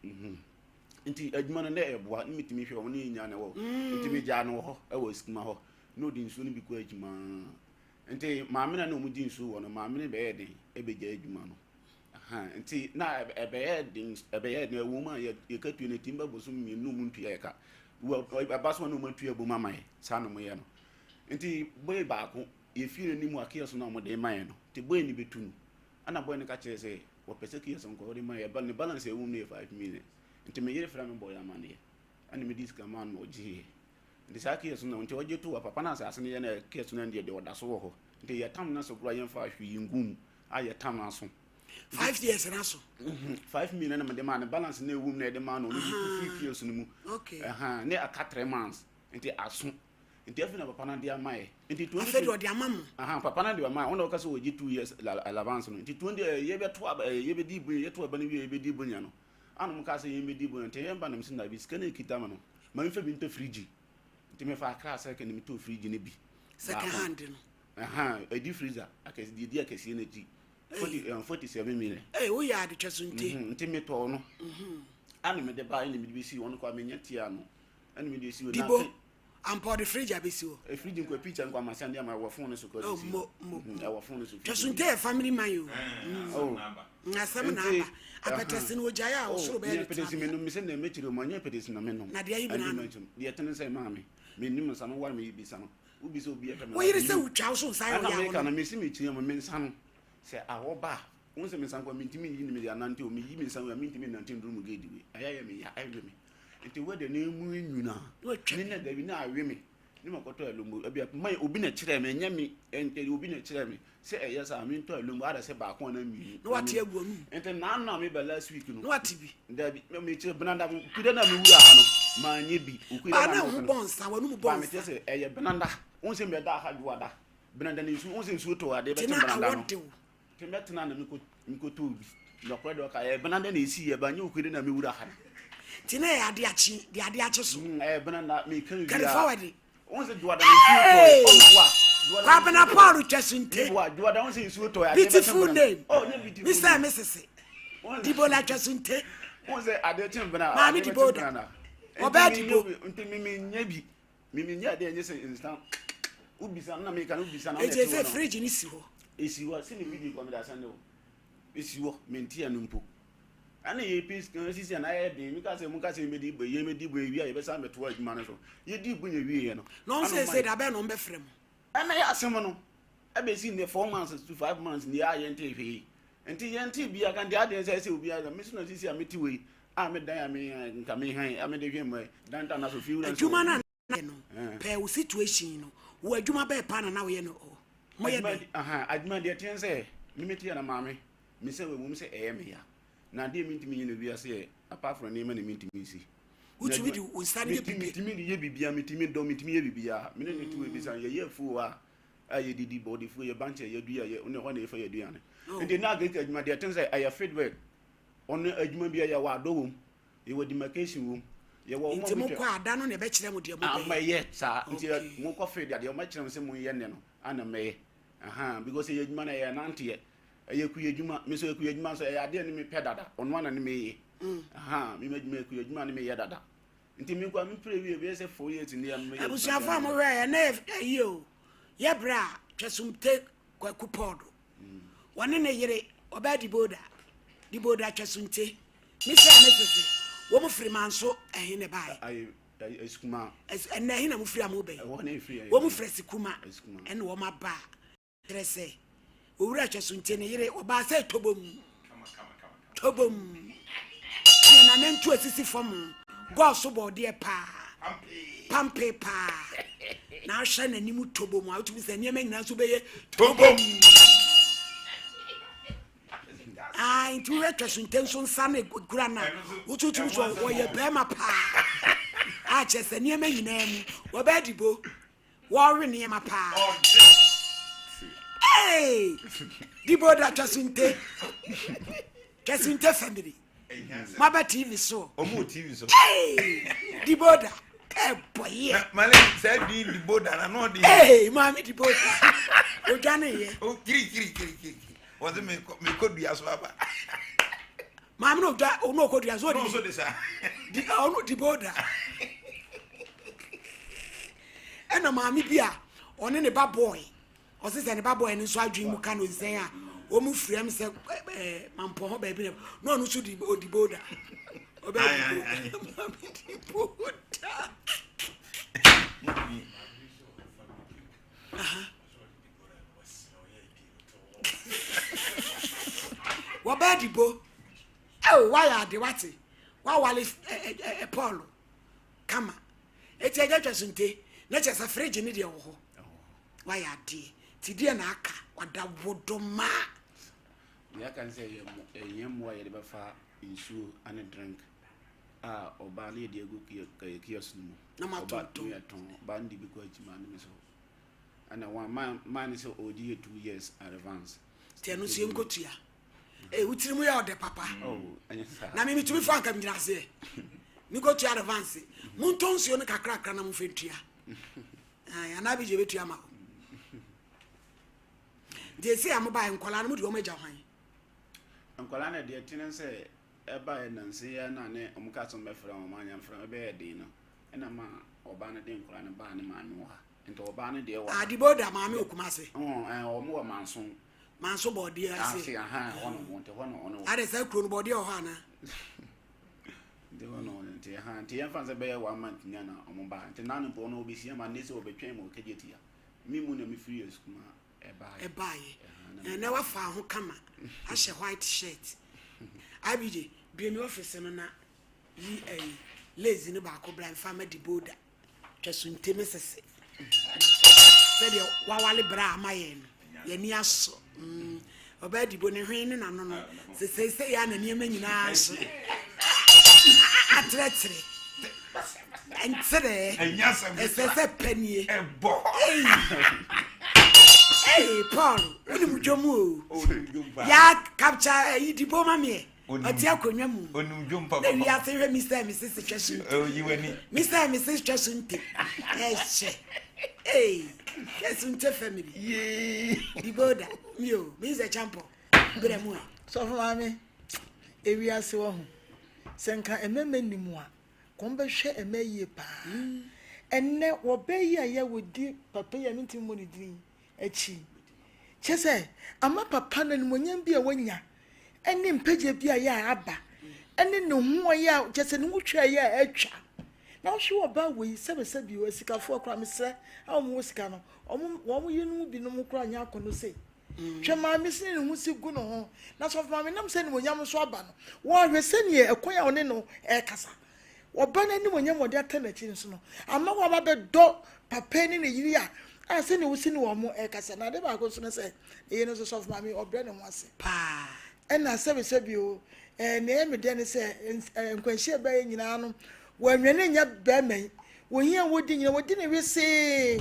[SPEAKER 8] Mhm. Nti adwuma no na ɛboa ne metumi hwɛ wɔn ne yɛnya na ɛwɔ. Mm. Nti megyaa no wɔ hɔ ɛwɔ sukuma hɔ na ɔde nsuo no bi kɔ adwuma. Nti maame na na wɔn gye nsuo wɔ no maame no bɛyɛ den ɛbɛgya adwuma no. Ahaa, nti na ɛbɛyɛ den, ɛbɛyɛ den, ɛwɔ mu a yɛka tua no ɛtumi ba bosom mmienu na ɔmu ntua yɛ ka. Ɛba so a na ɔmu atua bom ama yɛ, saa na ɔmo yɛ no. Nti boy baako, yɛfie no anim a kiosk no a ɔmo de ma yɛ no, nti boy no bɛtu no. Ɛna boy no ka kyerɛ sɛ, wɔpɛ sɛ kiosk nka ɔde ma yɛ, ne balance a ɛwɔ mu no yɛ 5 million. Nti me yere frɛ me bɔɔ yɛ amaneɛ ɛna mede sika maa no na ɔgyeeɛ. Nti saa case no nti ɔgye too hɔ papa no asase no yɛ na case no deɛ deɛ ɔda so wɔ hɔ. Nti yɛtam no so koraa yɛmfa hwee ngu mu a yɛtam no aso.
[SPEAKER 2] 5 years na so.
[SPEAKER 8] 5 million na mede maa no, balance na ɛwɔ mu na yɛde maa no, ɔno de tu free case no mu. Ɛha ne aka 3 months nti aso. Nti afei na papa no de ama yɛ. Nti 20
[SPEAKER 2] Afei de ɔde ama mo.
[SPEAKER 8] Aha, papa no de ama yɛ. Ɔno na ɔka sɛ ɔgye 2 years allowance no. Nti 20 yɛbɛto aba, yɛbɛdi bu, yɛto aba no wie, yɛbɛdi bunya no. Ana mo kaa sɛ yɛn bɛdi bunya nti yɛn ba na mo sɛ na bi sika no ekita me no. Ma nfa bi ntɔ fridge. Nti mefa akra sɛ kɛ ne metɔ fridge no bi.
[SPEAKER 2] Second hand no.
[SPEAKER 8] Aha, ɛdi freezer akɛse deɛ di akɛseɛ n'akyi. 47 million.
[SPEAKER 2] Ee, woyɛ ade twɛ so nte.
[SPEAKER 8] Nti metɔɔ no. Ana mede ba ɛna mede bɛsi ɔno kɔ a menya tia no. Ɛna mede si hɔ.
[SPEAKER 2] Dibo ampa ɔde fridge abɛsi hɔ.
[SPEAKER 8] E fridge nkɔ picture nkɔ ama send ama ɛwɔ phone no so kɔ
[SPEAKER 2] Oh,
[SPEAKER 8] sisi.
[SPEAKER 2] mo mo.
[SPEAKER 8] Ɛwɔ phone no so.
[SPEAKER 2] Twɛ so nte yɛ family man o.
[SPEAKER 8] Oh.
[SPEAKER 2] Asɛm na
[SPEAKER 8] Nti,
[SPEAKER 2] aba apɛtɛsi no ogyae a ɔsoro bɛyɛ
[SPEAKER 8] nyɛ
[SPEAKER 2] ne
[SPEAKER 8] pɛtɛsi
[SPEAKER 2] tenabea.
[SPEAKER 8] menom mesɛ na mɛkyerɛ mu anyɛ pɛtɛsi na menom.
[SPEAKER 2] Na deɛ ayi bi na
[SPEAKER 8] Ɛnde
[SPEAKER 2] anom.
[SPEAKER 8] mɛkyerɛ mu. Deɛ ɛtene sɛ maa me menim nsa no ware me bisa no wobisa obi ɛhwɛ me
[SPEAKER 2] Wo yere
[SPEAKER 8] menim.
[SPEAKER 2] sɛ wotwa wo so nsa yɛ
[SPEAKER 8] Ɛna
[SPEAKER 2] ɔyɛ
[SPEAKER 8] meka
[SPEAKER 2] awo
[SPEAKER 8] no
[SPEAKER 2] no.
[SPEAKER 8] mesi mekyerɛ mu me nsa no sɛ awɔ ba a wo sɛ me nsa nkɔ mentumi nyi ne mede anante o, meyi me nsa wei a mentumi nnante nduru mu gate wei, ɛyɛ yɛ me ya ɛwe me nti wɛde ne mu nwuna
[SPEAKER 2] Watwa
[SPEAKER 8] ne na dabi na awe me ne makɔtɔ alombo ebi ma obi na kyerɛ me, ɛnyɛ me ɛnkyɛ obi na kyerɛ me sɛ ɛyɛ saa mentɔ alombo ada sɛ baako ana mmienu.
[SPEAKER 2] Na wate agu anum.
[SPEAKER 8] Nti naano a meba last week no
[SPEAKER 2] Na wate bi.
[SPEAKER 8] Dabi, mekyerɛ benada kuda na mewura ha no maanyɛ bi. Okuda
[SPEAKER 2] Baa
[SPEAKER 8] na
[SPEAKER 2] na
[SPEAKER 8] mewɔ
[SPEAKER 2] ho
[SPEAKER 8] no.
[SPEAKER 2] bɔ nsa w'anum
[SPEAKER 8] Ba
[SPEAKER 2] bɔ
[SPEAKER 8] mekyerɛ
[SPEAKER 2] nsa.
[SPEAKER 8] sɛ ɛyɛ benada wo sɛ mbɛda ha dwoada benada ne nsuo wo sɛ nsuo tɔ adeɛ
[SPEAKER 2] Nti
[SPEAKER 8] bɛkyɛ
[SPEAKER 2] na
[SPEAKER 8] benada
[SPEAKER 2] awɔ
[SPEAKER 8] no
[SPEAKER 2] de wo.
[SPEAKER 8] Nti mɛtena na mekɔtɔɔ bi nɔkorɛ deɛ ɔka ɛyɛ benada na ɛsii yɛ ba nyɛ okuda na mewura ha no.
[SPEAKER 2] Nti na ɛyɛ ade akye de ade akye so.
[SPEAKER 8] Ɛyɛ benada meka wie
[SPEAKER 2] Carry
[SPEAKER 8] a
[SPEAKER 2] forward.
[SPEAKER 8] wo sɛ dwoada na nsuo tɔ ɔmboa.
[SPEAKER 2] Kwabena Paul twɛ so nte.
[SPEAKER 8] Meboa dwoada wo sɛ nsuo tɔ adeɛ bɛkyɛ
[SPEAKER 2] Beautiful
[SPEAKER 8] benada.
[SPEAKER 2] name.
[SPEAKER 8] Oh, nyɛ beautiful
[SPEAKER 2] Mr.
[SPEAKER 8] name.
[SPEAKER 2] and Mrs. Dibola twɛ so nte.
[SPEAKER 8] Wo sɛ adeɛ kye bena
[SPEAKER 2] Maame
[SPEAKER 8] adeɛ bɛkye
[SPEAKER 2] Diboda.
[SPEAKER 8] benada.
[SPEAKER 2] Ɔbaa
[SPEAKER 8] Nti
[SPEAKER 2] Dibo.
[SPEAKER 8] nti menyɛ bi memenyɛ adeɛ nyɛ sɛ nsa wobisa na meka no wobisa na
[SPEAKER 2] Eti
[SPEAKER 8] wona ɛte
[SPEAKER 2] sɛ
[SPEAKER 8] hɔ no.
[SPEAKER 2] fridge ni si hɔ.
[SPEAKER 8] Esi hɔ sɛ ne video kɔ mede asɛnde wo esi hɔ mentia no mpo ɛna yɛpɛ sika sisi a na ayɛ den meka sɛ moka sɛ yɛmɛdi yɛmɛdi bɔ ewie a yɛbɛsan bɛtoa adwuma no so yɛdi bɔ nya wieɛ no.
[SPEAKER 2] Na ɔn
[SPEAKER 8] ɛna
[SPEAKER 2] sɛ
[SPEAKER 8] ɔma
[SPEAKER 2] sɛ da bɛn na ɔn bɛfrɛ mo.
[SPEAKER 8] Ɛna yɛ asɛm no ɛbɛsi nnɛ 4 months to 5 months ni a yɛnte hwee nti yɛnte bia ka nti adeɛ sɛ ɛsɛ obiara me so na sisi a mete wei a medan a me nka mehan a mede hwɛ mu dan ta na so fi wura nso
[SPEAKER 2] Adwuma no a na yɛ no
[SPEAKER 8] Eh.
[SPEAKER 2] pɛɛ wo situation no wo adwuma bɛɛ pa na na woyɛ no o. Moyɛ
[SPEAKER 8] adwuma
[SPEAKER 2] dɛn?
[SPEAKER 8] Aha, adwuma deɛ teɛ sɛ memete yɛ na maame me sɛ wɔ mu sɛ ɛyɛ me ya na adeɛ mentumi nyɛ no wiase yɛ apart from nneɛma na mentumi nsi.
[SPEAKER 2] Wotumi de wo nsa no yɛ bibi.
[SPEAKER 8] Metumi de yɛ bibia, metumi dɔ, metumi yɛ bibia. Mene ne tuwe bisa yɛyɛ afuo a a yɛdidi bɔɔdefuo yɛ bankyɛ yɛdua yɛ ne hɔ na yɛfa yɛ aduane.
[SPEAKER 2] Oh.
[SPEAKER 8] Nti na agric adwuma deɛ ten sɛ ɛyɛ field work. Ɔno adwuma bi a yɛwɔ adɔ wɔ mu, yɛwɔ demarcation wɔ mu, yɛwɔ
[SPEAKER 2] Nti mo kɔ ada no na ɛbɛkyerɛ mo deɛ mo bɛyɛ.
[SPEAKER 8] Mɛyɛ saa nti
[SPEAKER 2] Okay.
[SPEAKER 8] mokɔ field adeɛ ɔmɛkyerɛ mo sɛ monyɛ nnɛ no ana mɛyɛ aha because ɛyɛ adwuma no ɛyɛ nanteɛ ɛyɛ kuya adwuma. Me nso kuya adwuma nso ɛyɛ adeɛ ne mepɛ dada ɔno ana ne meyɛ aha me adwuma kuya adwuma ne meyɛ dada nti me nkɔ me pere wie bɛyɛ sɛ 4 years ni a meyɛ.
[SPEAKER 2] Abusuafo a mohwɛ yɛ na ɛyi o yɛ berɛ a twɛsomte Kwaku Pɔɔdo wɔne ne yere ɔbaa Diboda Diboda twɛsomte Mr. and Mrs. wɔn firi Manso ɛhe ne baeɛ?
[SPEAKER 8] Ayi Esukuma.
[SPEAKER 2] Ɛnna ɛhe na mofiri a mobɛyi?
[SPEAKER 8] Ɛhɔ ne efiri.
[SPEAKER 2] Wɔn firi Asikuma.
[SPEAKER 8] Asikuma.
[SPEAKER 2] Ɛna wɔn aba a kyerɛ sɛ owura twɛsomte ne yere ɔbaa sɛ tobom tobom ɛna nanantu asisi fam gɔɔso bɔɔdeɛ paa pampe paa na ahwɛ n'anim tobom a wotumi sɛ nneɛma nyinaa nso bɛyɛ tobom. Aa nti wohwɛ twɛsonte nso nsa no kura no a wotutumi so wɔyɛ bɛrima paa a kyerɛ sɛ nneɛma nyinaa mu wɔbɛɛ dibo wɔwe nneɛma paa. Hey! Dibo da twɛsonte twɛsonte family maba TV so.
[SPEAKER 3] Ɔmo wɔ TV so.
[SPEAKER 2] Hey! Diboda ɛbɔ yɛ.
[SPEAKER 3] Na male sɛ din Diboda na n'ɔde.
[SPEAKER 2] Hey, maame Diboda odwane yɛ.
[SPEAKER 3] O kiri kiri kiri kiri wɔsi mi kɔ dua so aba.
[SPEAKER 2] Maame na odwa ɔno ɔkɔ dua so.
[SPEAKER 3] N'o
[SPEAKER 2] ɔde
[SPEAKER 3] so de sa.
[SPEAKER 2] Di ɔno Diboda ɛna maame bi a ɔne ne ba boy ɔsi sɛ ne ba boy no nso adwene mu ka no nsɛn a wɔn fira mu sɛ ɛɛ mampɔ hɔ baabi na na ɔno nso di odiboda ɔbɛ
[SPEAKER 3] Aye, aye,
[SPEAKER 2] dibo maame Diboda. Aha. Wɔbɛ dibo ɛwɔ wayɛ ade wate. Wawale ɛ Paul kama. Eti agya twa so nte na kyerɛ sɛ fridge ne deɛ wɔ hɔ. Wayɛ adeɛ. Ti deɛ na aka wada wodoma.
[SPEAKER 8] Deɛ aka ne sɛ yɛhia mmoa a yɛde bɛfa nsuo ne drink a ɔbaa no yɛde agu kiosk no mu.
[SPEAKER 2] Na matɔntɔn.
[SPEAKER 8] Yɛtɔn. Ɔbaa no de bi kɔ akyima ne me so. Ɛna wɔn man man no sɛ ɔgye yɛ 2 years advance.
[SPEAKER 2] Nti ɛno nso yɛnkɔtua. Ee, wo tiri mu yɛ ɔdɛ papa.
[SPEAKER 8] Oh, ɛnyɛ saa.
[SPEAKER 2] Na me metumi fa anka megyina aseɛ. Mekɔtua advance. Montɔ nsuo no kakrakra na momfa ntua. Anaa bi gye bɛtua ma wo. Nti ɛsei a mobaeɛ nkɔlaa no mode wɔn agya hwan?
[SPEAKER 8] Nkwadaa no deɛ tene sɛ ɛbaeɛ nansa yi ara na ne wɔn kaa sɛ wɔbɛfrɛ wɔn anya mfrɛ wɔn ɛbɛyɛ den no ɛna ma ɔbaa no de nkwadaa no baa ne maame wɔ ha nti ɔbaa no deɛ wɔ ha.
[SPEAKER 2] Adiboda maame wɔ Kumase.
[SPEAKER 8] Ɛɛ wɔn wɔ Manso.
[SPEAKER 2] Manso bɔɔdeɛ ase.
[SPEAKER 8] Ase ahan hɔ no nti hɔ no ɔno.
[SPEAKER 2] Ade saa kuro no bɔɔdeɛ wɔ hɔ anaa?
[SPEAKER 8] Nti hɔ no nti ha nti yɛn fa sɛ bɛyɛ one month nya na wɔn ba nti nanu pɔ no obesia ma ne sɛ ɔbɛtwɛn mu ɔkɛgye tia mi mu na mi firi yɛ sukuu ma ɛbaayɛ.
[SPEAKER 2] Ɛbaayɛ ɛnɛ wafa ho kama ahyɛ white shirt. IBJ bue mi office no na yi ɛyi lace no baako bra nfa ma di boda twa so ntɛm sese sɛdeɛ wawale bra ama yɛn no yɛni asɔ ɔbaa dibo ne hwene ne n'ano no sesei yɛ na nneɛma nyinaa so atrɛtrɛ nterɛ ɛsɛ sɛ panie. Hey, Paul, wonim dwom o. Ya capture ayi dibo ma meɛ. Ɔte akonnwa mu. Na wiase hwɛ Mr. and Mrs. Twɛ so nte. Mr. and Mrs. Twɛ so nte. Ɛhyɛ. Hey, Twɛ so nte family. Diboda, mi o, mi sɛ champo. Brɛ mu ɛ.
[SPEAKER 1] Sɔfo maame, ewiase wɔ ho. Sɛ nka ɛmɛmɛ nim a, kɔn bɛhwɛ ɛmɛ yie paa. Ɛnɛ wɔbɛ yi a yɛ wɔdi papa yi a mentumi mmɔ ne din akyi. Kyɛ sɛ ama papa no animonyam bi a wanya ɛne mpagya bi a yɛ a aba ɛne ne ho a yɛ a kyɛ sɛ ne ho twa yɛ a atwa. Na wohwɛ ɔbaa wɔ yi sɛbɛsɛbi o asikafoɔ koraa mesrɛ a wɔn wɔ sika no wɔn wɔn yerenom binom koraa nyɛ akɔnɔ sei. Hwɛ maame sene ne ho si gu ne ho na sɔfo maame nam sɛ animonyam nso aba no wɔhwɛ sɛneɛ ɛkwan a ɔne no ɛrekasa. Ɔba no animonyam a ɔde ata n'akyi nso no ama wɔn abɛdɔ papa ne ne yere a sɛnea wosi ne wɔn ɛrekasa. Na ade baako nso ne sɛ ne yere nso sɔfo maame ɔbrɛ ne ho ase.
[SPEAKER 2] Paa.
[SPEAKER 1] Ɛna sɛbesɛbe o ɛɛ nea ɛyɛ me dɛ ne sɛ nkwanhyia bɛyɛ nyinaa no wɔanwane nya bɛrima yi wɔhia wɔdi nyinaa wɔdi ne wesee.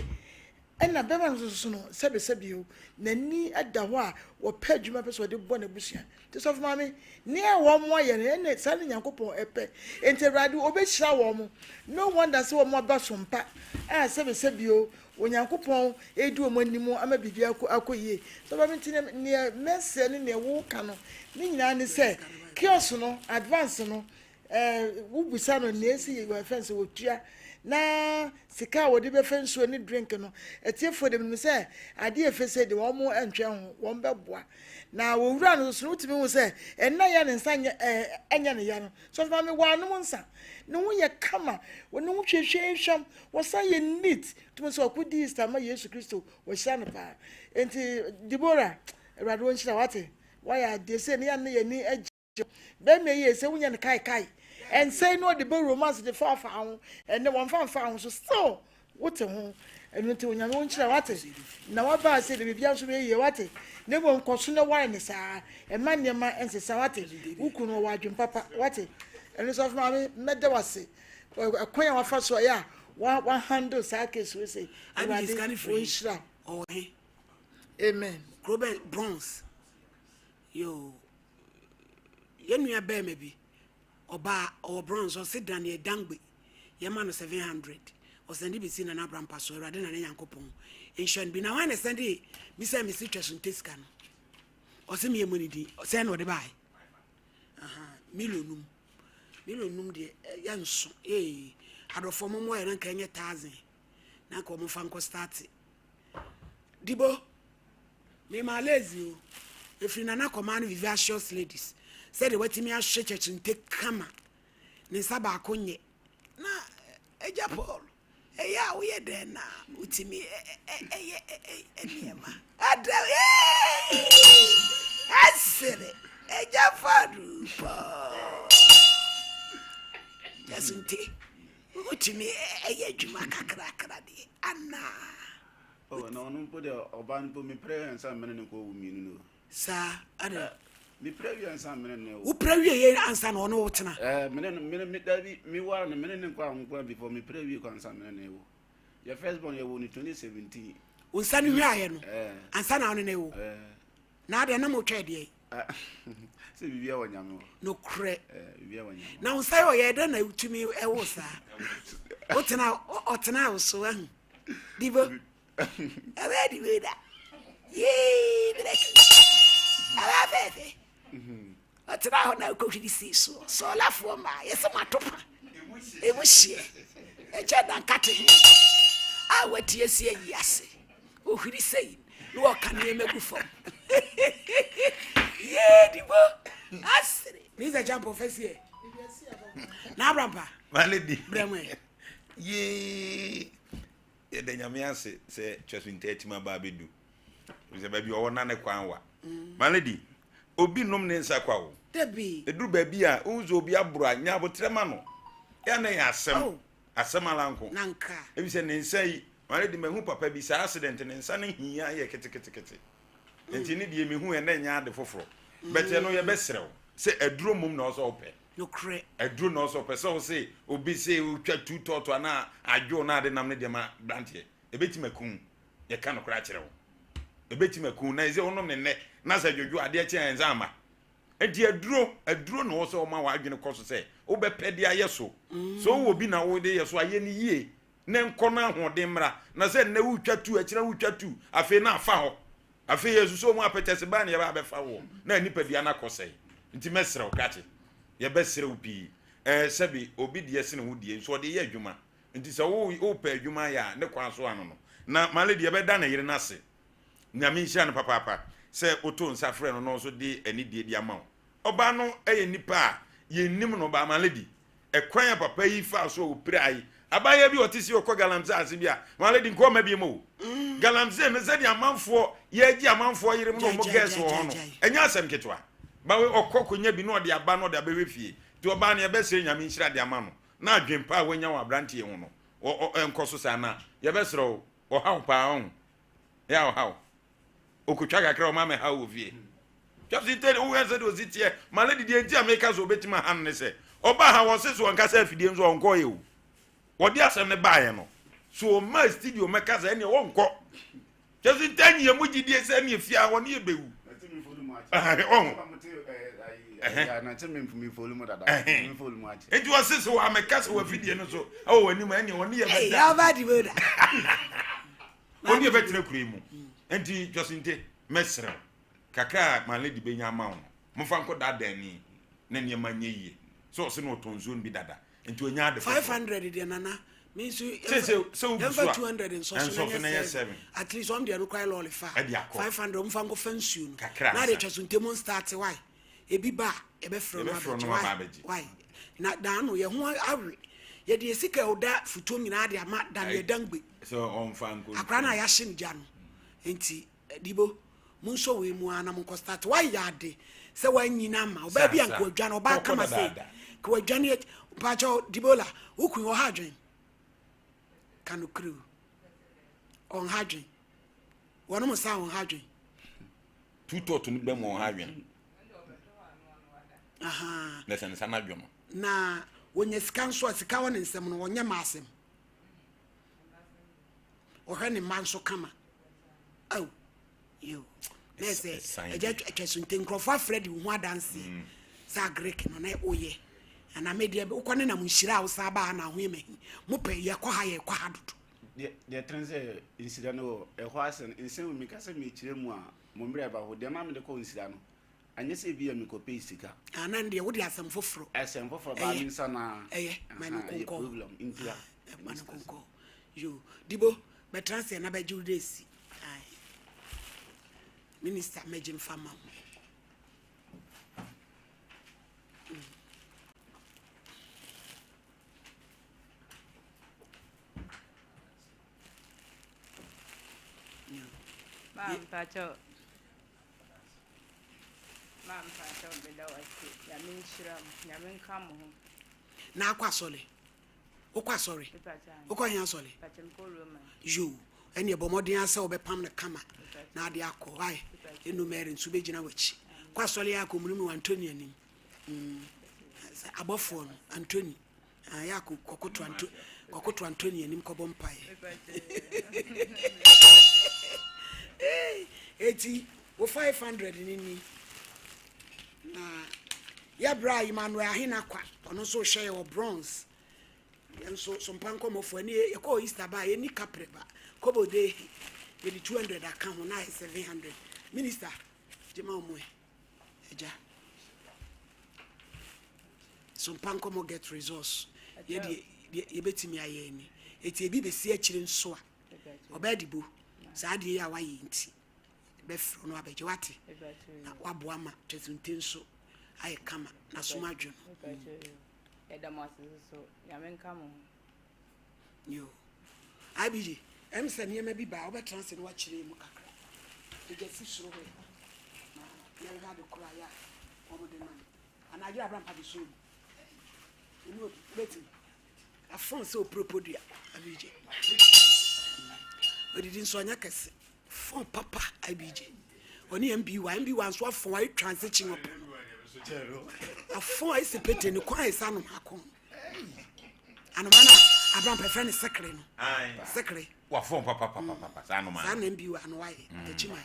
[SPEAKER 1] Ɛna bɛrima no nso so no sɛbesɛbe o n'ani da hɔ a wɔpɛ adwuma pɛ sɛ ɔde bɔ n'abusua. Nti sɔfo maame nea wɔn ayɛ no ɛne saa ne Nyankopɔn ɛpɛ. Nti Awurade ɔbɛhyira wɔn. No wonder sɛ wɔn aba so mpa a sɛbesɛbe o Onyankopɔn edi wɔn anim ama biribi akɔ akɔ yie. Sɔfo maame nti nea mɛsrɛ ne nea wɔka no ne nyinaa ne sɛ kiosk no advance no wobusa no nea esi yɛ fɛn sɛ wɔtua na sika a wɔde bɛfɛ nsuo ne drink no atiefoɔ de menim sɛ adeɛ efe sɛ de wɔn ntwɛn ho wɔn bɛboa na wɔwura no so no wotumi hu sɛ ɛnna yɛ ne nsa nyɛ ɛnyɛ ne ya no sɔfo maame wɔanom nsa ne ho yɛ kama ne ho hwehwɛhwɛm wɔsan yɛ neat tumi sɛ ɔkɔ di Easter ma Yesu Kristo wɔhyira no paa nti Deborah Awurade wɔn nhyira wate wɔayɛ adeɛ sɛ ne yɛ ne yɛ ni agye bɛrima yi sɛ wonya no kaekae ɛnsɛn no ɔde bɛ romance de faafa ho ɛnɛ wɔn fa nfa ho so still wote ho ɛno nti onyame wo nkyerɛ wate na waba ase de biribiara nso bɛyɛ yie wate na mmom kɔ so na ware ne saa ɛma nneɛma nsesa wate wo kunu ɔwɔ adwen papa wate ɛno nso afei maame mɛda wase ɛkwan a wafa so ɛyɛ a wa wa handle saa case wei sɛ
[SPEAKER 2] Awurade
[SPEAKER 1] wo nhyira.
[SPEAKER 2] Ɔwɔ he?
[SPEAKER 1] Amen.
[SPEAKER 2] Kuro bɛ Bronx. Yo. Yɛn nua bɛrima bi ɔbaa ɔwɔ Bronx ɔse Daniel Dangbe yɛma no 700 ɔsɛnde bɛsi Nana Abrampa so Awurade na ne Nyankopɔn nhyira no bi na hwan na sɛnde bisa mesi twa so nte sika no ɔse meyɛ mu ne din sɛn na ɔde bae million num million num deɛ yɛnso ee adɔfoɔ mo mmoa yɛ na nka ɛnyɛ thousand na nka ɔmo fa nkɔ start dibo mema lazy o efiri Nana Kɔmaa no Vivacious Ladies sɛdeɛ watumi ahwɛ kyɛkyɛnte kama ne nsa baako nyɛ na agya Paul ɛyɛ a woyɛ dɛn na wotumi ɛyɛ nneɛma ada ɛsere agya Paul Paul. Twasonte, wotumi ɛyɛ adwuma kakrakra deɛ anaa?
[SPEAKER 8] Oh, na ɔno mpo deɛ ɔbaa no mpo mepere ansa mene ne kɔ wo mmienu no.
[SPEAKER 2] Saa, adɛn?
[SPEAKER 8] Eh, mepere wie ansa mene ne wo.
[SPEAKER 2] Wopere wie yɛ ansa na ɔne wo tena?
[SPEAKER 8] Eh, mene no mene me dabi me ware no mene ne nkɔ ahonkora before mepere wie kɔ ansa mene ne wo. Yɛ first born yɛ wo no 2017.
[SPEAKER 2] Wo nsa no hwaeɛ no
[SPEAKER 8] eh.
[SPEAKER 2] ansa na ɔne ne wo?
[SPEAKER 8] Eh.
[SPEAKER 2] Na adɛn na motwɛɛ deɛ?
[SPEAKER 8] Sɛ biribiara wɔ Nyame hɔ.
[SPEAKER 2] Nokorɛ.
[SPEAKER 8] Biribiara wɔ Nyame hɔ.
[SPEAKER 2] Na wo nsa yɛ ɔyɛ dɛn na wotumi ɛwo saa? Wotena ɔtena wo so ahu. Dibo. Ɛbɛyɛ dibo da. Yee brɛki. Ɛbɛyɛ fɛfɛ. Ɔtena hɔ na ɔkɔhwiri sii soɔ. Sɔɔlafoɔ mmaa yɛsɛ mo ato pa. Emu hyeɛ. Ɛkyɛ da nkate ho a watie si ayi ase. Ohwiri sei na ɔka nneɛma gu fam. Yee dibo asere. Mr. Champo fɛsiɛ. Na abrampa.
[SPEAKER 3] Maledi.
[SPEAKER 2] Brɛ mo ɛ.
[SPEAKER 3] Yee. Yɛda Nyame ase sɛ Twɛso atumi aba abɛdu. Sɛ baabi ɔwɔ na ne kwan wa. Mm. Maledi. Obi nom ne nsa kwa o.
[SPEAKER 2] Dabi.
[SPEAKER 3] Ɛduru baabi a wohu sɛ obi aboro a nya abotrɛ ma no. Yɛ na yɛ asɛm. Oh. Asɛm ara nko.
[SPEAKER 2] Nanka.
[SPEAKER 3] Ebi sɛ ne nsa yi, maame de mahu papa bi saa accident ne nsa no hia yɛ keteketekete. Nti ne deɛ mehu ɛnɛ nyɛ ade foforɔ. But ɛno yɛbɛsrɛ wo sɛ aduro mmom na ɔsɛ wopɛ.
[SPEAKER 2] Nokorɛ.
[SPEAKER 3] Aduro na ɔsɛ wopɛ sɛ wo se obi se wotwa tu tɔɔto anaa adwo na ade nam ne deɛ ma branteɛ. Ɛbɛtumi aku yɛka nokorɛ akyerɛ wo. Ɛbɛtumi aku na ɛsɛ wonom ne nnɛ na sɛ dwodwo adeɛ kye a ɛnsa ama. Enti aduro, aduro na ɛwɔ sɛ wɔma w'adwene kɔ so sɛ wobɛpɛ de ayɛ so. Sɛ wowɔ bi na wode yɛ so a, yɛ no yie na ɛnkɔ na ahoɔden mmra. Na sɛ nnɛ woretwa tu, akyina woretwa tu, afei na afa hɔ. Afei yɛsusu wɔn apɛtɛse baa na yɛba abɛfa woɔ na nipadua no akɔ sɛe. Nti mɛsrɛ wo krakye, yɛbɛsrɛ wo pii. Ɛɛ sɛbe obi deɛ sene wo deɛ nso ɔde yɛ adwuma. Nti sɛ wo wopɛ adwuma ayɛ a, ne kwan so ano no. Na my lady yɛbɛda ne yere no ase. Nyame nhyira no papaapa sɛ wotoo nsa frɛɛ no na ɔnso de anidie de ama wo. Ɔbaa no yɛ nipa a yɛnnim no but my lady, ɛkwan a papa yi faa so a ɔpirae, abaayewa bi a ɔte sei ɔkɔ galamsey ase bi a, my lady nka ɔmma biom o. Galamsey no sɛdeɛ amanfoɔ yɛgye amanfoɔ yerem ne wɔn girls wɔ hɔ no, ɛnyɛ asɛm ketewa. But wei ɔkɔ kɔnya bi na ɔde aba na ɔde abɛhwɛ fie. Nti ɔbaa no yɛbɛsrɛ Nyame nhyira de ama no na adwen pa a wanya wɔ aberanteɛ yi ho no ɛnkɔ so saa na yɛbɛsrɛ wo, ɔhaw paa ɔho. Yɛ a ɔhaw. Okotwa kakra ɔma mɛhaw wɔ fie. Twɛfsi tɛ wohwɛ sɛ de osi teɛ. Ma lady deɛ nti a meka sɛ obetumi aha no ne sɛ ɔbaa ha wɔse so ɔnkasa afidie nso ɔnkɔɔ yɛ o. Wɔde asɛm no baeɛ no so ɔmaa studio mɛka sɛ ɛneɛ wɔnkɔ. Twɛfsi tɛ nyi emu gyidie sɛ ɛneɛ fie a wɔne yɛ bɛwu. Ɔho. Nti wɔse so wɔamɛka sɛ wɔ afidie no so ɛwɔ w'anim ɛneɛ wɔne yɛ bɛda. Ɔne ɛbɛtena kuro yi mu. Nti Josinte, mɛsrɛ wo, kakra a my lady bɛnya ama wo no, momfa nkɔ daadaa ani na nneɛma nyɛ yie. Sɛ ɔse na ɔtɔn nsuo no bi dada, nti ɔnya ade foforɔ.
[SPEAKER 2] 500 deɛ nana, me nso
[SPEAKER 3] Sɛ sɛ sɛ wogu so
[SPEAKER 2] yɛmfa
[SPEAKER 3] a,
[SPEAKER 2] 200 nsɔ so
[SPEAKER 3] ɛnsɔ
[SPEAKER 2] na
[SPEAKER 3] so na
[SPEAKER 2] ɛnyɛ
[SPEAKER 3] ɛnyɛ
[SPEAKER 2] 7.
[SPEAKER 3] 7.
[SPEAKER 2] At least ɔm deɛ no koraa yɛ lɔɔre fa.
[SPEAKER 3] Ɛde akɔ.
[SPEAKER 2] 500 ɔmfa nkɔfa nsuo no.
[SPEAKER 3] Kakra
[SPEAKER 2] Na adeɛ
[SPEAKER 3] ansa.
[SPEAKER 2] twa so ntɛmu nstarte why? Ebi ba a, yɛbɛfrɛ no
[SPEAKER 3] Yɛbɛfrɛ
[SPEAKER 2] abɛgye
[SPEAKER 3] no
[SPEAKER 2] why?
[SPEAKER 3] aba abɛgye.
[SPEAKER 2] Why? Na daa no yɛn ho awe. Yɛde yɛ sika a ɛda futuom nyinaa de ama Daniel Dangbe.
[SPEAKER 3] Sɛ ɔmfa nkɔ
[SPEAKER 2] Akora no a yɛahye no gya no nti Dibo monsɔ wei mu ara na monkɔ start wayɛ ade sɛ wanyin ama ɔbaa bi a nka wadwane ɔbaa kama sei nka wadwane mpakyɛw Dibola wo kun ɔha adwen ka no kiri ɔnha adwen wɔnom nsa ɔnha adwen
[SPEAKER 3] tu tɔt no bɛ mu ɔnha adwen na sɛ nsa no adwo no
[SPEAKER 2] na wɔnya sika nso a sika wɔ ne nsɛm no ɔnyɛ ma asɛm ɔhwɛ ne mma nso kama ao yo na ɛsɛ ɛgya atwa so nti nkurɔfoɔ afrɛ de wo ho adanseɛ mm. sɛ agric no na woyɛ ana me deɛ wokɔ ne nam nhyira a wosan baa na ho yɛ mahi mopɛ yɛkɔ ha yɛkɔ ha dodo
[SPEAKER 8] deɛ tene sɛ nsira no wɔ ɛhɔ asɛ no nsɛm meka sɛ mekyerɛ mu a mo mmerɛ ba hɔ deɛ ma mede kɔ nsira no Anyɛ sɛ ebia mekɔpɛɛ sika.
[SPEAKER 2] Ah, na ɛndeɛ wode asɛm foforɔ.
[SPEAKER 8] Asɛm foforɔ baa me nsa na.
[SPEAKER 2] Ɛyɛ, ma no
[SPEAKER 8] Aha, ɛyɛ
[SPEAKER 2] nkonkɔ.
[SPEAKER 8] problem nti a.
[SPEAKER 2] Ah, ma no nkonkɔ. Yo, Dibo, bɛtena ase na bɛgye wo dɛ si. Aye. Minister, mɛgye mfa ma wo. Mm. Yo.
[SPEAKER 9] Maa mpakyɛw. Maa mpakyɛw meda wo ase. Nyame nhyira mo. Nyame nka mo ho.
[SPEAKER 2] Na akɔ asɔre. Wokɔ asɔre? Wokɔ he asɔre? Yo, ɛneɛ bɔ mmɔden ara sɛ wobɛpam no kama na ade akɔ. Wai, Eno Mary nso bɛgyina w'akyi. Kɔ asɔre a kɔmunum wɔ Anthony anim. Mm. Abɔfoɔ no, Anthony. Ah, yɛ akɔ kɔkoto Anto, kɔkoto Anthony anim kɔbɔ mpaeɛ. Eti, wo 500 no ni. Na yɛ bra Emmanuel Ahenakwa, ɔno nso hwɛ yɛ wɔ bronze. Yɛn nso sompa nkɔmmɔfoɔ ɛne yɛkɔɔ Easter ba a yɛnni kaprɛ ba kobo de yɛde 200 aka ho na ayɛ 700. Minister, gye ma ɔmo ɛ agya. Sompa nkɔmmɔ get resource. Yɛde yɛbɛtumi ayɛ ni. Eti ebi bɛsi akyire nso a ɔbɛyɛ de bo saa adeɛ yi a wayɛ nti bɛfrɛ no abɛgye wate na waboa ma twɛtunte nso ayɛ kama na som adwo no.
[SPEAKER 9] Yɛda mo ase so Nyame nka mo ho.
[SPEAKER 2] Yo. IBG, ɛm sɛ nneɛma bi baa wobɛtena ase na wakyerɛ mu kakra. Agya si soro hɔ yi na yɛnhwɛ ade koro ayɛ a wɔde nam. Anaa adwene abra mpa de so mu. Ɛmu obi wobɛtumi. Afɔn sɛ opuropodua IBG. Odidi nso ɔnyɛ kɛse. Fɔn papa IBG. Ɔne MBY, MBY nso afɔn ayɛ twa nse kyi ɔpɔ no. Afɔn ayɛ sɛ pete ne kɔn ayɛ sɛ anoma kɔn. Anoma no a abra mpɛ frɛ ne sekere no. Sekere.
[SPEAKER 3] Wafɔn papa papa papa saa anoma.
[SPEAKER 2] Saa na MBY ano ayɛ. Akyi ma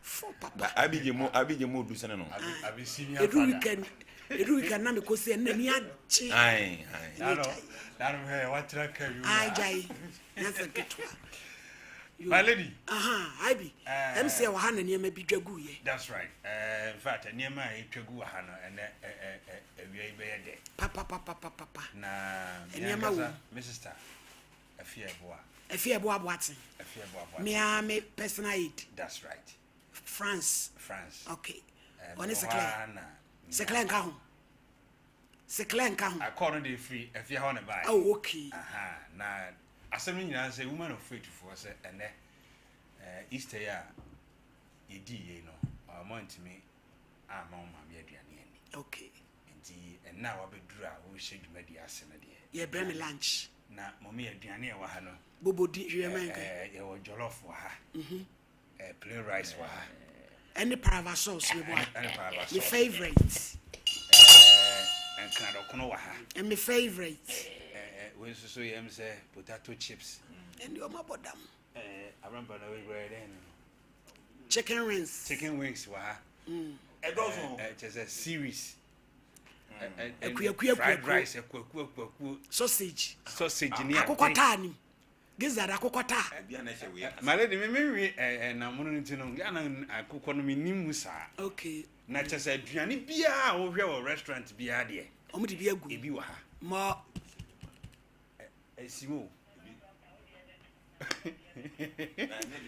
[SPEAKER 2] fɔn papa.
[SPEAKER 3] IBG mu IBG mu odu sene no.
[SPEAKER 2] Edu weekend edu weekend na mekɔ si ɛnna ni agye.
[SPEAKER 3] Ayi ayi.
[SPEAKER 10] Nanu hɛ watena ka wi.
[SPEAKER 2] Ayi gyae nyansa nketewa.
[SPEAKER 10] My lady.
[SPEAKER 2] Aha, IB. Ɛm sɛ wɔ ha na nneɛma bi dwa gu yɛ.
[SPEAKER 10] That's right. In fact, nneɛma a ɛtwa gu wɔ ha no ɛnɛ awia yi bɛyɛ dɛ.
[SPEAKER 2] Papa papa papa papa.
[SPEAKER 10] Na
[SPEAKER 2] nneɛma wɔ.
[SPEAKER 10] Me sister, Afia Eboa.
[SPEAKER 2] Afia Eboa Boateng.
[SPEAKER 10] Afia Eboa Boateng.
[SPEAKER 2] Me a me personal aid.
[SPEAKER 10] That's right.
[SPEAKER 2] France.
[SPEAKER 10] France.
[SPEAKER 2] Okay. Ɔne Sekle. Sekle nka ho. Sekle nka ho.
[SPEAKER 10] Akɔ no de firi Afia hɔ ne bae.
[SPEAKER 2] Oh, okay.
[SPEAKER 10] Aha, na asɛm no nyinaa sɛ woman of faith foɔ sɛ ɛnɛ Easter yi a yɛdii yei no ɔmo antumi amma wo maame aduane anni.
[SPEAKER 2] Okay.
[SPEAKER 10] Nti ɛnna a wabɛduru a wohyɛ dwumadi ase no deɛ.
[SPEAKER 2] Yɛbrɛ me lunch.
[SPEAKER 10] Na mɔmi aduane a ɛwɔ ha no.
[SPEAKER 2] Bobo di hwɛ mɛn kɛ.
[SPEAKER 10] Yɛwɔ jollof wɔ ha. Plain rice wɔ ha.
[SPEAKER 2] Ɛne parava sauce mi bɔ a.
[SPEAKER 10] Ɛne parava sauce.
[SPEAKER 2] Me favourite.
[SPEAKER 10] Nkradɔkono wɔ ha.
[SPEAKER 2] And me favourite.
[SPEAKER 10] Wei nso so yɛm sɛ potato chips.
[SPEAKER 2] Ɛne ɔmo abɔ dam.
[SPEAKER 10] Abrampa na wei kura yɛ dɛn no.
[SPEAKER 2] Chicken wings.
[SPEAKER 10] Chicken wings wɔ ha.
[SPEAKER 3] Ɛdɔɔso.
[SPEAKER 10] Kyɛ sɛ series.
[SPEAKER 2] Akuakuo
[SPEAKER 10] Fried rice akuakuo akuakuo.
[SPEAKER 2] Sausage.
[SPEAKER 10] Sausage ni ade.
[SPEAKER 2] Akokɔ taa nim. Gizzard akokɔ taa.
[SPEAKER 10] Male de me me nwe ɛnamono no ti no yana akokɔ no me nim mu saa.
[SPEAKER 2] Okay.
[SPEAKER 10] Na kyɛ sɛ aduane biara a wohwɛ wɔ restaurant biara deɛ.
[SPEAKER 2] Wɔn de bi agu.
[SPEAKER 10] Ebi wɔ ha.
[SPEAKER 2] Ma.
[SPEAKER 10] Esi mu.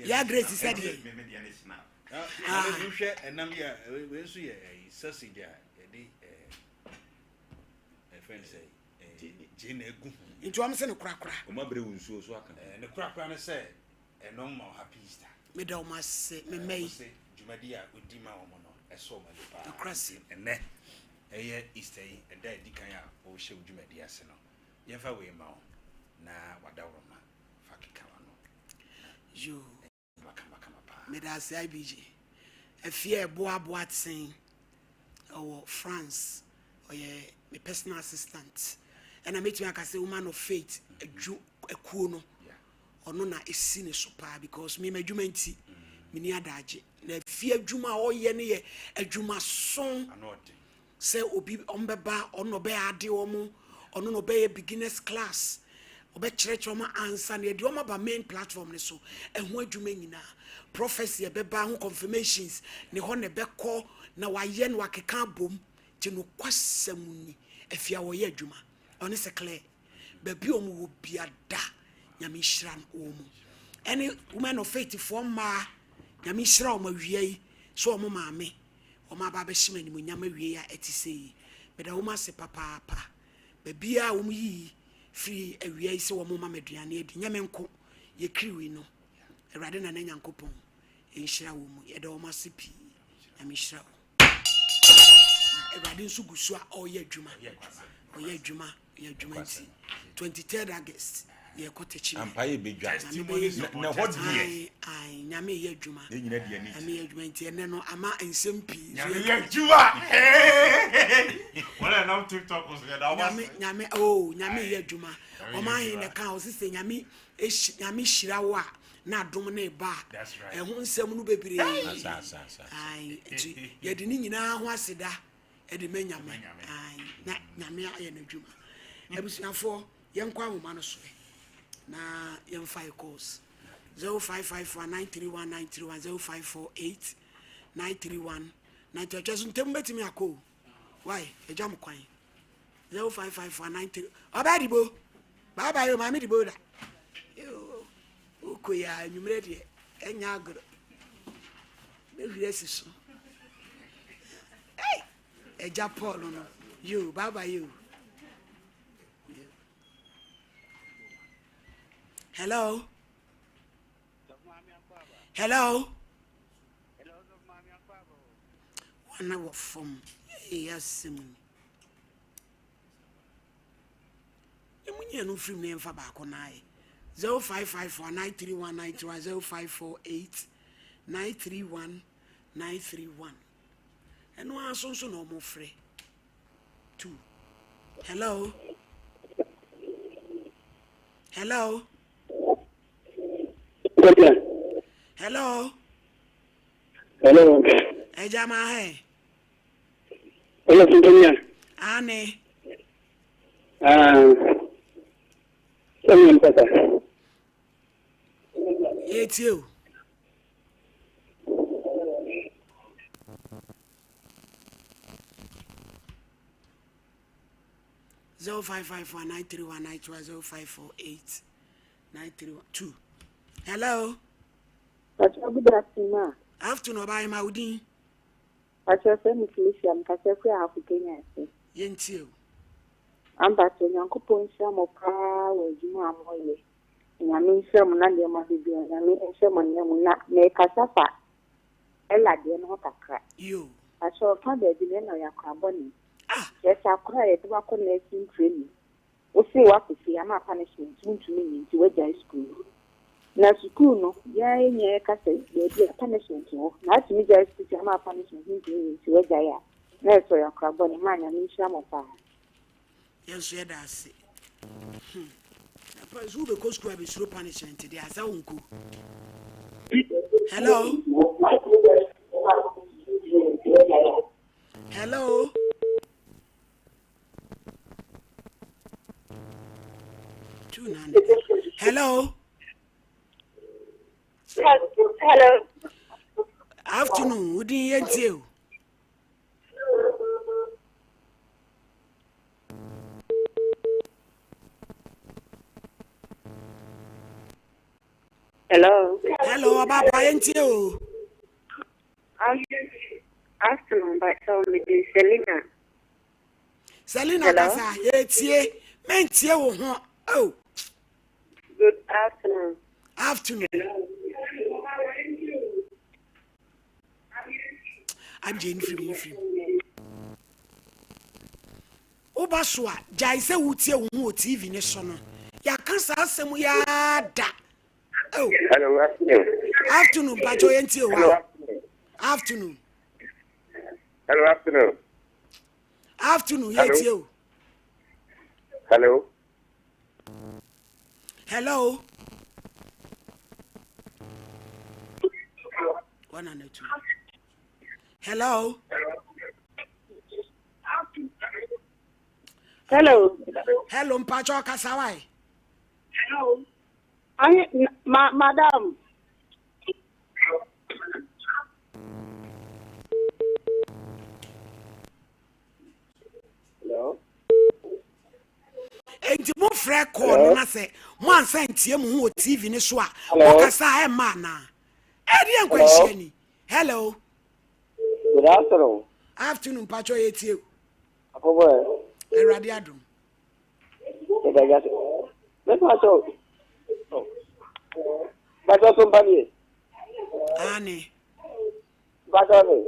[SPEAKER 2] Ya Grace sɛ deɛ.
[SPEAKER 10] Ah. Wohwɛ ɛnam yi a wei nso yɛ sausage a yɛde ɛfɛn sɛ gye na egu ho.
[SPEAKER 2] Nti wɔn sɛ ne korakora.
[SPEAKER 3] Wɔn abere wo nsuo so aka.
[SPEAKER 10] Ne korakora ne sɛ ɛno ma happy Easter.
[SPEAKER 2] Meda wɔn ase me mma yi.
[SPEAKER 10] Wɔn sɛ dwumadi a wodi ma wɔn no ɛsɔ wɔn ani paa.
[SPEAKER 2] Nokora se.
[SPEAKER 10] Ɛnɛ ɛyɛ Easter yi ɛda edi kan a wɔhyɛ wo dwumadi ase no yɛmfa wei ma wo na wadaworo ma fa keka w'ano.
[SPEAKER 2] Yoo.
[SPEAKER 10] Kama paa.
[SPEAKER 2] Meda ase IBG. Afie Eboa Boateng ɛwɔ France. Ɔyɛ me personal assistant. Ɛna mɛtumi aka sɛ woman of faith adwu akuo no. Ɔno na esi ne so paa because me m'adwuma nti meni adagye. Na afie adwuma a ɔyɛ no yɛ adwuma son. Sɛ obi ɔmbɛba ɔno na ɔbɛyɛ ade wɔn ɔno na ɔbɛyɛ beginners class ɔbɛkyerɛkyerɛ wɔn ansa na yɛde wɔn aba main platform ne so ɛho adwuma nyinaa prophecy ɛbɛba ho confirmations ne hɔ na ɛbɛkɔ na wayɛ no wakeka abom te no kwasɛm ni afia wɔyɛ adwuma ɔne sɛ clear baabi a wɔn wɔ biada Nyame nhyira no wɔn mu ɛne women of faith foɔ mmaa Nyame nhyira wɔn awia yi so wɔn maame wɔn aba abɛhyɛ mu animuonyam awie a ɛte sɛ yi meda wɔn ase papaapa baabi a wɔn yiyi firi awia yi sɛ wɔn ma aduane adi nyɛ me nko yɛ kiriwi no Awurade na ne Nyankopɔn nhyira wɔn mu yɛda wɔn ase pii Nyame nhyira wɔn na Awurade nso gu so a ɔreyɛ adwuma ɔyɛ adwuma ɔyɛ adwuma nti. 23rd August yɛkɔ Techiman.
[SPEAKER 3] Ampa yɛ bɛdwa.
[SPEAKER 2] Nyame bɛyɛ
[SPEAKER 3] Na ɛhɔ deɛ.
[SPEAKER 2] Ae, ae, Nyame yɛ adwuma.
[SPEAKER 3] Yɛn nyina di ani.
[SPEAKER 2] Nyame yɛ adwuma nti ɛnɛ no ama nsɛm pii.
[SPEAKER 10] Nyame yɛ adwuma. Wɔn a ɛnam TikTok so yɛ da wɔn
[SPEAKER 2] Nyame
[SPEAKER 10] ase.
[SPEAKER 2] Nyame oh Nyame yɛ adwuma.
[SPEAKER 10] Nyame yɛ
[SPEAKER 2] Ɔman he
[SPEAKER 10] adwuma.
[SPEAKER 2] na ka ɔsi sɛ Nyame ehyi Nyame hyira wo a na adom ne ba a.
[SPEAKER 10] That's right.
[SPEAKER 2] Ɛho nsɛm no bebree.
[SPEAKER 3] Asa asa asa.
[SPEAKER 2] Ae, nti yɛde ne nyinaa ho aseda ɛde ma Nyame. Ae, na Nyame ayɛ n'adwuma. Abusuafoɔ yɛnkɔ ahoma no so ɛ na yɛmfa yɛ calls 0554 931 931 0548 931 931 twɛ so ntɛm bɛtumi akɔ o wai agya mo kwan 0554 93 ɔbaa dibo bye bye o maame dibo da yoo wokɔ yi a anwummerɛ deɛ ɛnyɛ agorɔ bɛhwiri asi so ei agya paul no yoo bye bye o Hello. Hello. Wana wɔ fam. Ee asɛm ni. Emu nyɛ no firim na yɛmfa baako na ayɛ. 0554 931 931 0548 931 931. Ɛno ara nso nso na wɔn frɛ. 2. Hello. Hello. Hello.
[SPEAKER 11] Hello.
[SPEAKER 2] Ẹja máa hẹ.
[SPEAKER 11] Hello, Sintonia.
[SPEAKER 2] Ane.
[SPEAKER 11] Ah. Sẹ́mi mpẹ́ta.
[SPEAKER 2] Yé tie o. 0554 931 931 0548 932. Hello.
[SPEAKER 12] Pacho, good afternoon. ma.
[SPEAKER 2] Afternoon, ọba ayé ma odin.
[SPEAKER 12] Pacho, sɛ mi Felicia mkasa firi Ahafo Kenya ase.
[SPEAKER 2] Yɛntie o.
[SPEAKER 12] Ampacho, Nyankopɔn nhyira mo paa wɔ adwuma a moyɛ. Nyame nhyira mo na nneɛma bebree Nyame nhyɛ mo nneɛma mu na mekasa fa ɛla deɛ no ho kakra.
[SPEAKER 2] Yo.
[SPEAKER 12] Pacho, ɔfa baabi na ɛna ɔyɛ akora bɔne.
[SPEAKER 2] Ah.
[SPEAKER 12] Kyerɛ sɛ akora a yɛde wakɔ nursing training. Wosee wakɔ fie ama punishment wontumi nyi nti wagyae sukuu. Na sukuu no, yɛn nyɛ yɛka sɛ baabi a punishment wɔ. Na atumi gyae sukuu ti ama punishment wontumi nyi nti wagyae a. Na ɛsɛ ɔyɛ akora bɔne maa Nyame nhyira mo paa.
[SPEAKER 2] Yɛn nso yɛda ase. Na so wobɛkɔ sukuu a bɛsuro punishment deɛ asa wo nko. Hello. Hello. 29. Hello.
[SPEAKER 13] Hello.
[SPEAKER 2] Afternoon. Wodin yɛntie o.
[SPEAKER 13] Hello.
[SPEAKER 2] Hello, ọba pa yɛntie o.
[SPEAKER 13] Afternoon, but so me Selina.
[SPEAKER 2] Selina
[SPEAKER 13] Hello.
[SPEAKER 2] kasa yɛtie mentie wo ho. Oh,
[SPEAKER 13] Good afternoon.
[SPEAKER 2] afternoon. Abgye nfirim nfirim. Woba so a gyae sɛ wotie wo ho wɔ TV ne so no. Yɛaka saa asɛm yi ara da. Oh,
[SPEAKER 7] Hello, afternoon.
[SPEAKER 2] afternoon mpakyɛ yɛntie o.
[SPEAKER 7] Hello, afternoon.
[SPEAKER 2] Afternoon.
[SPEAKER 7] Hello, afternoon.
[SPEAKER 2] Afternoon
[SPEAKER 7] Hello.
[SPEAKER 2] yɛtie o.
[SPEAKER 7] Hello.
[SPEAKER 2] Hello. One and two. Hello.
[SPEAKER 13] Hello.
[SPEAKER 2] Hello, mpakyɛ ɔkasa wae.
[SPEAKER 13] Hello. I, ma, madam.
[SPEAKER 7] Hello.
[SPEAKER 2] Enti mo frɛ call no na sɛ mo ansa ntie mo ho wɔ TV ne so a
[SPEAKER 7] Hello.
[SPEAKER 2] mokasa a ɛmma anaa? Ɛdeɛ nkwanhyia ni. Hello.
[SPEAKER 7] Good afternoon.
[SPEAKER 2] Afternoon mpakyɛ yɛtie o.
[SPEAKER 7] Apoboy.
[SPEAKER 2] Awurade adom.
[SPEAKER 7] Me pacho. Pacho somebody.
[SPEAKER 2] Ane.
[SPEAKER 7] Pacho me.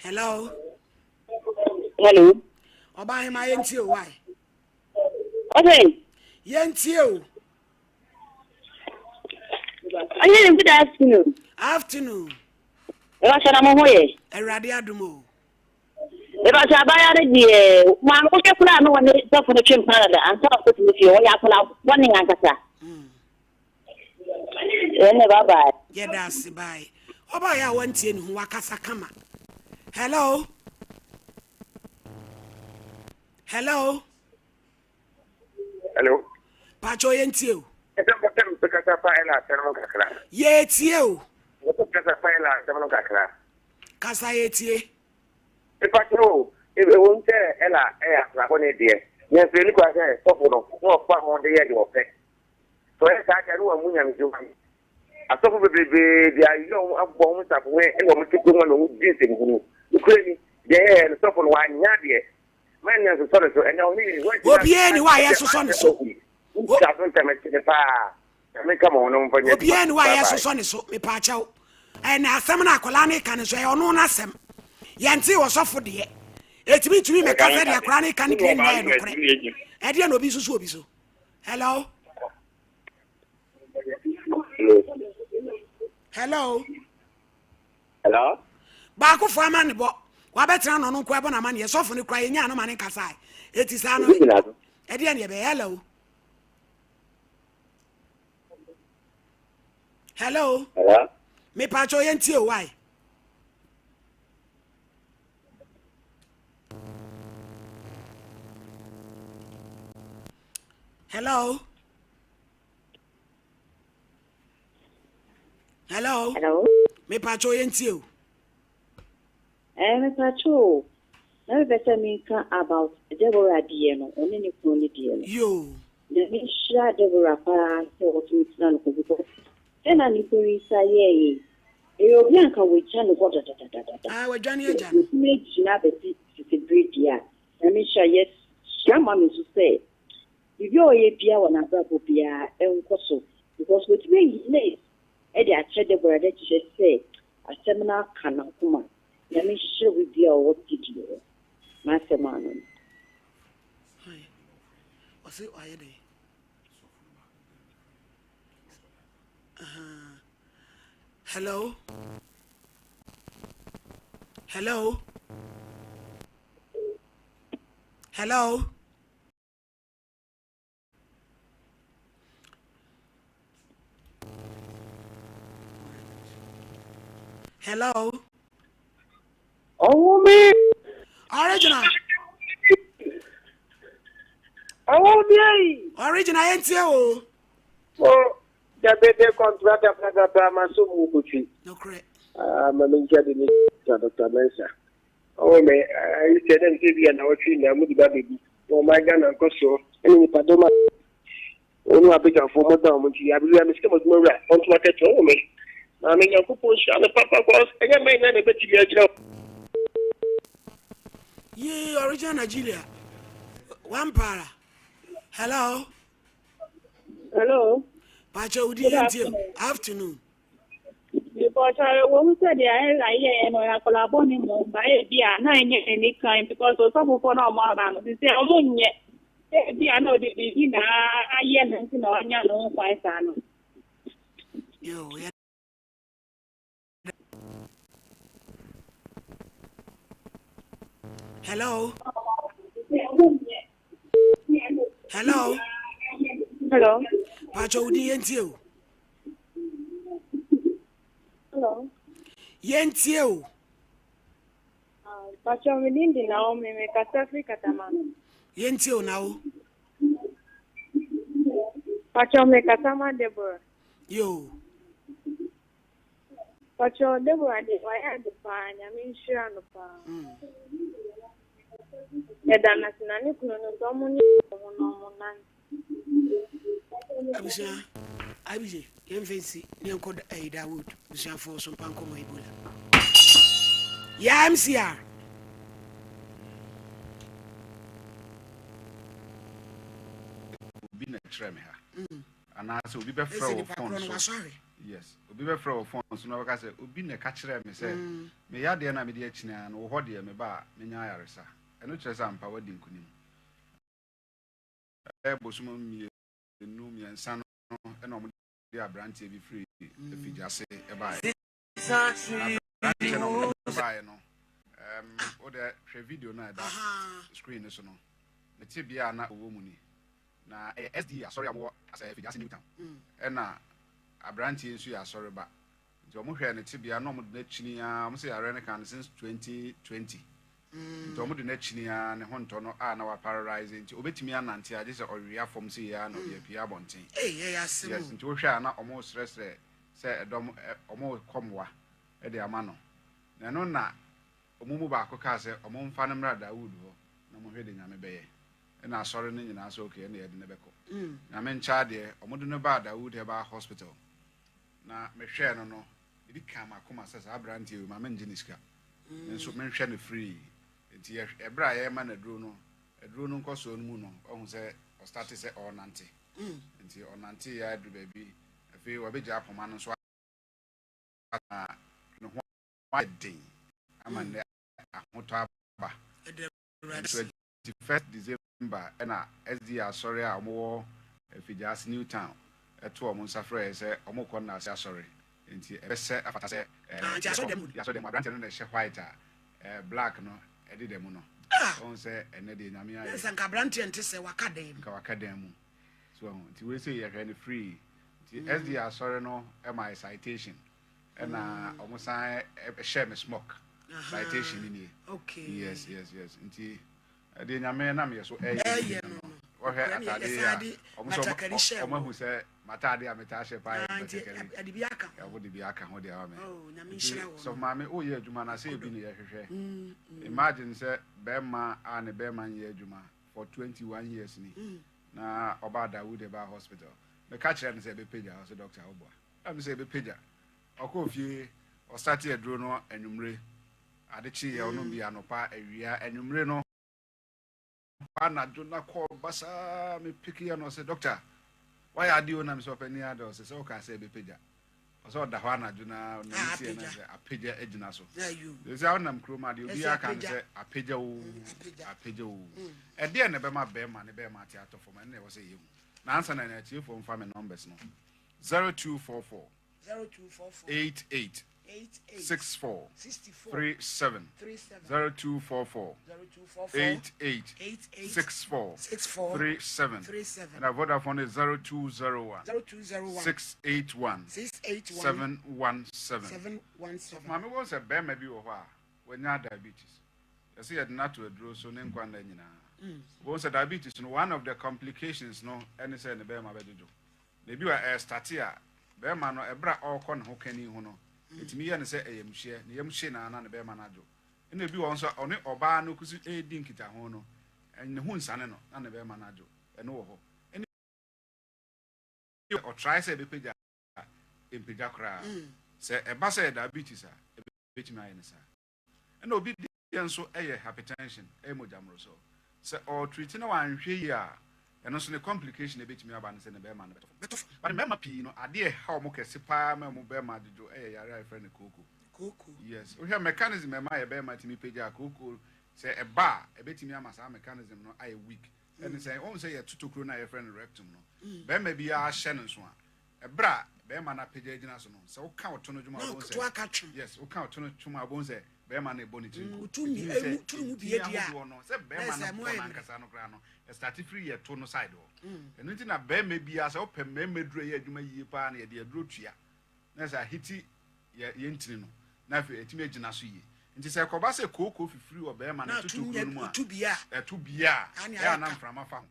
[SPEAKER 2] Hello.
[SPEAKER 14] Hello.
[SPEAKER 2] Ɔbaa hema yɛntie o why?
[SPEAKER 14] Ɔsɛ.
[SPEAKER 2] Yɛntie o.
[SPEAKER 14] Ɔyɛ good afternoon.
[SPEAKER 2] Afternoon.
[SPEAKER 14] Ɛbɛsɛ na mo ho yɛ.
[SPEAKER 2] Awurade adom o.
[SPEAKER 14] Ɛbɛsɛ abaayewa no deɛ maame wohwɛ koraa na wɔne sɔfo no twe mpena dada ansa na ɔkɔtumi fie wɔyɛ akwadaa bɔne ankasa. Ɛnɛ bye bye.
[SPEAKER 2] Yɛda ase bye. Ɔbaa yɛ a wantie ne ho wakasa kama. Hello. Hello.
[SPEAKER 15] Hello.
[SPEAKER 2] Pacho yɛn tie o.
[SPEAKER 15] Ɛsɛ mpɛ sɛ mpɛ kasa fa ɛla asɛm no kakra.
[SPEAKER 2] Yɛ tie o.
[SPEAKER 15] Mpɛ kasa fa ɛla asɛm no kakra.
[SPEAKER 2] Kasa yɛ tie.
[SPEAKER 15] Mepakyɛw o, ɛwom sɛ Ella yɛ akwadaa bɔne deɛ, nanso ɛnni kwan sɛ sɔfo no na ɔfa ho de yɛ deɛ ɔpɛ. Sɛ ɔyɛ saa deɛ a, na wammu nyamedwuma no. Asɔfo bebrebe de ayɛ wɔn abɔ wɔn nsafohene na wɔte kurom na wɔdi nsɛmhunu. Nokorɛ ni, deɛ ɛyɛeɛ no, sɔfo no wanyɛ adeɛ. Mannya nsosɔ ne so. Ɛnnɛ ɔne yɛn ni.
[SPEAKER 2] Obiara nni hɔ a yɛsosɔ ne so.
[SPEAKER 15] Wotwa so ntɛm, ɛkyɛ me paa. Nyame nka mo ho na momfa nyɛ adwuma.
[SPEAKER 2] Obiara nni hɔ a yɛsosɔ ne so, mepaakyɛw. Ɛna asɛm no akwadaa no reka no nso, ɛyɛ ɔno n'asɛm. Yɛntee ɔsɔfo deɛ. Ɛtumi ntumi mmɛka sɛ deɛ akwadaa no reka no deɛ nyinaa yɛ nokorɛ. Ɛdeɛ na obi nso so obi so. Hello? Hello?
[SPEAKER 15] Hello?
[SPEAKER 2] Baakofo ama ne bɔ. Wabɛtena na ɔno nko ɛbɔ n'amaneɛ. Sɔfo no kura yɛnyaa no ma ne nkasae. Eti saa no, ɛdeɛ ne ɛbɛyɛ. Hello? Hello?
[SPEAKER 15] Hello?
[SPEAKER 2] Mepatwa yɛn tie o, why? Hello? Hello?
[SPEAKER 12] Hello?
[SPEAKER 2] Mepatwa yɛn tie o.
[SPEAKER 12] Eh, mepatwa o. Na mepɛ sɛ menka about Deborah deɛ no, ɔne ne kunu no deɛ no.
[SPEAKER 2] Yoo.
[SPEAKER 12] Nyame nhyira Deborah paa sɛ ɔtumi tena no hɔ because sɛ na ne kunu yi sa yɛɛ yi, ɛyɛ obi a nka wagya ne hɔ dadadadada.
[SPEAKER 2] Ah, wadwane agya no.
[SPEAKER 12] Watumi agyina abɛsi tete bere deɛ a, Nyame nhyira. Yɛsrɛ ma me nso sɛ biribi a ɔyɛ biara wɔ n'abrabɔ biara ɛnkɔ so because watumi ayi lace de akyerɛ Deborah de kyerɛ sɛ asɛm no aka n'akoma. Nyame nhyira obi biara a ɔwɔ studio hɔ. M'asɛm ano no.
[SPEAKER 2] Ɔse ɔayɛ dɛn? Hello? Hello? Hello? Hello?
[SPEAKER 16] Ọwọ́ mi.
[SPEAKER 2] Original.
[SPEAKER 16] Ọwọ́ mi ayi.
[SPEAKER 2] Original yẹn tiẹ o.
[SPEAKER 16] O dabede kɔntrata patata ma so mu kotwi.
[SPEAKER 2] Nokorɛ.
[SPEAKER 16] Ah, ma mi nkyɛn de ne ta Dr. Mensa. Ɔwɔ me ayi sɛ dɛ nsɛ bi a na wɔtwe na mu de ba bɛbi. Na ɔman Ghana nkɔsoɔ ɛne nipadɔm a wɔn abadwafoɔ mo da wɔn nti abiri a mesika mo adwuma wura ɔntoma kɛtɛ ɔwɔ me. Maame Nyankopɔn nhyira no papa kɔ ɛnyɛ mɛn na na ɛbɛtumi agyina.
[SPEAKER 2] Yee original Nigeria. One para. Hello.
[SPEAKER 13] Hello.
[SPEAKER 2] Pacho udi yɛn Afternoon.
[SPEAKER 13] Because ɛwɔ mu sɛ deɛ Ella yɛɛ no ɔyɛ akwadaa bɔne mmom but ebi a na ɛnyɛ n'ani kan because ɔsɔfofoɔ no a wɔn aba no sisi a wɔn nyɛ ebi a na ɔde biribi na ayɛ no nti na ɔnya ne ho kwan saa no.
[SPEAKER 2] Yo, yeah. Hello. Hello.
[SPEAKER 13] Hello.
[SPEAKER 2] Pacho udi yɛn tie o.
[SPEAKER 13] Hello.
[SPEAKER 2] Yɛn tie o.
[SPEAKER 13] Pacho mi din di Naomi mi kasa firi Katama.
[SPEAKER 2] Yɛn tie o na o.
[SPEAKER 13] Pacho mi kasa ma Deborah.
[SPEAKER 2] Yo.
[SPEAKER 13] Pacho Deborah de wayɛ ade paa nyame nhyira no paa. Yɛda no ase na ne kunu no nso ɔmo nye ho na ɔmo nante.
[SPEAKER 2] Abusua abije yɛmfa nsi ne yɛnkɔ ɛyi Dawood abusuafoɔ so mpa nkɔmmɔ Ebola. Ya MCR.
[SPEAKER 8] Obi na ɛkyerɛ me ha. Anaasɛ obi bɛfrɛ wo phone so.
[SPEAKER 17] Yes. Obi bɛfrɛ wɔ phone so na ɔbɛka sɛ obi na ɛka kyerɛɛ me sɛ me yadeɛ no a mede akyini ara no, wo hɔ deɛ meba a menya ayaresa. Ɛno kyerɛ sɛ ampa woadi nkonim. Ɛbɛyɛ bosom mmienu mmiɛnsa no ɛna wɔde aberanteɛ bi firi Afigyase baeɛ. Na aberanteɛ no a wɔde baeɛ no, um, wode hwɛ video no a ɛda screen no so no, ne tebea a na ɔwɔ mu ni. Na ɛyɛ SDA asɔre a wɔwɔ asɛ Afigyase New Town. Ɛna aberanteɛ nso yɛ asɔre ba. Nti wɔn hwɛɛ ne tebea na wɔde no akyini ara, wɔn sɛ yareɛ no kaa no since 2020. Nti wɔn de no akyini ara ne ho ntɔ no a na wa paralyze nti obetumi anante a gye sɛ ɔwea fam sei ara na ɔde apue abɔnten.
[SPEAKER 2] Yes,
[SPEAKER 17] nti wohwɛ a na wɔn resrɛsrɛ sɛ ɛdɔm wɔn rekɔ mmoa de ama no. Na ɛno na wɔn mu baako kaa sɛ wɔn mfa no mmra Dawood hɔ na wɔn hwɛ deɛ Nyame bɛyɛ. Ɛna asɔre no nyinaa sɛ okay ɛna yɛde no bɛkɔ. Nyame nkyɛ adeɛ wɔn de no baa Dawood Herbal Hospital na mehwɛɛ no no ebi kaa m'akoma sɛ saa aberanteɛ wei ma mengye ne sika. Me nso menhwɛ no free. Nti yɛ ɛberɛ a yɛrema no aduro no, aduro no nkɔsoɔ no mu no, wahu sɛ ɔstate sɛ ɔrenante. Nti ɔnanteeɛ ara duru baabi, afei wabɛgyaa poma no nso na ne ho ayɛ den ama nnɛ ahotɔ aba. Nti 21st December na SDA asɔre a wɔwɔ Afigyaase New Town too wɔn nsa frɛɛ sɛ wɔrekɔ nnaase asɔre nti ɛbɛsɛ afata sɛ yɛkɔ yɛ asɔre dɛm mu. Aberanteɛ no na ɛhyɛ white a black no deda mu no. Wahu sɛ ɛnnɛ deɛ Nyame ayɛ.
[SPEAKER 2] Sɛ nka aberanteɛ nte sɛ waka dan mu.
[SPEAKER 17] Nka waka dan mu. So wahu nti wei sei yɛhwɛ no free. Nti SDA asɔre no ma yɛ citation. Ɛna wɔn san hyɛɛ me smock. Citation ni nie.
[SPEAKER 2] Okay.
[SPEAKER 17] Yes, yes, yes. Nti ɛdeɛ Nyame nam yɛ so ɛyɛ
[SPEAKER 2] ɛyɛ no no.
[SPEAKER 17] Wɔhwɛ atade yi a wɔn sɛ wɔn ahu sɛ m'atade a metaa hyɛ paa yɛ batakari.
[SPEAKER 2] Ɛde bi aka ho.
[SPEAKER 17] Ɛwɔ de bi aka ho deɛ ama me.
[SPEAKER 2] Oh, Nyame nhyira wɔn.
[SPEAKER 17] Sɔfo maame woyɛ adwuma na sɛ ebi na yɛhwehwɛ. Imagine sɛ bɛrima a ne bɛrima nyɛ adwuma for 21 years ni na ɔbaa Dawood ɛbaa hospital. Meka kyerɛ no sɛ ɛbɛpagya ɔsɛ doctor woboa. Ɛm sɛ ɛbɛpagya. Ɔkɔɔ fie, ɔstartee aduro no anwummere. Ade kyeeɛ, ɔnom bi anɔpa, awia, anwummere no, anadwo na kɔɔ basaa me pikiiɛ no ɔsɛ doctor wayɛ adeɛ o na mesɛ ɔpɛ ni adɛ ɔsɛ sɛ ɔkaa sɛ ɛbɛpagya. Ɔsɛ ɔda hɔ anadwo na n'ani sie na sɛ apagya agyina so. Sɛ wonam kurom adeɛ obiara aka no sɛ apagya o, apagya o. Ɛdeɛ na ɛbɛma bɛrima ne bɛrima ate atɔ fam ɛno na ɛwɔ sɛ yɛhu. Na ansa na atiefoɔ mfa me numbers no 0244 88 64 37 0244 88 64 37 ɛna Vodafone is 0201 681 717. Maame wɔn sɛ bɛrima bi wɔ hɔ a wanya diabetes yɛsɛ yɛde no ato aduro so ne nkwa nna nyinaa. Wɔn sɛ diabetes no one of the complications no ɛne sɛ ne bɛrima bɛdwodwo. Na ebi wɔ a ɛrestate a, barima no, ɛberɛ a ɔrekɔ ne ho kani ho no, ɛtumi yɛ no sɛ ɛyamhyeɛ, ne yam hye no ara na ne barima no adwo. Ɛna ebi wɔ hɔ nso a, ɔne ɔbaa no kusu redi nkitaho no, ne ho nsane no na ne barima no adwo. Ɛno wɔ hɔ. Ɛna ebi wɔ hɔ a, ɔtrae sɛ ɛbɛpagya a, ɛmpagya koraa. Sɛ ɛba sɛ ɛyɛ diabetes a, ɛbɛtumi ayɛ no saa. Ɛna obi deɛ nso yɛ hypertension, ɛyɛ mogya mmorosoɔ. Sɛ ɔretreat na wanhwɛ yie a, ɛno nso ne complication a ɛbɛtumi aba ne sɛ ne bɛrima no bɛtɔ fam. But mmarima pii no, adeɛ a ɛha wɔn kɛse paa ma wɔn bɛrima adwodwo yɛ yareɛ a yɛfrɛ no kooko.
[SPEAKER 2] Kooko.
[SPEAKER 17] Yes. Wohwɛ mechanism a ɛma yɛ bɛrima tumi pagya a, kooko, sɛ ɛba a, ɛbɛtumi ama saa mechanism no ayɛ weak. Ɛne sɛ, wohu sɛ yɛto tokuro no a yɛfrɛ no rectum no, bɛrima biara hyɛ no nso a, Ɛberɛ a bɛrima no apagya agyina so no, sɛ woka ɔto no dwom a, wobɛhu sɛ, yes, woka ɔto no twom a, wobɛhu sɛ bɛrima no rebɔ ne tiri nko. Ɛtumi sɛ ntini ahodoɔ no, sɛ bɛrima no bɔ no ankasa no koraa no, ɛstarte firi yɛ to no side hɔ. Ɛno nti na bɛrima biara, sɛ wopɛ mmarima aduro a ɛyɛ adwuma yie paa no, yɛde aduro tua na sɛ ahiti yɛ yɛn ntini no, na afei ɛtumi agyina so yie. Nti sɛ ɛkɔba sɛ kooko fifiri wɔ bɛrima no to tokuro no mu a, ɛto bia a, ɛyɛ a na mframa fa ho.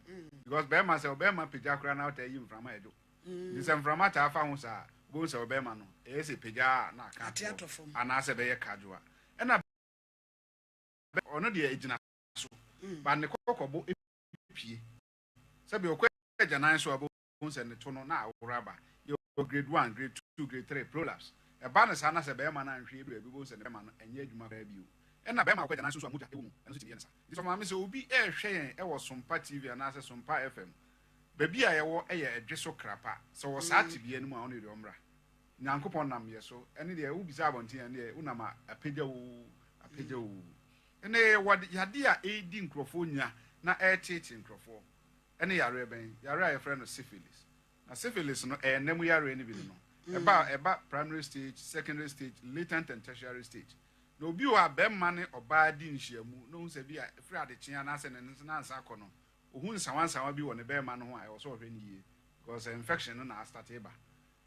[SPEAKER 17] Because bɛrima sɛ ɔbɛrima pagya koraa na ɔtaa yi mframa a ɛdwo. Nti sɛ mframa taa fa ho saa a, wobɛhu sɛ ɔbarima no, ɛyɛ sɛ pagya a na aka ato hɔ anaasɛ ɛbɛyɛ kadwoa. Ɛna ɔno deɛ ɛgyina so, but ne kɔkɔbo pue. Sɛbi ɔkɔ agyanan so a, wobɛhu sɛ ne to no na aworo aba. Yɛwɔ grade 1, grade 2, grade 3, prolapse. Ɛba no saa na sɛ barima no anhwɛ yie baabi, wobɛhu sɛ ne bɛrima no ɛnyɛ adwuma koraa bio. Ɛna barima a ɔkɔ agyanan so nso a mogya wɔ mu, ɛno nso tumi yɛ no saa. Nti sɛ maame sɛ obi rehwɛ yɛn wɔ Sompa TV anaasɛ Sompa FM, Baabi a yɛwɔ yɛ ɛdwe so krapa. Sɛ ɔwɔ saa tebea no mu a, ɔno deɛ ɔmmra. Nyankopɔn nam yɛ so. Ɛne deɛ wobisa abɔnten a, ɛne deɛ wonam a apagya oo, apagya oo. Ɛnɛ yɛwɔ yadeɛ a ɛredi nkurɔfoɔ nya na ɛreteetee nkurɔfoɔ. Ɛne yareɛ bɛn? Yareɛ a yɛfrɛ no syphilis. Na syphilis no, ɛyɛ nna mu yareɛ no bi no no. Ɛba a, ɛba primary stage, secondary stage, latent and tertiary stage. Na obi wɔ hɔ a, bɛrima ne ɔbaa di nhyiamu na ohu sɛ bi a ɛfiri adekyee anaasɛ ne nansa akɔ no, ohu nsawansawa bi wɔ ne bɛrima no ho a, ɛwɔ sɛ ɔhwɛ no yie because infection no na astate ba.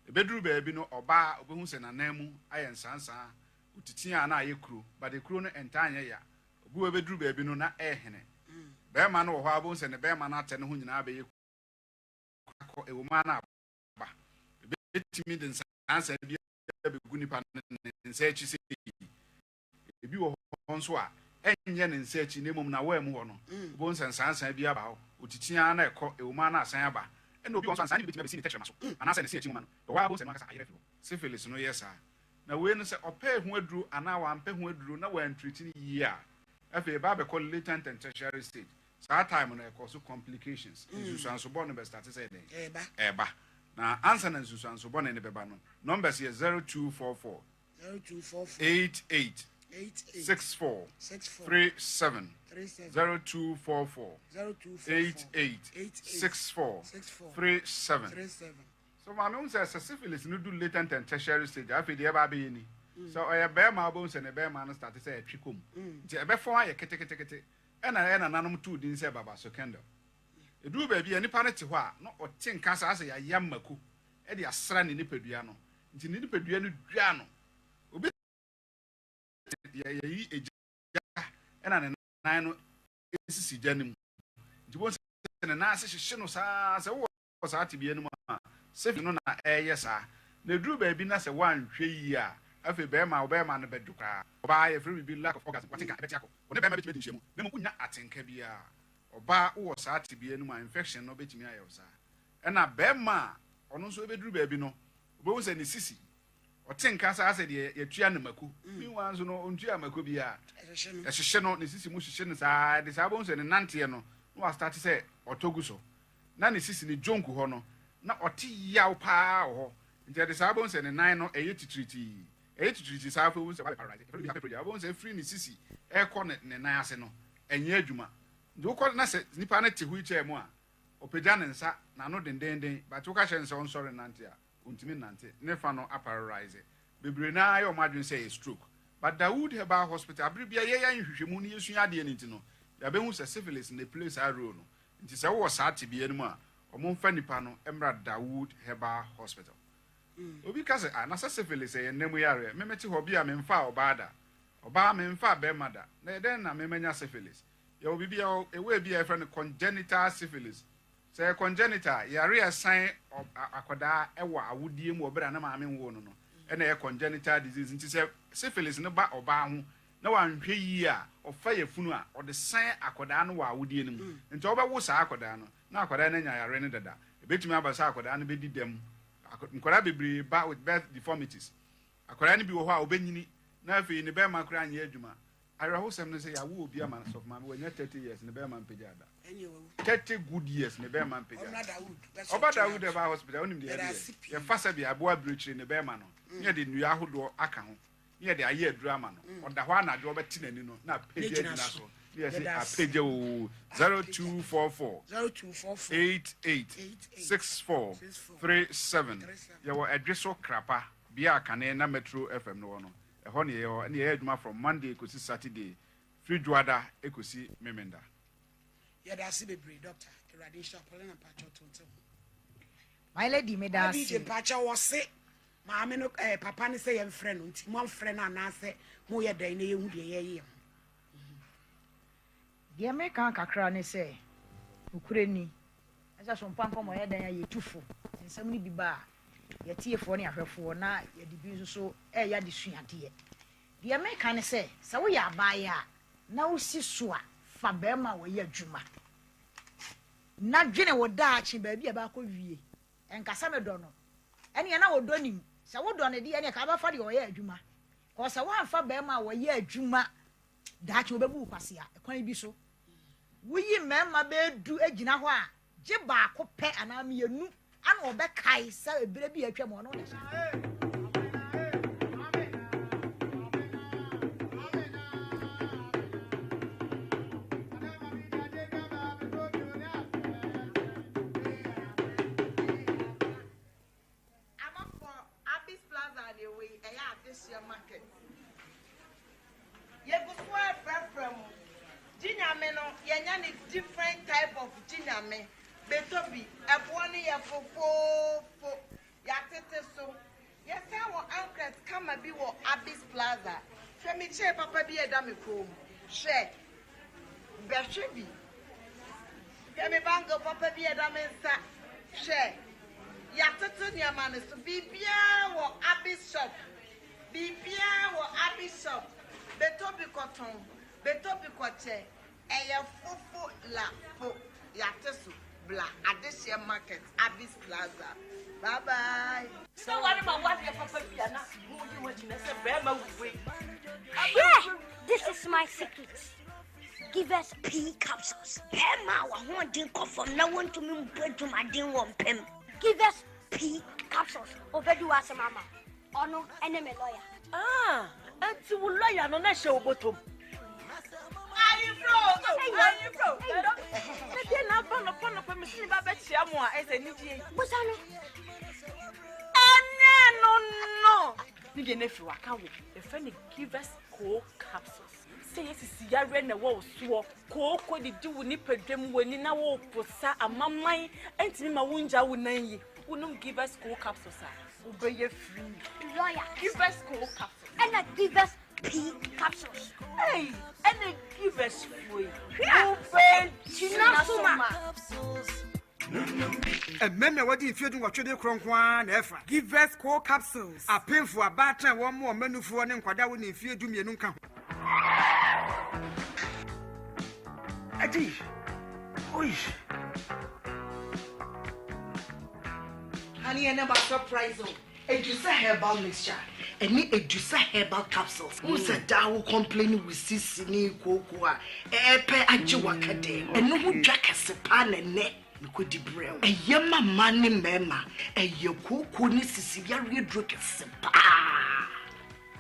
[SPEAKER 17] Ɛbɛduru baabi no, ɔbaa a, ɔbɛhu sɛ n'anan mu ayɛ nsansaa, ɔtiti a na ayɛ kuro, but ekuro no ɛntaa nyɛ ya. Obi wɔ hɔ ɛbɛduru baabi no, na ɛrehene. Bɛrima no wɔ hɔ a, wobɛhu sɛ ne bɛrima no atɛ ne ho nyinaa bɛyɛ kuro akɔ, ɛwɔ mu ara na aba. Ɛbɛtumi de nsansaa bi abɛgu nipa no ne nsa akyi sei. Ebi wɔ hɔ nso a, ɛnyɛ ne nsa akyi na mmom n'awaa mu hɔ no, wobɛhu sɛ nsaansaa bi aba hɔ. Ɔtiti ara na ɛkɔ, ɛwom ara na asan aba. Ɛnna obi wɔ hɔ nso a, nsaa no bi bɛtumi abɛsi ne tɛkyerɛma so anaasɛ ne se akyi nwoma no. Ɛhɔ ara wobɛhu sɛ ɛno ankasa ayera afiri hɔ. Syphilis no yɛ saa. Na wei no, sɛ ɔpɛɛ ho aduro anaa wampɛ ho aduro na wantreati no yie a, afei ɛba abɛkɔ latent and tertiary stage. Saa time no, ɛkɔ so complications, nsunsuanso bɔne bɛstarte sɛ ɛdɛn? Ɛreba. Na ansa na nsunsuanso bɔne no bɛba no, numbers yɛ 0244 88 64 37 0244 88 64 37 So maame hu sɛ sɛ syphilis no du latent and tertiary stage afei deɛ ɛba abɛyɛ ni mm. sɛ ɔyɛ bɛrima wobɛhu sɛ ne bɛrima no starte sɛ ɛtwe kɔm mm. nti ɛbɛfɔn ayɛ ketekete ɛna ɛyɛ nananom too din sɛ baba so candle ɛduru baabi a nipa no te hɔ a na ɔte nka saa sɛ yɛayam mako de asra ne nipadua no nti ne nipadua no dwa no. Obi te yɛyi egya ɛna ne nan no esisi gya no mu nti wɔn sɛ ne nan ase hyehye no saa sɛ wowɔ saa tebea no mu a sefi no na ɛyɛ saa na eduru baabi na sɛ wɔanhwɛ yie a afei bɛrima a ɔbɛrima no bɛdwo koraa ɔbaa yɛfrɛ biribi lack of orgasm watenka ɛbɛte akɔ wɔne bɛrima bɛtumi adi nhyiamu na mmom wonnya atenka biara ɔbaa wowɔ saa tebea no mu a infection no bɛtumi ayɛ wo saa Ɛna bɛɛma a ɔno nso ɛbɛduru baabi no, wobɛhu sɛ ne sisi, ɔte nka saa sɛ deɛ yɛtua no mako. Mm. Meanwhile nso no, ɔntua mako biara. Ɛhyehye no, ne sisi mu hyehye no saa, ɛde saa wobɛhu sɛ ne nanteɛ no, na wastate sɛ ɔtɔ gu so. Na ne sisi ne dwonku hɔ no, na ɔte yaw paa wɔ hɔ. Nti ɛde saa wobɛhu sɛ ne nan no ɛyɛ titiritii. Ɛyɛ titiritii saa afei wobɛhu sɛ wabɛ paralyze. Ɛfiri bi apɛpɛgya, wobɛhu sɛ ɛfiri ne sisi ɛrekɔ ne ne nan ase no, ɛnyɛ adwuma. Nti wokɔ na sɛ nipa no te wheelchair mu a, Ɔpagya ne nsa, n'ano dendeenden, but woka kyerɛ no sɛ ɔnsɔre nnante a, ɔntumi nnante. Ne fa no aparalyse. Bebree no ara yɛ wɔn adwene sɛ ɛyɛ stroke. But Dawood Herbal Hospital, bere biara yɛyɛ nhwehwɛmu na yɛsua adeɛ no nti no, yɛabɛhu sɛ syphilis na ɛplay saa role no. Nti sɛ wowɔ saa tebea no mu a, wɔmfa nipa no mmra Dawood Herbal Hospital. Obi ka sɛ, ah, na sɛ syphilis ɛyɛ nna mu yareɛ, me mete hɔ, bi a memfaa ɔbaa da, ɔbaa memfaa barima da, na ɛyɛ dɛn na me manya syphilis? Yɛwɔ biribi a ɛwɔ ebi a yɛfrɛ no congenital syphilis. Sɛ ɛyɛ congenital a, yare a ɛsan akwadaa wɔ awodeɛ mu wɔ berɛ a ne maame nwoo no no, ɛna ɛyɛ congenital disease. Nti sɛ syphilis no ba ɔbaa ho na wanhwɛ yie a, ɔfa yafunu a, ɔde san akwadaa no wɔ awodeɛ no mu. Nti ɔbɛwo saa akwadaa no, na akwadaa no anya yare no dada. Ɛbɛtumi aba sɛ akwadaa no bɛdi dɛm. Nkwadaa bebree ba with birth deformities. Akwadaa no bi wɔ hɔ a ɔbɛnyini na afei ne bɛrima koraa nyɛ adwuma. Awerɛhosɛm ne sɛ yɛawo obi ama no sɔfo maame wanya 30 years ne bɛrima mpagyaa da. 30 good years ne bɛrima mpagyaa da. Ɔba Dawood ɛba hospital wonim deɛ yɛde yɛ. Yɛfa sɛ bea aboa abirekyire ne bɛrima no ne yɛde nnua ahodoɔ aka ho ne yɛde ayɛ aduru ama no. Ɔda hɔ anadwo ɔbɛte n'ani no na apagya agyina so ne yɛse apagya oo 0244 88 64 37 yɛwɔ Ɛdwe so Krapa bea a kane na Metro FM no wɔ no. Ɛhɔ na yɛwɔ, ɛna yɛyɛ adwuma from Monday kɔsi Saturday, firi Dwoada kɔsi Memenda.
[SPEAKER 2] Yɛda ase bebree doctor, Awurade nhyira Paulina mpakyɛw to nte ho.
[SPEAKER 18] My lady me da ase.
[SPEAKER 2] BJ mpakyɛw wɔse maame no eh, papa no sɛ yɛmfrɛ no nti moamfrɛ no anaasɛ moyɛ dɛn na yɛhu deɛ yɛyɛ ho.
[SPEAKER 18] Deɛ meka kakra ne sɛ nokorɛ ni ɛsɛ so mpa nkɔmmɔ yɛ dɛn a yɛtu fo nsɛm no bi ba a yɛn atiefoɔ ne ahwɛfoɔ na yɛde bi nso so reyɛ adesuadeɛ. Deɛ meka ne sɛ, sɛ woyɛ abaayewa a na wosi so a, fa barima a ɔyɛ adwuma na dwene wo daakye baabi a ɛbɛakɔ wie. Ɛnka sɛ medɔ no, ɛneɛ na ɔdɔ nim. Sɛ wodɔ no deɛ ɛneɛ ka wobɛfa deɛ ɔyɛ adwuma. Kɔɔ sɛ woamfa barima a ɔyɛ adwuma daakye ɔbɛbu wo kwasea kwan bi so. Woyi mmarima bɛyɛ du gyina hɔ a, gye baako pɛ anaa mmienu ana ɔbɛkae sɛ berɛ bi a atwam ɔno ne.
[SPEAKER 19] na yɛwɔ yi, ɛyɛ adehyeɛ market. Yɛgu so ara frɛfrɛ mo. Gye Nyame no, yɛanya no different type of Gye Nyame. Bɛtɔ bi, ɛboɔ no yɛ fofoofo. Yɛatete so. Yɛsan wɔ ankret kama bi wɔ Abis Plaza. Hwɛ me chair papa bi a ɛda me kɔn mu. Hwɛ. Bɛhwɛ bi. Hwɛ me bangle papa bi a ɛda me nsa. Hwɛ. Yɛatoto nneɛma no so. Biribiara wɔ Abis shop. Biribiara wɔ Abis shop. Bɛtɔ bi kɔtɔn. Bɛtɔ bi kɔkyɛ. Ɛyɛ fofo la fo yate so bla adehyeɛ market Abis plaza bye bye.
[SPEAKER 20] Sɛ ware ma wadeɛ papa bi a na mo di ho akyi na sɛ bɛrima wei.
[SPEAKER 21] Hwɛ! This is my secret. Give us pea capsules. Bɛrima a w'ahoɔden kɔ fam na wontumi mbɔ adwumaden wɔ mpam. Give us pea capsules. Obedi w'asɛm ama wo. Ɔno ne me lɔya.
[SPEAKER 20] Ah, ɛnti wo lɔya no na ɛhyɛ wo bɔtɔm. Ayefro, ayefro. Ɛdeɛ na aba nɔpa nɔpa mesi ne ba bɛkyia mo a ɛsɛ anigye.
[SPEAKER 21] Busa no.
[SPEAKER 20] Ɛnɛ no no. Ne deɛ no afiri waka wo. Yɛfrɛ no Givers Co capsules. Sɛ yɛ sisi yareɛ na ɛwɔ wo soɔ, kooko didi wo nipadwa mu, w'ani na woreposa, amaman ntumi ma wongya wo nan yi. Wonom Givers Co capsules a, wobɛyɛ free.
[SPEAKER 21] Lawyer.
[SPEAKER 20] Givers Co capsules.
[SPEAKER 21] Ɛna Givers P capsules.
[SPEAKER 20] Ei, ɛna Givers foɔ yi. Wobɛgyina so ma.
[SPEAKER 22] Mmarima a wɔadi mfeɛ dunwɔtwe de korɔ nko ara na ɛfa.
[SPEAKER 23] Givers Co capsules.
[SPEAKER 22] Apemfo, abaatan a wɔmmoa wɔn mma nufoɔ ne nkwadaa a wɔnni mfeɛ dumienu nka ho.
[SPEAKER 24] Adi! Oi!
[SPEAKER 19] Honey, ɛnɛ ma surprise o. Edusa herbal mixture ɛne Edusa herbal capsules. Wohu sɛ daa wo complain wo sisi ne kooko a ɛɛpɛ agye waka dɛm. Ɛno ho dwa kɛse paa na ɛnɛ mekɔdi brɛ wo. Ɛyɛ ma mmaa ne mmarima. Ɛyɛ kooko ne sisi yareɛ duro kɛse paa.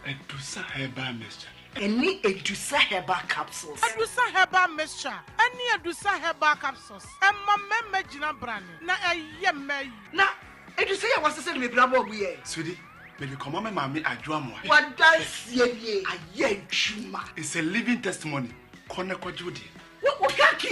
[SPEAKER 24] Adusa herbal mixture.
[SPEAKER 19] Ɛne Adusa herbal capsules.
[SPEAKER 23] Adusa herbal mixture ɛne Adusa herbal capsules ɛma mmarima gyina brane na ɛyɛ mmaa yie.
[SPEAKER 19] Na Adusa yi a wasesa no bebree abɔ ɔbo yɛ.
[SPEAKER 24] Sweetie, mede kɔma me maame Adwo Amoah.
[SPEAKER 19] W'adanseɛ nie, ayɛ adwuma.
[SPEAKER 24] It's a living testimony, kɔ na kɔgye wo deɛ.
[SPEAKER 19] Wo wo kaki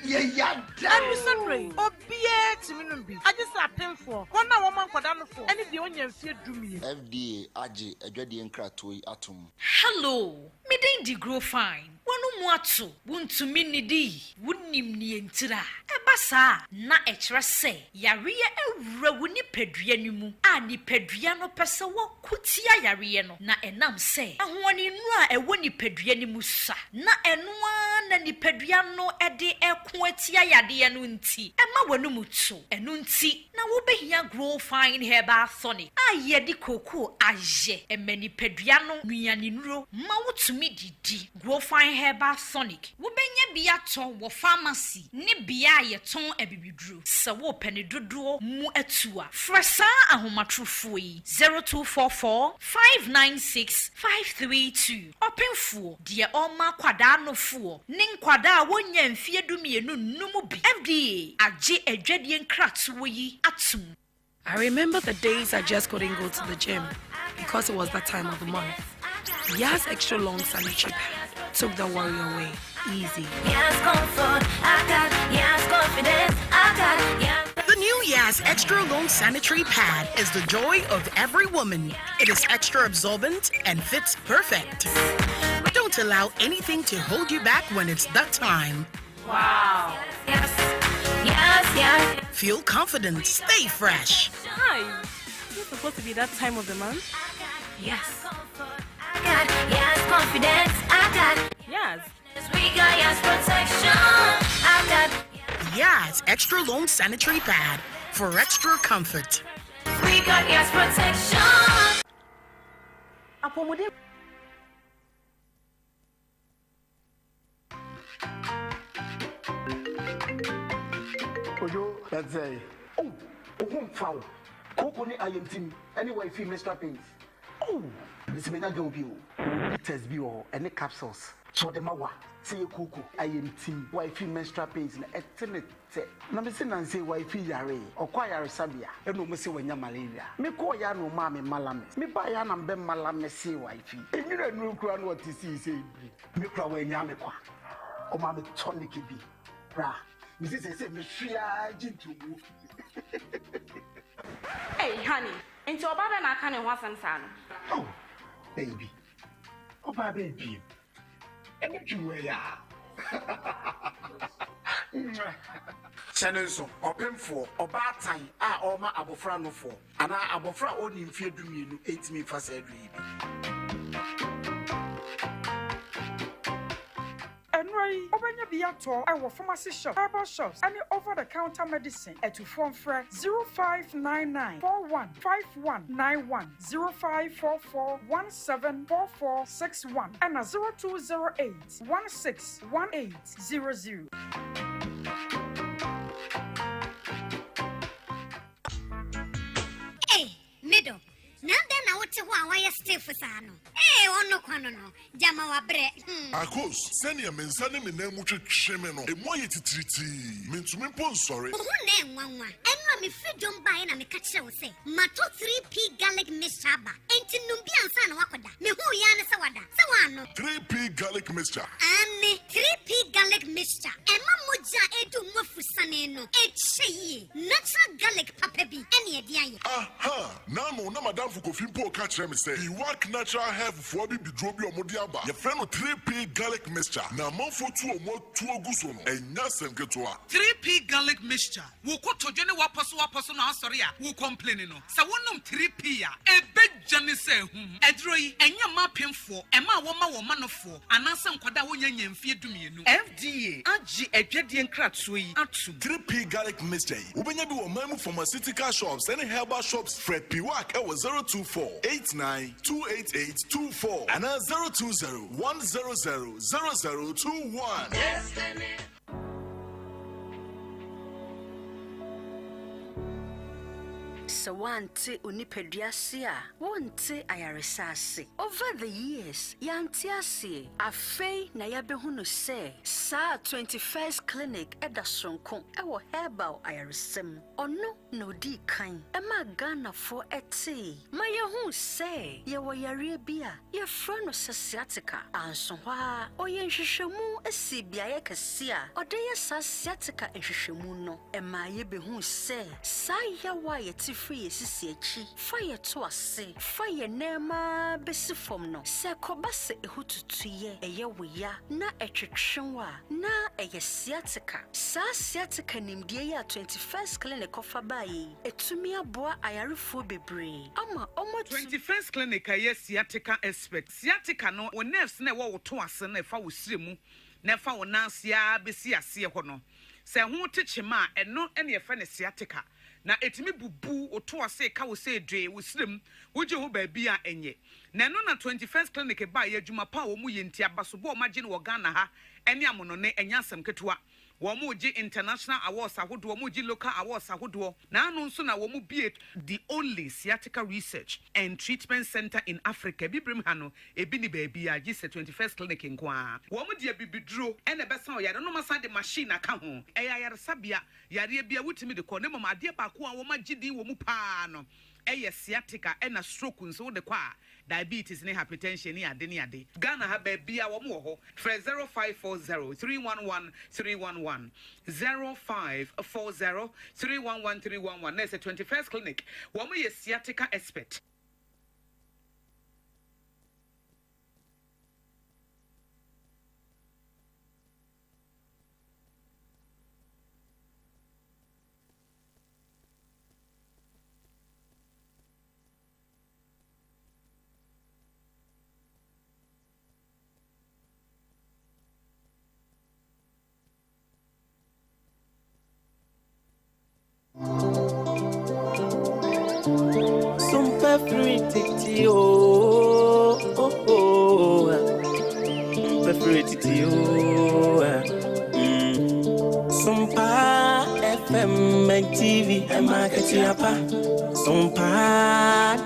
[SPEAKER 19] yɛ yada
[SPEAKER 23] Ɛno sɛ
[SPEAKER 19] oo.
[SPEAKER 23] berɛ yi, obiara tumi nom bi, agye sɛ apemfoɔ, wɔn a wɔma nkwadaa nofoɔ, ne deɛ ɔnnya mfeɛ dumien.
[SPEAKER 25] FDA agye adwadie nkratoɔ yi atom.
[SPEAKER 26] Hello, me din de Grofine. W'ano mu ato, wuntumi nnidi, wunnim nea ntira. Ɛba saa a, na ɛkyerɛ sɛ yareɛ awura wo nipadua no mu a nipadua no pɛ sɛ wɔko tia yareɛ no, na ɛnam sɛ ahoɔdennuro a ɛwɔ nipadua no mu sua, na ɛno ara na nipadua no de reko atia yadeɛ no nti, ɛma w'anom to. Ɛno nti na wobɛhia Grow Fine Herbal Tonic a yɛde kookoo ayɛ. Ɛma nipadua no nnuanennuro ma wotumi didi. Grow Fine Herbal Tonic, wobɛnya bi atɔ wɔ pharmacy ne bea a yɛtɔn abibiduro. Sɛ worepɛ ne dodoɔ mu atu a, frɛ saa ahomatorofoɔ yi, 0244 596 532. Ɔpemfoɔ, deɛ ɔrema akwadaa nofoɔ ne nkwadaa a wɔnnya mfeɛ dumienu nnom bi. FDA agye adwadie nkratoɔ yi atom.
[SPEAKER 27] I remember the days I just couldn't go to the gym because it was that time of the month. Yas Extra Long Sanitary Pad took the worry away. Easy.
[SPEAKER 28] Yas comfort, I got Yas confidence, I got Yas.
[SPEAKER 29] The new Yas Extra Long Sanitary Pad is the joy of every woman. It is extra absorbent and fits perfect. Don't allow anything to hold you back when it's that time.
[SPEAKER 28] Wow. Yes, yes, yes.
[SPEAKER 29] Feel confident, stay fresh.
[SPEAKER 5] Hi. It's supposed to be that time of the month.
[SPEAKER 28] Yes. I got yes confidence. I got
[SPEAKER 5] yes.
[SPEAKER 28] We got yes protection. I got
[SPEAKER 29] Yes, extra long sanitary pad for extra comfort.
[SPEAKER 28] We got yes protection.
[SPEAKER 6] Kojo, ɛte sɛn? Oh, wo ho mfa wo. Kooko ne ayamtim ne wɔ efi Mr. Paint. Oh, mesi menya girl bi o. Mewɔ bitters bi wɔ hɔ, ɛne capsules.
[SPEAKER 24] Sɛ ɔde ma wo a, sɛ yɛ kooko, ayamtim, wifey menstrual pains no, ɛte ne tɛ. Na me se nansa yi wifey yaree, ɔkɔ ayaresabea ɛna ɔmo se wanya malaria. Me kɔɔ yɛ a na ɔmaa me malamis. Me baa yɛ a na me bɛ malamisee wifey. Enwura nnuru koraa na ɔte sii sɛ ebiri. Me koraa wanyaa me kwa. Ɔmaa me tonic bi. Bra, me se seesei me hwe ara gye ntomu.
[SPEAKER 1] Hey honey, nti ɔbaa bɛn na aka ne ho asɛm saa no?
[SPEAKER 24] Oh baby. Ɔbaa bɛn bio? Ɛne dwuma yi a. Hyɛ no nso, ɔpemfoɔ, ɔbaatan a ɔrema abɔfra nofoɔ, anaa abɔfra a ɔnnii mfeɛ dumienu ntumi mfa saa aduro yi bi.
[SPEAKER 3] Nnuro yi, wobɛnya bi atɔ wɔ pharmacy shops, herbal shops, ne over the counter medicine. Atufoɔ mfrɛ 0599 41 5191, 0544 174461 ɛna 0208 161800.
[SPEAKER 21] Ei, me dɔ, na adɛn na wote hɔ a woayɛ stiff saa no? Ei, ɔno kwa no no, gyama wabrɛ, hmm.
[SPEAKER 4] Akos, sɛnea me nsa ne me nan mu twetwe me no, emu ayɛ titiritii. Mintumi mpo nsɔre.
[SPEAKER 21] Wo ho nnɛ nwanwa. Ɛno a mefiri dwom baeɛ na meka kyerɛɛ wo sɛ matɔ 3P garlic mixture aba, enti nom bi ansa na woakɔda. Mehuu yi ara ne sɛ wada. Sɛ woannom.
[SPEAKER 4] 3P garlic mixture.
[SPEAKER 21] Aane, 3P garlic mixture. Ɛma mogya a ɛredi wo mu afusane no kyɛ yie. Natural garlic papa bi ne ɛde ayɛ.
[SPEAKER 4] Aha! N'ano na m'adamfo Kofi mpo reka kyerɛ me sɛ Iwak Natural Health foɔ abibiduro bi a wɔde aba, yɛfrɛ no 3P Garlic Mixture, na amanfoɔ tu wɔn atuo gu so no, ɛnyɛ asɛm ketewa.
[SPEAKER 7] 3P Garlic Mixture, Wo kotodwe ne w'apɔsowapɔso na asɔre a wo complaini no, sɛ wonom 3P a, ɛbɛdwane sɛ ahum. Aduro yi, ɛnyɛ mma apemfoɔ, mmaa a wɔma wɔn manofoɔ, anaasɛ nkwadaa a wɔnnya nnya mfeɛ dumienu. FDA agye adwadie nkratoɔ yi atom.
[SPEAKER 4] 3P Garlic Mixture yi, wobɛnya bi wɔ ɔman mu pharmaceutical shops ne herbal shops. Frɛ Piwak wɔ 024 89 288 24 anaa 020 100 0021.
[SPEAKER 9] Sɛ woante onipadua ase a, wonte ayaresa ase. Over the years, yɛante aseɛ. Afei na yɛabɛhunu sɛ saa 21st Clinic da soronko wɔ herbal ayaresa mu. Ɔno na ɔdii kan maa Ghanafoɔ tee ma yɛhuu sɛ yɛwɔ yareɛ bi a yɛfrɛ no sɛ sciatica. Anso hɔ ara, ɔyɛɛ nhwehwɛmu sii beaeɛ kɛseɛ a ɔde yɛ saa sciatica nhwehwɛmu no. Ɛmaa yɛbɛhuu sɛ saa yaw a yɛte firi yɛn sisi akyi fa yɛn to ase fa yɛn nan mu ara bɛsi fam no, sɛ ɛkɔba sɛ ɛho tutu yɛ, ɛyɛ wo ya na ɛtwetwe wo a, na ɛyɛ sciatica. Saa sciatica nimdeɛ yi a 21st Clinic kɔfa baeɛ yi, atumi aboa ayarefoɔ bebree ama wɔatumi.
[SPEAKER 7] 21st Clinic a ɛyɛ sciatica expert. Sciatica no, wo nerves no a ɛwɔ wo to ase no a ɛfa wo srɛ mu na ɛfa wo nan ase ara bɛsi aseɛ hɔ no, sɛ ɛho te kyema a, ɛno na yɛfrɛ no sciatica. Na ɛtumi bubu wo to ase, ka wo sɛ dwee, wo srɛ mu, wogye ho baabi a ɛnyɛ. Na ɛno na 21st Clinic baeɛ, adwuma pa a wɔyɛ nti, abasobɔ a wɔagye no wɔ Ghana ha ne amonɔne, ɛnyɛ asɛm ketewa. Wɔregye international awards ahodoɔ, wɔregye local awards ahodoɔ. Na ano nso na wɔbue the only sciatica research and treatment centre in Africa. Abibirem ha no, ebi nni baabiara gye sɛ 21st Clinic nko ara. Wɔde abibiduro na ɛbɛsa ɔyare no na wɔasan de machine aka ho. Ɛyɛ ayaresabea, yareɛ biara wotumi de kɔ. Na mmom adeɛ baako a wɔagye din wɔ mu pa ara no yɛ sciatica ɛna stroke nso wode kɔ a diabetes ne hypertension ne ade ne ade. Ghana ha baabia wɔn wɔ hɔ frɛ 0540 311 311 0540 311 311 na ɛsɛ 21st clinic wɔn yɛ sciatica expert.
[SPEAKER 10] Sompa FM and TV ɛma katua pa. Sompa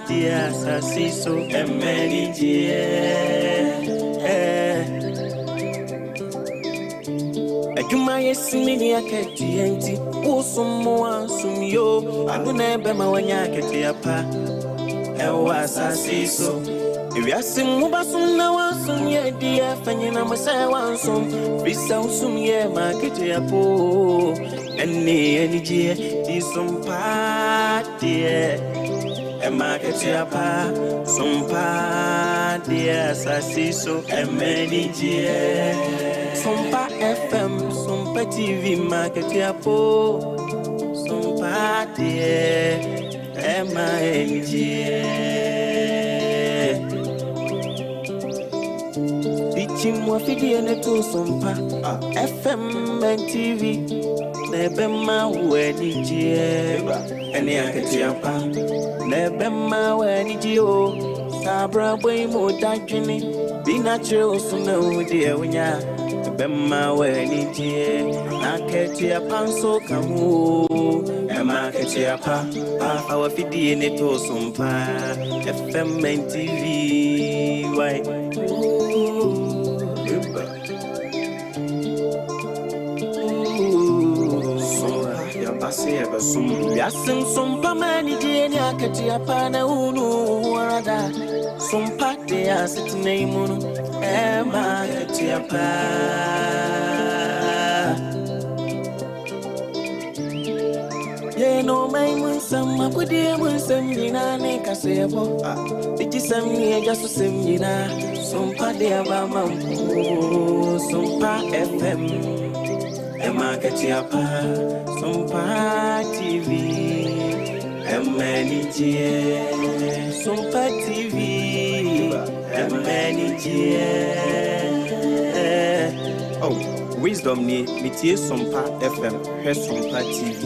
[SPEAKER 10] deɛ asase so ɛmɛni gyeɛ. Adwuma yɛ sini ne akatua nti wosom mo ansom yo. Ɛno na ɛbɛma woanya akatua pa ɛwɔ asase yi so. Ewiase mu wobasom na woansom yɛ di afa nyina mo sɛ woansom. Firi sɛ wosom yɛ ma akatua po ɛne anigyeɛ di som paa deɛ. Ɛma akatua pa som paa deɛ asase yi so ɛma anigyeɛ. Sompa FM, Sompa TV ma akatua po som paa deɛ ɛma anigyeɛ. Dichim wafidie ne to Sompa FM and TV na ɛbɛma wo anigyeɛ ɛne akatua pa na ɛbɛma wo anigyeɛ o. Saa abrabɔ yi mu dadwene bi na kyerɛ wo so na wo deɛ wonya ɛbɛma wo anigyeɛ na akatua pa nso ka ho o. Ɛma akatua pa afa wafidie ne to Sompa FM and TV why. Wiase nsompa ma anigyeɛ ne akatua pa na wonu wo ho ara da. Sompa de asetena yi mu no ɛma akatua pa. Yɛn ɔman mu nsɛm, akodie mu nsɛm nyinaa ne kaseɛbɔ. Bigyesɛm ne agya so sɛm nyinaa. Sompa de aba ma mpo. Sompa FM. Ɛma akatua pa. Sompa TV. Ɛma anigyeɛ. Sompa TV. Ɛma anigyeɛ.
[SPEAKER 2] Oh, wisdom nie, metie Sompa FM, hwɛ Sompa TV.